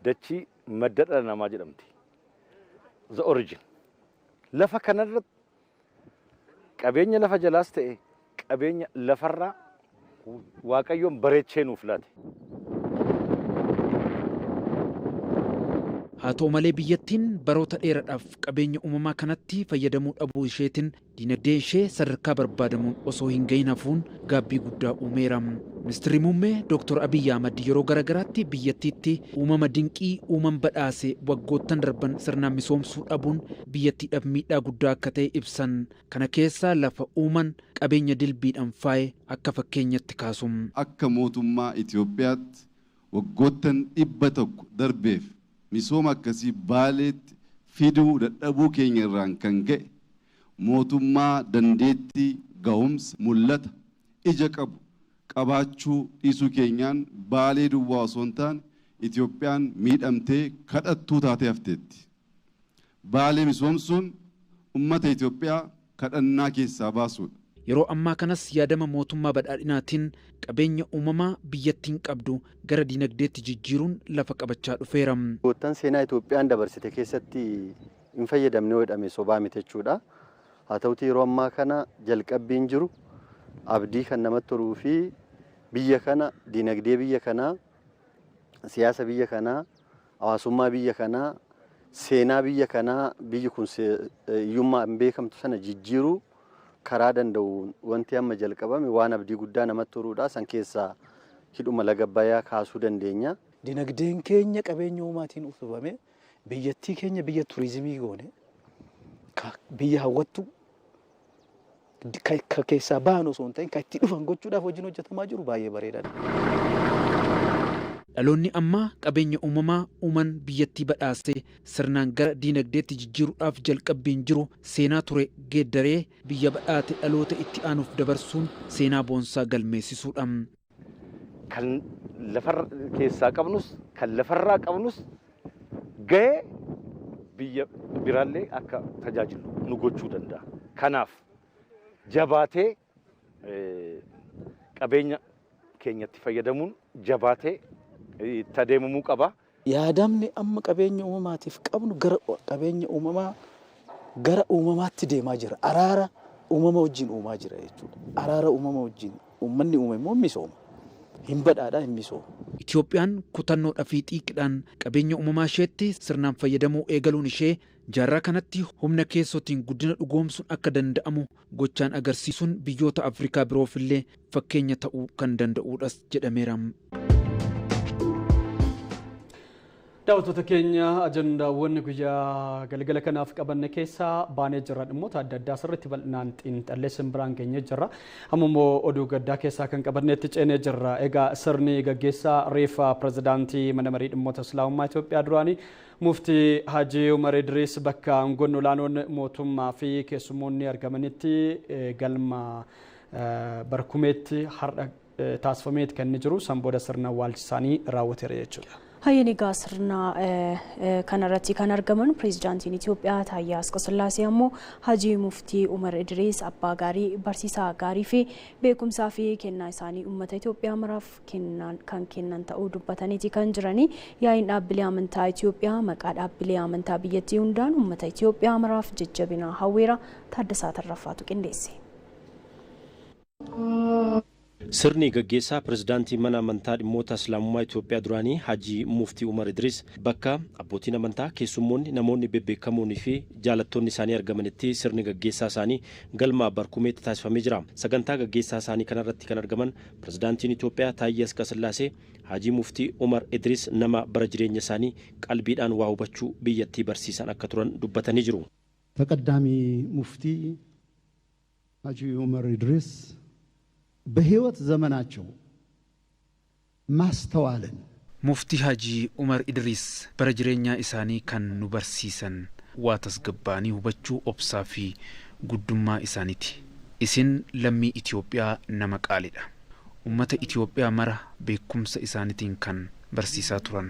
dachii madda dhala namaa jedhamti. The origin. Lafa kanarratti qabeenya lafa jalaas ta'e qabeenya lafarraa Waaqayyoon bareechee nuuf laate. Haa ta'u malee, biyyattiin baroota dheeraadhaaf qabeenya uumamaa kanatti fayyadamuu dhabuu isheetiin dinagdeen ishee sadarkaa barbaadamuun osoo hin gahin hafuun gaabbii guddaa uumeera. Ministirri Muummee Dooktor Abiyyi Ahmad yeroo garaagaraatti biyyattiitti uumama dinqii uuman badhaase waggoottan darban sirnaan misoomsuu dhabuun biyyattiidhaaf miidhaa guddaa akka ta'e ibsan. Kana keessaa lafa uuman qabeenya dilbiidhaan faaye akka fakkeenyatti kaasu. Akka mootummaa Itoophiyaatti waggoottan 100 darbeef misooma akkasii Baaleetti fiduu dadhabuu keenya irraan kan ka'e mootummaa dandeettii, gahumsa, mul'ata, ija qabu qabaachuu dhiisuu keenyaan Baalee duwwaa osoo hin taane Itoophiyaan miidhamtee kadhattuu taatee hafteetti. Baalee misoomsuun ummata Itoophiyaa kadhannaa keessaa baasuudha. Yeroo ammaa kanas yaadama mootummaa badhaadhinaatiin qabeenya uumamaa biyyattiin qabdu gara dinagdeetti jijjiiruun lafa qabachaa dhufeera. Waggoottan seenaa Itoophiyaan dabarsite keessatti hin fayyadamne yoo jedhame sobaa miti jechuudha. Haa ta'utii, yeroo ammaa kana jalqabbiin jiru abdii kan namatti horuu fi biyya kana, dinagdee biyya kanaa, siyaasa biyya kanaa, hawaasummaa biyya kanaa, seenaa biyya kanaa, biyyi kun hiyyummaa hin beekamtu sana jijjiiruu karaa danda'uun wanti amma jalqabame waan abdii guddaa namatti horuudha. San keessaa hidhuma laga Abbayyaa kaasuu dandeenya. Dinagdeen keenya qabeenya uumaatiin utubame, biyyattii keenya biyya turizimii goone, biyya hawwattu ka keessaa bahan osoo hin ta'in kan itti dhufan gochuudhaaf hojiin hojjetamaa jiru baay'ee bareedaadha. Dhaloonni ammaa qabeenya uumamaa uuman biyyattii badhaase sirnaan gara diinagdeetti jijjiiruudhaaf jalqabbiin jiru seenaa ture geeddaree biyya badhaate dhaloota itti aanuuf dabarsuun seenaa boonsaa galmeessisuudha. Kan lafarra keessaa qabnus kan lafarraa qabnus gahee biyya biraallee akka tajaajilu nu gochuu danda'a. Kanaaf jabaatee qabeenya keenyatti fayyadamuun jabaatee itti adeemamuu qaba. Yaadamni amma qabeenya uumamaatiif qabnu gara qabeenya uumamaa gara uumamaatti deemaa jira. Araara uumama wajjin uumaa jira jechuudha. Araara uumama wajjin uummanni uume immoo misooma. Hin badhaadha, hin misooma. Itoophiyaan kutannoodhaa fi xiiqidhaan qabeenya uumamaa isheetti sirnaan fayyadamuu eegaluun ishee jaarraa kanatti humna keessootiin guddina dhugoomsuun akka danda'amu gochaan agarsiisuun biyyoota Afrikaa biroofillee fakkeenya ta'uu kan danda'uudhas jedhameera. Daawwattoota keenya, ajandaawwan guyyaa galgala kanaaf qabanne keessaa baanee jirra. Dhimmoota adda addaa sirriitti bal'inaan xiinxallee simbiraan geenyee jirra. Amma immoo oduu gaddaa keessaa kan qabanneetti ceenee jirra. Egaa sirni gaggeessaa reeffa pirezidaantii mana marii dhimmoota Islaamummaa Itoophiyaa duraanii Muftii Hajii Umar Idriis bakka aangoon olaanoon mootummaa fi keessummoonni argamanitti galma Barkumeetti har'a taasifameeti kan inni jiru. San booda sirna awwaalchi isaanii raawwateera jechuudha. Hayyeen, egaa sirna kanarratti kan argaman pireezidaantiin Itoophiyaa Taayyaa Asqasillaasee ammoo Hajii Muftii Umar Idriis abbaa gaarii, barsiisaa gaarii fi beekumsaa fi kennaa isaanii uummata Itoophiyaa maraaf kan kennan ta'uu dubbataniiti kan jiranii. Yaa'iin dhaabbilee amantaa Itoophiyaa maqaa dhaabbilee amantaa biyyattii hundaan uummata Itoophiyaa maraaf jajjabina hawweera. Taaddasaa Tarraffaatu qindeesse. Sirni gaggeessaa pirezidaantii mana amantaa dhimmoota Islaamummaa Itoophiyaa duraanii Hajii Muftii Umar Idris bakka abbootiin amantaa, keessummoonni, namoonni bebbeekamoonii fi jaalattoonni isaanii argamanitti sirni gaggeessaa isaanii galma Barkumeetti taasifamee jira. Sagantaa gaggeessaa isaanii kanarratti kan argaman pirezidaantiin Itoophiyaa Taayyee Asqasillaasee Hajii Muftii Umar Idris nama bara jireenya isaanii qalbiidhaan waa hubachuu biyyattii barsiisan akka turan dubbatanii jiru. ተቀዳሚ ሙፍቲ ሐጂ ዑመር ኢድሪስ በሕይወት ዘመናቸው ማስተዋልን Muftii Hajii Umar Idriis bara jireenyaa isaanii kan nu barsiisan waa tasgabbaanii hubachuu, obsaa fi guddummaa isaaniiti. Isin lammii Itoophiyaa nama qaalidha. Uummata Itoophiyaa mara beekumsa isaaniitiin kan barsiisaa turan.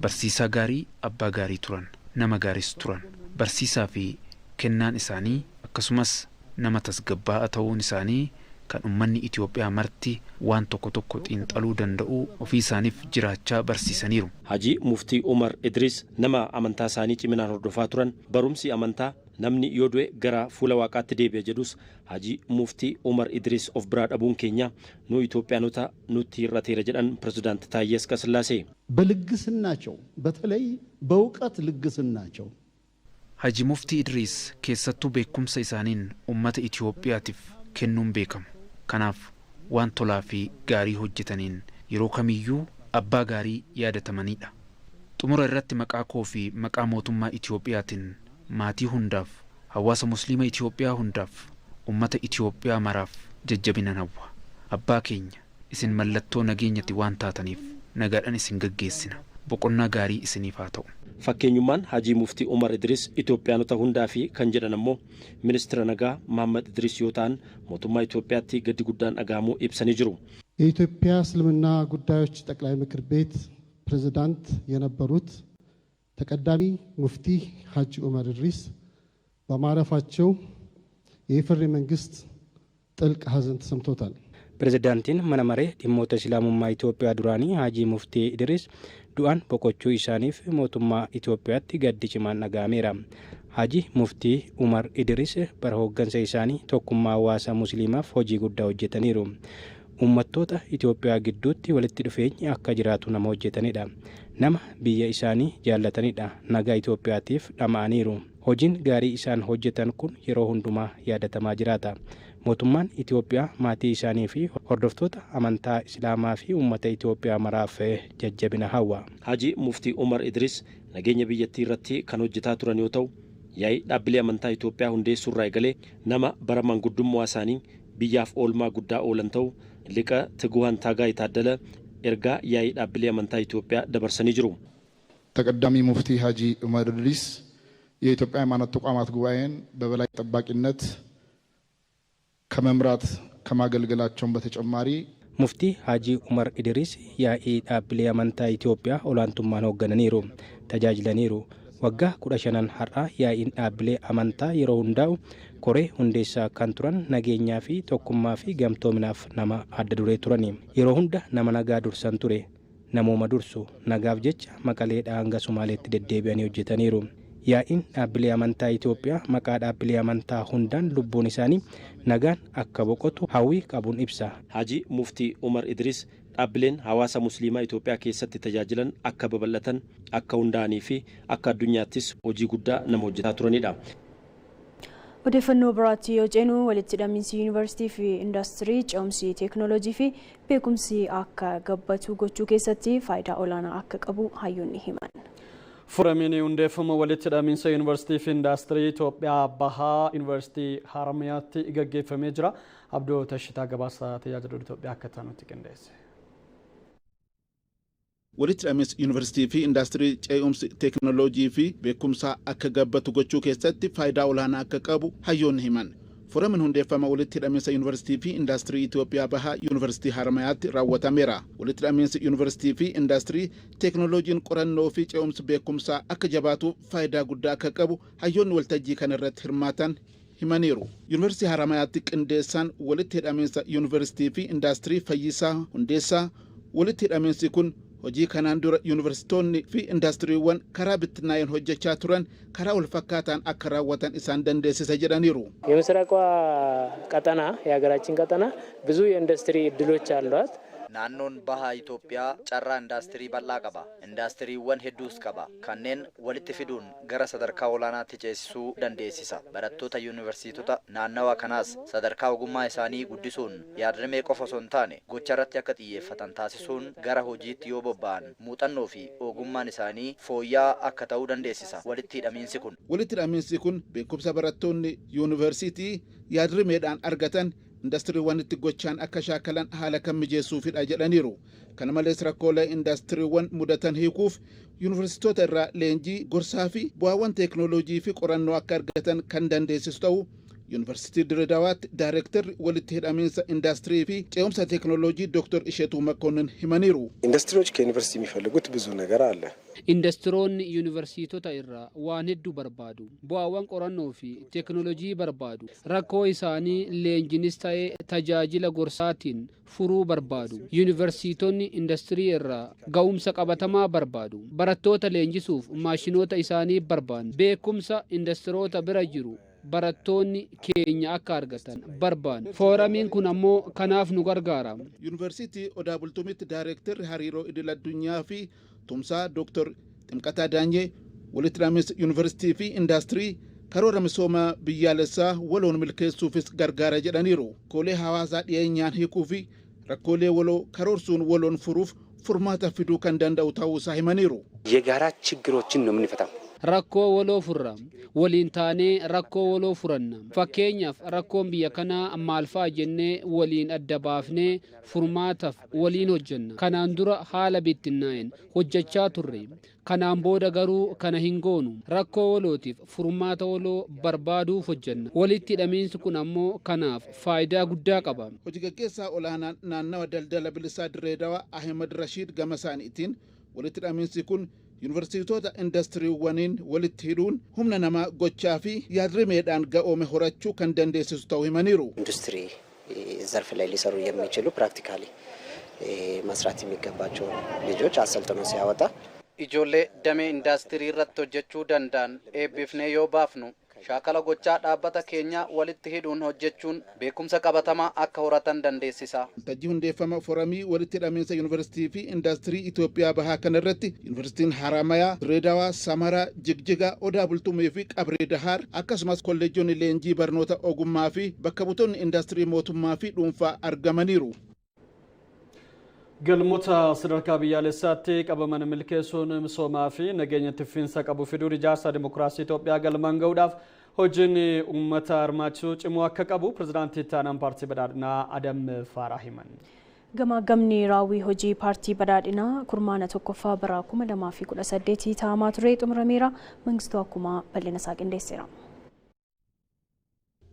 Barsiisaa gaarii, abbaa gaarii turan. Nama gaariis turan. Barsiisaa fi kennaan isaanii akkasumas nama tasgabbaa'aa ta'uun isaanii kan uummanni Itoophiyaa marti waan tokko tokko xiinxaluu danda'u ofii isaaniif jiraachaa barsiisaniiru. Hajii Muftii Umar Idris nama amantaa isaanii ciminaan hordofaa turan, barumsi amantaa namni yoo du'e gara fuula waaqaatti deebi'a jedhus Hajii Muftii Umar Idris of biraa dhabuun keenya nu Itoophiyaanota nutti hir'ateera jedhan pirezidaanti Taayyee Asqasillaasee. በልግስናቸው፣ በተለይ በእውቀት ልግስናቸው Haji Muftii Idriis keessattuu beekumsa isaaniin uummata Itoophiyaatiif kennuun beekamu. Kanaaf waan tolaa fi gaarii hojjetaniin yeroo kamiyyuu abbaa gaarii yaadatamanidha. Xumura irratti maqaa koo fi maqaa mootummaa Itoophiyaatiin maatii hundaaf, hawaasa Musliima Itoophiyaa hundaaf, uummata Itoophiyaa maraaf jajjabina hawwa. Abbaa keenya, isin mallattoo nageenyatti waan taataniif nagaadhaan isin gaggeessina. Boqonnaa gaarii isiniif haa ta'u. Fakkeenyummaan Hajii Muftii Umar Idris Itoophiyaanota hundaa fi kan jedhan ammoo ministeera nagaa Mahammad Idris yoo ta'an, mootummaa Itoophiyaatti gaddi guddaan dhagahamuu ibsanii jiru. የኢትዮጵያ እስልምና ጉዳዮች ጠቅላይ ምክር ቤት ፕሬዝዳንት የነበሩት ተቀዳሚ ሙፍቲ ሐጂ ዑመር ኢድሪስ በማረፋቸው የኢፌዴሪ መንግስት ጥልቅ ሐዘን ተሰምቶታል። Pirezidaantiin mana maree dhimmoota Islaamummaa Itoophiyaa duraanii Hajii Muftii Idris du'aan boqochuu isaaniif mootummaa Itoophiyaatti gaddi cimaan dhaga'ameera. Hajii Muftii Umar Idris bara hooggansa isaanii tokkummaa hawaasa Musliimaaf hojii guddaa hojjetaniiru. Uummattoota Itoophiyaa gidduutti walitti dhufeenyi akka jiraatu nama hojjetanidha. Nama biyya isaanii jaallatanidha. Nagaa Itoophiyaatiif dhama'aniiru. Hojiin gaarii isaan hojjetan kun yeroo hundumaa yaadatamaa jiraata. Mootummaan Itoophiyaa maatii isaanii fi hordoftoota amantaa Islaamaa fi uummata Itoophiyaa maraaf jajjabina hawwa. Hajii Muftii Umar Idris nageenya biyyattii irratti kan hojjetaa turan yoo ta'u, yaa'ii dhaabbilee amantaa Itoophiyaa hundeessuu irraa eegalee nama bara manguddummaa isaanii biyyaaf oolmaa guddaa oolan ta'u Liqa Tiguhaan Taagaay Taaddala ergaa yaa'ii dhaabbilee amantaa Itoophiyaa dabarsanii jiru. ተቀዳሚ ሙፍቲ ሀጂ ዑመር ኢድሪስ የኢትዮጵያ ሃይማኖት ተቋማት ጉባኤን በበላይ ጠባቂነት ከመምራት ከማገልገላቸውም በተጨማሪ Muftii Hajii Umar Idris yaa'ii dhaabbilee amantaa Itoophiyaa olaantummaan hooggananiiru, tajaajilaniiru. Waggaa 15 har'aa yaa'iin dhaabbilee amantaa yeroo hundaa'u koree hundeessaa kan turan, nageenyaa fi tokkummaa fi gamtoominaaf nama adda duree turani. Yeroo hunda nama nagaa dursan ture. Namooma dursu, nagaaf jecha Maqaleedhaa hanga Somaaleetti deddeebi'anii hojjetaniiru. Yaa'iin dhaabbilee amantaa Itoophiyaa maqaa dhaabbilee amantaa hundaan lubbuun isaanii nagaan akka boqotu hawwii qabuun ibsa. Hajii Muftii Umar Idris dhaabbileen hawaasa Musliimaa Itoophiyaa keessatti tajaajilan akka babal'atan, akka hundaa'anii fi akka addunyaattis hojii guddaa nama hojjetaa turanidha. Odeeffannoo biraatti yoo ceenu, walitti hidhamiinsi yuunivarsiitii fi indaastirii ce'umsi teekinooloojii fi beekumsi akka gabbatu gochuu keessatti faayidaa olaanaa akka qabu hayyoonni himan. Foramiin hundeeffama walitti hidhamiinsa yuunivarsiitii fi indaastirii Itoophiyaa Bahaa Yuunivarsiitii Haramayaatti gaggeeffamee jira. Abdoo Tashitaa gabaasa tajaajila Itoophiyaa akka taanutti qindeesse. Walitti hidhamiinsi yuunivarsiitii fi indaastirii ce'umsi teekinooloojii fi beekumsaa akka gabbatu gochuu keessatti faayidaa olaanaa akka qabu hayyoonni himan. Foramiin hundeeffama walitti hidhamiinsa yuunivarsiitii fi indaastirii Itoophiyaa Bahaa Yuunivarsiitii Haramayaatti raawwatameera. Walitti hidhamiinsi yuunivarsiitii fi indaastirii teekinooloojiin qorannoo fi ce'umsi beekumsaa akka jabaatuuf faayidaa guddaa akka qabu hayyoonni waltajjii kana irratti hirmaatan himaniiru. Yuunivarsiitii Haramayaatti qindeessaan walitti hidhamiinsa yuunivarsiitii fi indaastirii Fayyisaa Hundeessaa, walitti hidhamiinsi kun hojii kanaan dura yuunivarsiitonni fi indastiriiwwan karaa bittinnaa'een hojjechaa turan karaa wal fakkaataan akka raawwatan isaan dandeessisa jedhaniiru. የምስራቋ ቀጠና የሀገራችን ቀጠና ብዙ የኢንዱስትሪ እድሎች አሏት። Naannoon baha Itoophiyaa carraa indaastirii bal'aa qaba. Indaastiriiwwan hedduus qaba. Kanneen walitti fiduun gara sadarkaa olaanaatti ceesisuu dandeessisa. Barattoota yuunivarsiitota naannawa kanaas sadarkaa ogummaa isaanii guddisuun yaadrimee qofa osoo hin taane gocha irratti akka xiyyeeffatan taasisuun gara hojiitti yoo bobba'an muuxannoo fi ogummaan isaanii fooyya'aa akka ta'uu dandeessisa. Walitti hidhamiinsi kun. Walitti hidhamiinsi kun beekumsa barattoonni yuunivarsiitii yaadrimeedhaan argatan indastiriiwwanitti gochaan akka shaakalan haala kan mijeessuufidha jedhaniiru. Kana malees rakkoolee indastiriiwwan mudatan hiikuuf yuunivarsiitoota irraa leenjii gorsaa fi bu'aawwan teekinooloojii fi qorannoo akka argatan kan dandeessisu ta'uu Yuunivarsiitii Dirreedaawaatti daayireektarri walitti hidhamiinsa indaastirii fi ce'umsa teekinooloojii Dooktar Isheetuu Makonnin himaniiru. ኢንዱስትሪዎች ከዩኒቨርሲቲ የሚፈልጉት ብዙ ነገር አለ። Industiroonni yuunivarsiitota irraa waan hedduu barbaadu. Bu'aawwan qorannoo fi teekinooloojii barbaadu. Rakkoo isaanii leenjinis ta'ee tajaajila gorsaatiin furuu barbaadu. Yuunivarsiitonni industirii irraa ga'umsa qabatamaa barbaadu. Barattoota leenjisuuf maashinoota isaanii barbaanna. Beekumsa industiroota bira jiru barattoonni keenya akka argatan barbaanna. Fooramiin kun ammoo kanaaf nu gargaara. Yuunivarsiitii Odaa Bultumitti daayireektarri hariiroo idil addunyaa fi tumsaa Dooktar Ximqataa Daanyee, walitti hidhamiinsa yuunivarsiitii fi indaastirii karoora misooma biyyaalessaa waloon milkeessuufis gargaara jedhaniiru. Rakkoolee hawaasaa dhiyeenyaan hiikuu fi rakkoolee waloo karoorsuun waloon furuuf furmaata fiduu kan danda'u ta'uu isaa himaniiru. የጋራ ችግሮችን ነው የምንፈታው። Rakkoo waloo furra. Waliin taanee rakkoo waloo furanna. Fakkeenyaaf, rakkoon biyya kanaa maal fa'a jennee waliin adda baafnee furmaataaf waliin hojjenna. Kanaan dura haala bittinnaa'een hojjechaa turre. Kanaan booda garuu kana hin goonu. Rakkoo walootiif furmaata waloo barbaaduuf hojjenna. Walitti hidhamiinsi kun ammoo kanaaf faayidaa guddaa qaba. Hojii gaggeessaa olaanaan naannawa daldala bilisaa Dirreedawaa Ahmed Rashiid gama isaaniitiin, walitti hidhamiinsi kun yuunivarsiitota indastiriiwwaniin walitti hidhuun humna namaa gochaa fi yaadrimeedhaan ga'oome horachuu kan dandeessisu ta'uu himaniiru. ኢንዱስትሪ ዘርፍ ላይ ሊሰሩ የሚችሉ ፕራክቲካሊ መስራት የሚገባቸው ልጆች አሰልጥኖ ሲያወጣ Ijoollee damee indaastirii irratti hojjechuu danda'an eebbifnee yoo baafnu, shaakala gochaa dhaabbata keenya walitti hidhuun hojjechuun beekumsa qabatamaa akka horatan dandeessisa. Waltajjii hundeeffama foramii walitti hidhamiinsa yuunivarsiitii fi indaastirii Itoophiyaa Bahaa kana irratti Yuunivarsiitiin Haramayaa, Direedawaa, Samaraa, Jigjigaa, Odaa Bultumii fi Qabrii Dahaar akkasumas kolleejjonni leenjii barnoota ogummaa fi bakka buutonni indaastirii mootummaa fi dhuunfaa argamaniiru. Galmoota sadarkaa biyyaalessaatti qabaman milkeessuun misoomaa fi nageenya fufiinsa qabu fiduun ijaarsa dimokiraasii Itoophiyaa galmaan gahuudhaaf hojiin uummata hirmaachisuu cimuu akka qabu pirezidaantii itti aanaan paartii badhaadhinaa Adam Faaraa himan. Gamaagamni raawwii hojii paartii badhaadhinaa kurmaana tokkoffaa bara 2018 taa'amaa ture xumurameera. Mangistuu akkuma bal'ina isaa qindeesseera.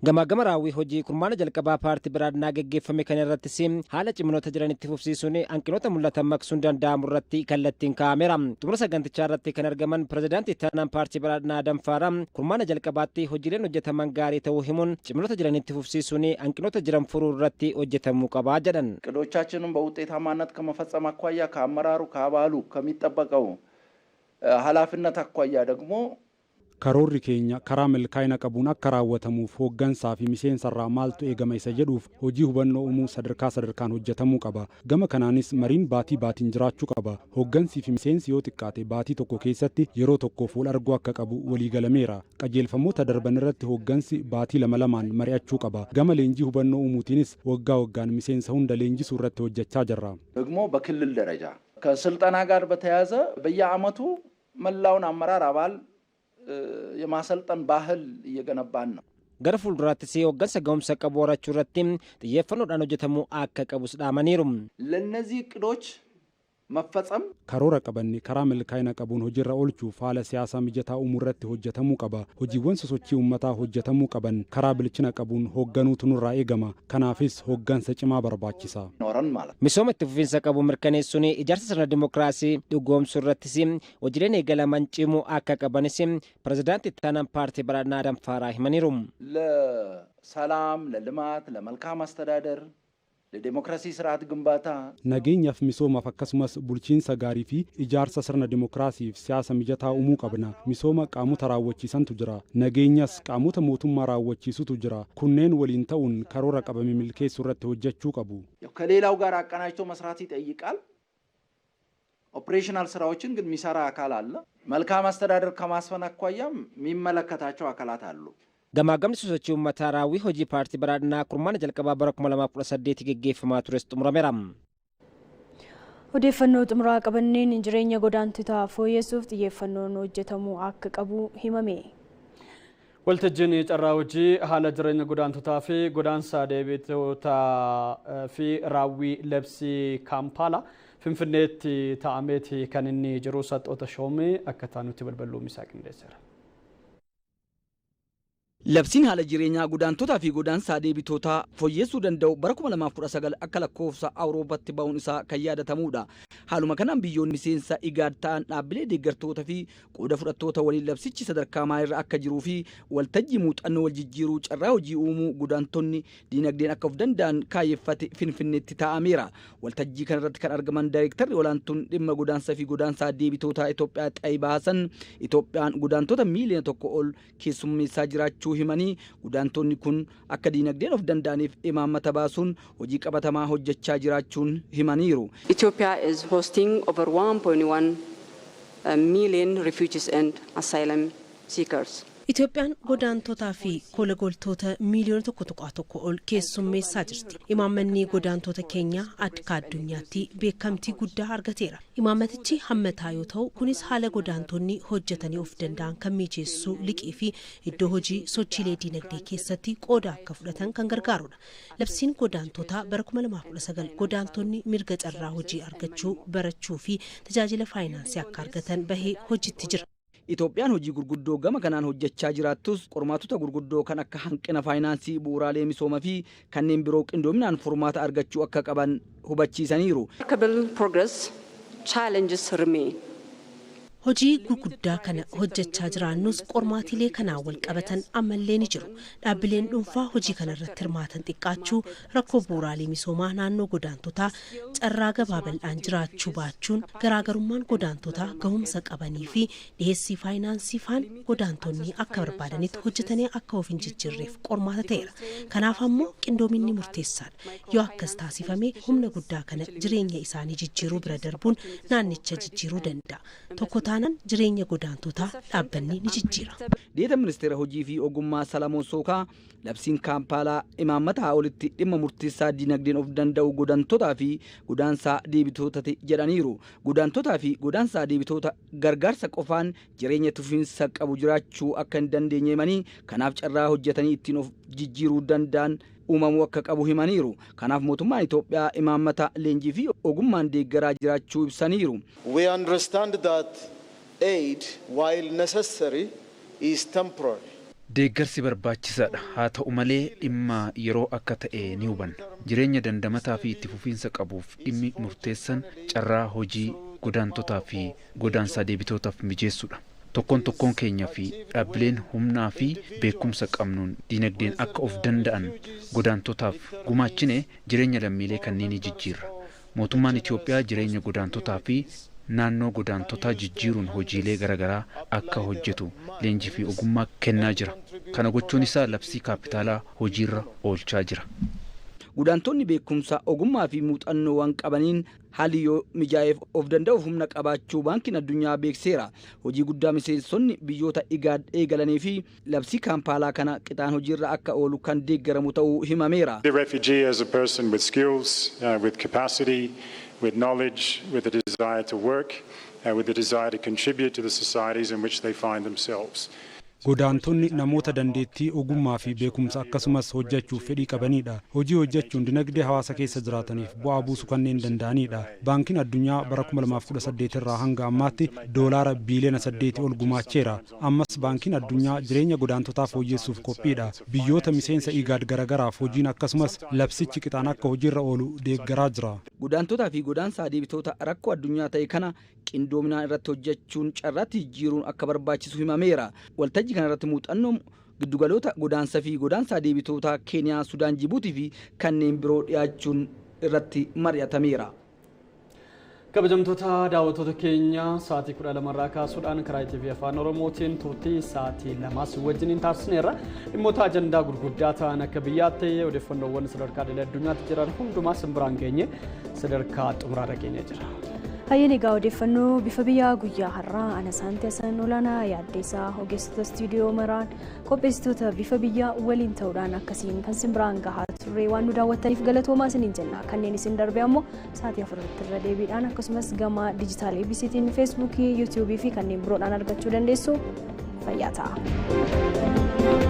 Gamaagama raawwii hojii kurmaana jalqabaa paartii badhaadhinaa geggeeffame kana irrattis haala ciminoota jiran itti fufsiisuun hanqinoota mul'atan maqsuun danda'amu irratti kallattiin kaa'ameera. Xumura sagantichaa irratti kan argaman pirezidaantii itti aanaan paartii badhaadhinaa Adam Faaraa, kurmaana jalqabaatti hojiileen hojjetaman gaarii ta'uu himuun, ciminoota jiran itti fufsiisuun hanqinoota jiran furuu irratti hojjetamuu qabaa jedhan. እቅዶቻችንን በውጤታማነት ከመፈጸም አኳያ ከአመራሩ ከአባሉ ከሚጠበቀው ኃላፊነት አኳያ ደግሞ Karoorri keenya karaa milkaa'ina qabuun akka raawwatamuuf hooggansaa fi miseensarraa maaltu eegama isa jedhuuf hojii hubannoo uumuu sadarkaa sadarkaan hojjetamuu qaba. Gama kanaanis mariin baatii baatiin jiraachuu qaba. Hooggansii fi miseensi yoo xiqqaate baatii tokko keessatti yeroo tokkoof wal arguu akka qabu waliigalameera. Qajeelfamoota darban irratti hooggansi baatii lama lamaan mari'achuu qaba. Gama leenjii hubannoo uumuutiinis waggaa waggaan miseensa hunda leenjisuu irratti hojjechaa jirra. ደግሞ በክልል ደረጃ ከስልጠና ጋር በተያያዘ በየአመቱ መላውን አመራር አባል የማሰልጠን ባህል እየገነባን ነው። Gara fuulduraattis hooggansa gahumsa qabu horachuu irratti xiyyeeffannoodhaan hojjetamuu akka qabus dhaamaniiru. ለእነዚህ እቅዶች መፈጸም Karoora qabanne karaa milkaa'ina qabuun hojiirra oolchuuf haala siyaasaa mijataa uumuu irratti hojjetamuu qaba. Hojiiwwan sosochii uummataa hojjetamuu qaban karaa bilchina qabuun hoogganuutu nurraa eegama. Kanaafis hooggansa cimaa barbaachisa. Misooma itti fufiinsa qabu mirkaneessuun ijaarsa sirna dimookiraasii dhugoomsuu irrattis hojiileen eegalaman cimuu akka qabanis pirezidaantii itti aanaan paartii badhaadhinaa Adam Faaraa himaniiru. ለሰላም፣ ለልማት፣ ለመልካም አስተዳደር፣ ለዴሞክራሲ ስርዓት ግንባታ Nageenyaaf, misoomaaf, akkasumas bulchiinsa gaarii fi ijaarsa sirna dimookiraasiif siyaasa mijataa uumuu qabna. Misooma qaamota raawwachiisantu jira. Nageenyas qaamota mootummaa raawwachiisutu jira. Kunneen waliin ta'uun karoora qabame milkeessuu irratti hojjechuu qabu. ከሌላው ጋር አቀናጅቶ መስራት ይጠይቃል። ኦፕሬሽናል ስራዎችን ግን የሚሰራ አካል አለ። መልካም አስተዳደር ከማስፈን አኳያም የሚመለከታቸው አካላት አሉ። Gamaagamni sosochii uummataa raawwii hojii paartii badhaadhinaa kurmaana jalqabaa bara 2018 geggeeffamaa tures xumurameera. Odeeffannoo xumuraa qabanneen jireenya godaantotaa fooyyessuuf xiyyeeffannoon hojjetamuu akka qabu himame. Waltajjiin carraa hojii haala jireenya godaantotaa fi godaansa deebitootaa fi raawwii labsii Kaampaalaa Finfinneetti taa'ameeti kan inni jiru. Saxoota Shoomee akka taanutti balbaluu isaa qindeesseera. Labsiin haala jireenyaa godaantotaa fi godaansaa deebitootaa fooyyessuu danda'u bara 2019 akka lakkoofsa Awurooppaatti ba'uun isaa kan yaadatamudha. Haaluma kanaan biyyoonni miseensa IGAD ta'an dhaabbilee deeggartoota fi qooda fudhattoota waliin labsichi sadarkaa maalirra akka jiruu fi waltajjii muuxannoo wal jijjiiruu, carraa hojii uumuu, godaantonni diinagdeen akka of danda'an kaayyeffate Finfinneetti taa'ameera. Waltajjii kanarratti kan argaman daayirektarri olaantuun dhimma godaansaa fi godaansaa deebitootaa Itoophiyaa Xaayibaa Hasan Itoophiyaan godaantota miiliyoona 1 ol keessummeessaa jiraachuu himanii, godaantonni kun akka diinagdeen of danda'aniif imaammata baasuun hojii qabatamaa hojjechaa jiraachuun himaniiru. Ethiopia is hosting over 1.1 million refugees and asylum seekers. Itoophiyaan godaantotaa fi kolagoltoota miiliyoona 1.1 ol keessummeessaa jirti. Imaammanni godaantota keenyaa akka addunyaatti beekamtii guddaa argateera. Imaammatichi hammataa yoo ta'u, kunis haala godaantonni hojjetanii of danda'an kan mijeessuu, liqii fi iddoo hojii, sochiilee diinagdee keessatti qooda akka fudhatan kan gargaarudha. Labsiin godaantotaa bara 2019 godaantonni mirga carraa hojii argachuu, barachuu fi tajaajila faayinaansii akka argatan bahee hojiitti jira. Itoophiyaan hojii gurguddoo gama kanaan hojjechaa jiraattus, qormaatota gurguddoo kan akka hanqina faayinaansii, bu'uuraalee misoomaa fi kanneen biroo qindoominaan furmaata argachuu akka qaban hubachiisaniiru. Remarkable progress, challenges remain. Hojii gurguddaa kana hojjechaa jiraannus, qormaatilee kanaan wal qabatan ammallee ni jiru. Dhaabbileen dhuunfaa hojii kana irratti hirmaatan xiqqaachuu, rakkoo bu'uuraalee misoomaa naannoo godaantotaa, carraa gabaa bal'aan jiraachuu baachuun, garaagarummaan godaantotaa gahumsa qabanii fi dhiheessii faayinaansii faan godaantonni akka barbaadanitti hojjetanii akka of hin jijjiirreef qormaata ta'eera. Kanaaf ammoo qindoominni murteessaadha. Yoo akkas taasifame, humna guddaa kana jireenya isaanii jijjiiruu bira darbuun naannicha jijjiiruu danda'a. Tokko taanaan jireenya godaantotaa dhaabbanni ni jijjiira. Deeta ministeera hojii fi ogummaa Salamoon Sookaa labsiin Kaampaalaa imaammataa olitti dhimma murteessaa diinagdeen of danda'u godaantotaa fi godaansaa deebitootati jedhaniiru. Godaantotaa fi godaansaa deebitoota gargaarsa qofaan jireenya tufiinsa qabu jiraachuu akka hin dandeenye himanii, kanaaf carraa hojjetanii ittiin of jijjiiruu danda'an uumamuu akka qabu himaniiru. Kanaaf mootummaan Itoophiyaa imaammata leenjii fi ogummaan deeggaraa jiraachuu ibsaniiru. We understand that aid, while necessary, is temporary. Deeggarsi barbaachisaadha. Haa ta'u malee dhimma yeroo akka ta'e ni hubanna. Jireenya dandamataa fi itti fufiinsa qabuuf dhimmi murteessan carraa hojii godaantotaa fi godaansaa deebitootaaf mijeessuudha. Tokkoon tokkoon keenya fi dhaabbileen humnaa fi beekumsa qabnuun diinagdeen akka of danda'an godaantotaaf gumaachine jireenya lammiilee kanneenii jijjiirra. Mootummaan Itoophiyaa jireenya godaantotaa fi naannoo godaantotaa jijjiiruun hojiilee garaagaraa akka hojjetu leenjii fi ogummaa kennaa jira. Kana gochuun isaa labsii Kaampaalaa hojiirra oolchaa jira. Godaantonni beekumsa, ogummaa fi muuxannoo waan qabaniin haalli yoo mijaa'eef of danda'uuf humna qabaachuu Baankiin Addunyaa beekseera. Hojii guddaa miseensonni biyyoota IGAD eegalanii fi labsii Kaampaalaa kana qixaan hojiirra akka oolu kan deeggaramu ta'uu himameera. The refugee as a person with skills, with capacity, with knowledge, with a desire to work. with the desire to contribute to the societies in which they find themselves. Godaantonni namoota dandeettii, ogummaa fi beekumsa akkasumas hojjechuuf fedhii qabanidha. Hojii hojjechuun dinagdee hawaasa keessa jiraataniif bu'aa buusuu kanneen danda'anidha. Baankiin Addunyaa bara 2018 irraa hanga ammaatti doolaara biiliyoona 8 ol gumaacheera. Ammas Baankiin Addunyaa jireenya godaantotaa fooyyessuuf qophiidha. Biyyoota miseensa IGAD garagaraaf hojiin akkasumas labsichi qixaan akka hojiirra oolu deeggaraa jira. Godaantotaa fi godaansa deebitoota rakkoo addunyaa ta'e kana qindoominaan irratti hojjechuun carraatti jijjiiruun akka barbaachisu himameera. Waltajjii kanarratti muuxannoo giddugaloota godaansa fi godaansa deebitootaa Keeniyaa, Sudaan, Jibuutii fi kanneen biroo dhiyaachuun irratti mari'atameera. Kabajamtoota daawwattoota keenya, sa'aatii 12 irraa kaasuudhaan karaa TV Afaan Oromootiin turtii sa'aatii 2s wajjiniin taasisneerra. Dhimmoota ajandaa gurguddaa ta'an akka biyyaatti, odeeffannoowwan sadarkaa idil addunyaatti jiran hundumaa simbiraan geenye sadarkaa xumuraarra geenye jira. Hayyeen, egaa odeeffannoo bifa biyyaa guyyaa har'aa ana Saanti Hasan Olaanaa Yaaddeessaa, ogeessota istiidiyoo maraan, qopheessitoota bifa biyyaa waliin ta'uudhaan akkasiin kan simbiraan gahaa turre. Waan nu daawwattaniif galatoomaa isiniin jenna. Kanneen isin darbe ammoo sa'aatii 4tti irra deebiidhaan, akkasumas gama diijitaal ABCtiin Feesbuukii, Yuutuubii fi kanneen biroodhaan argachuu dandeessu. Fayyaa ta'a.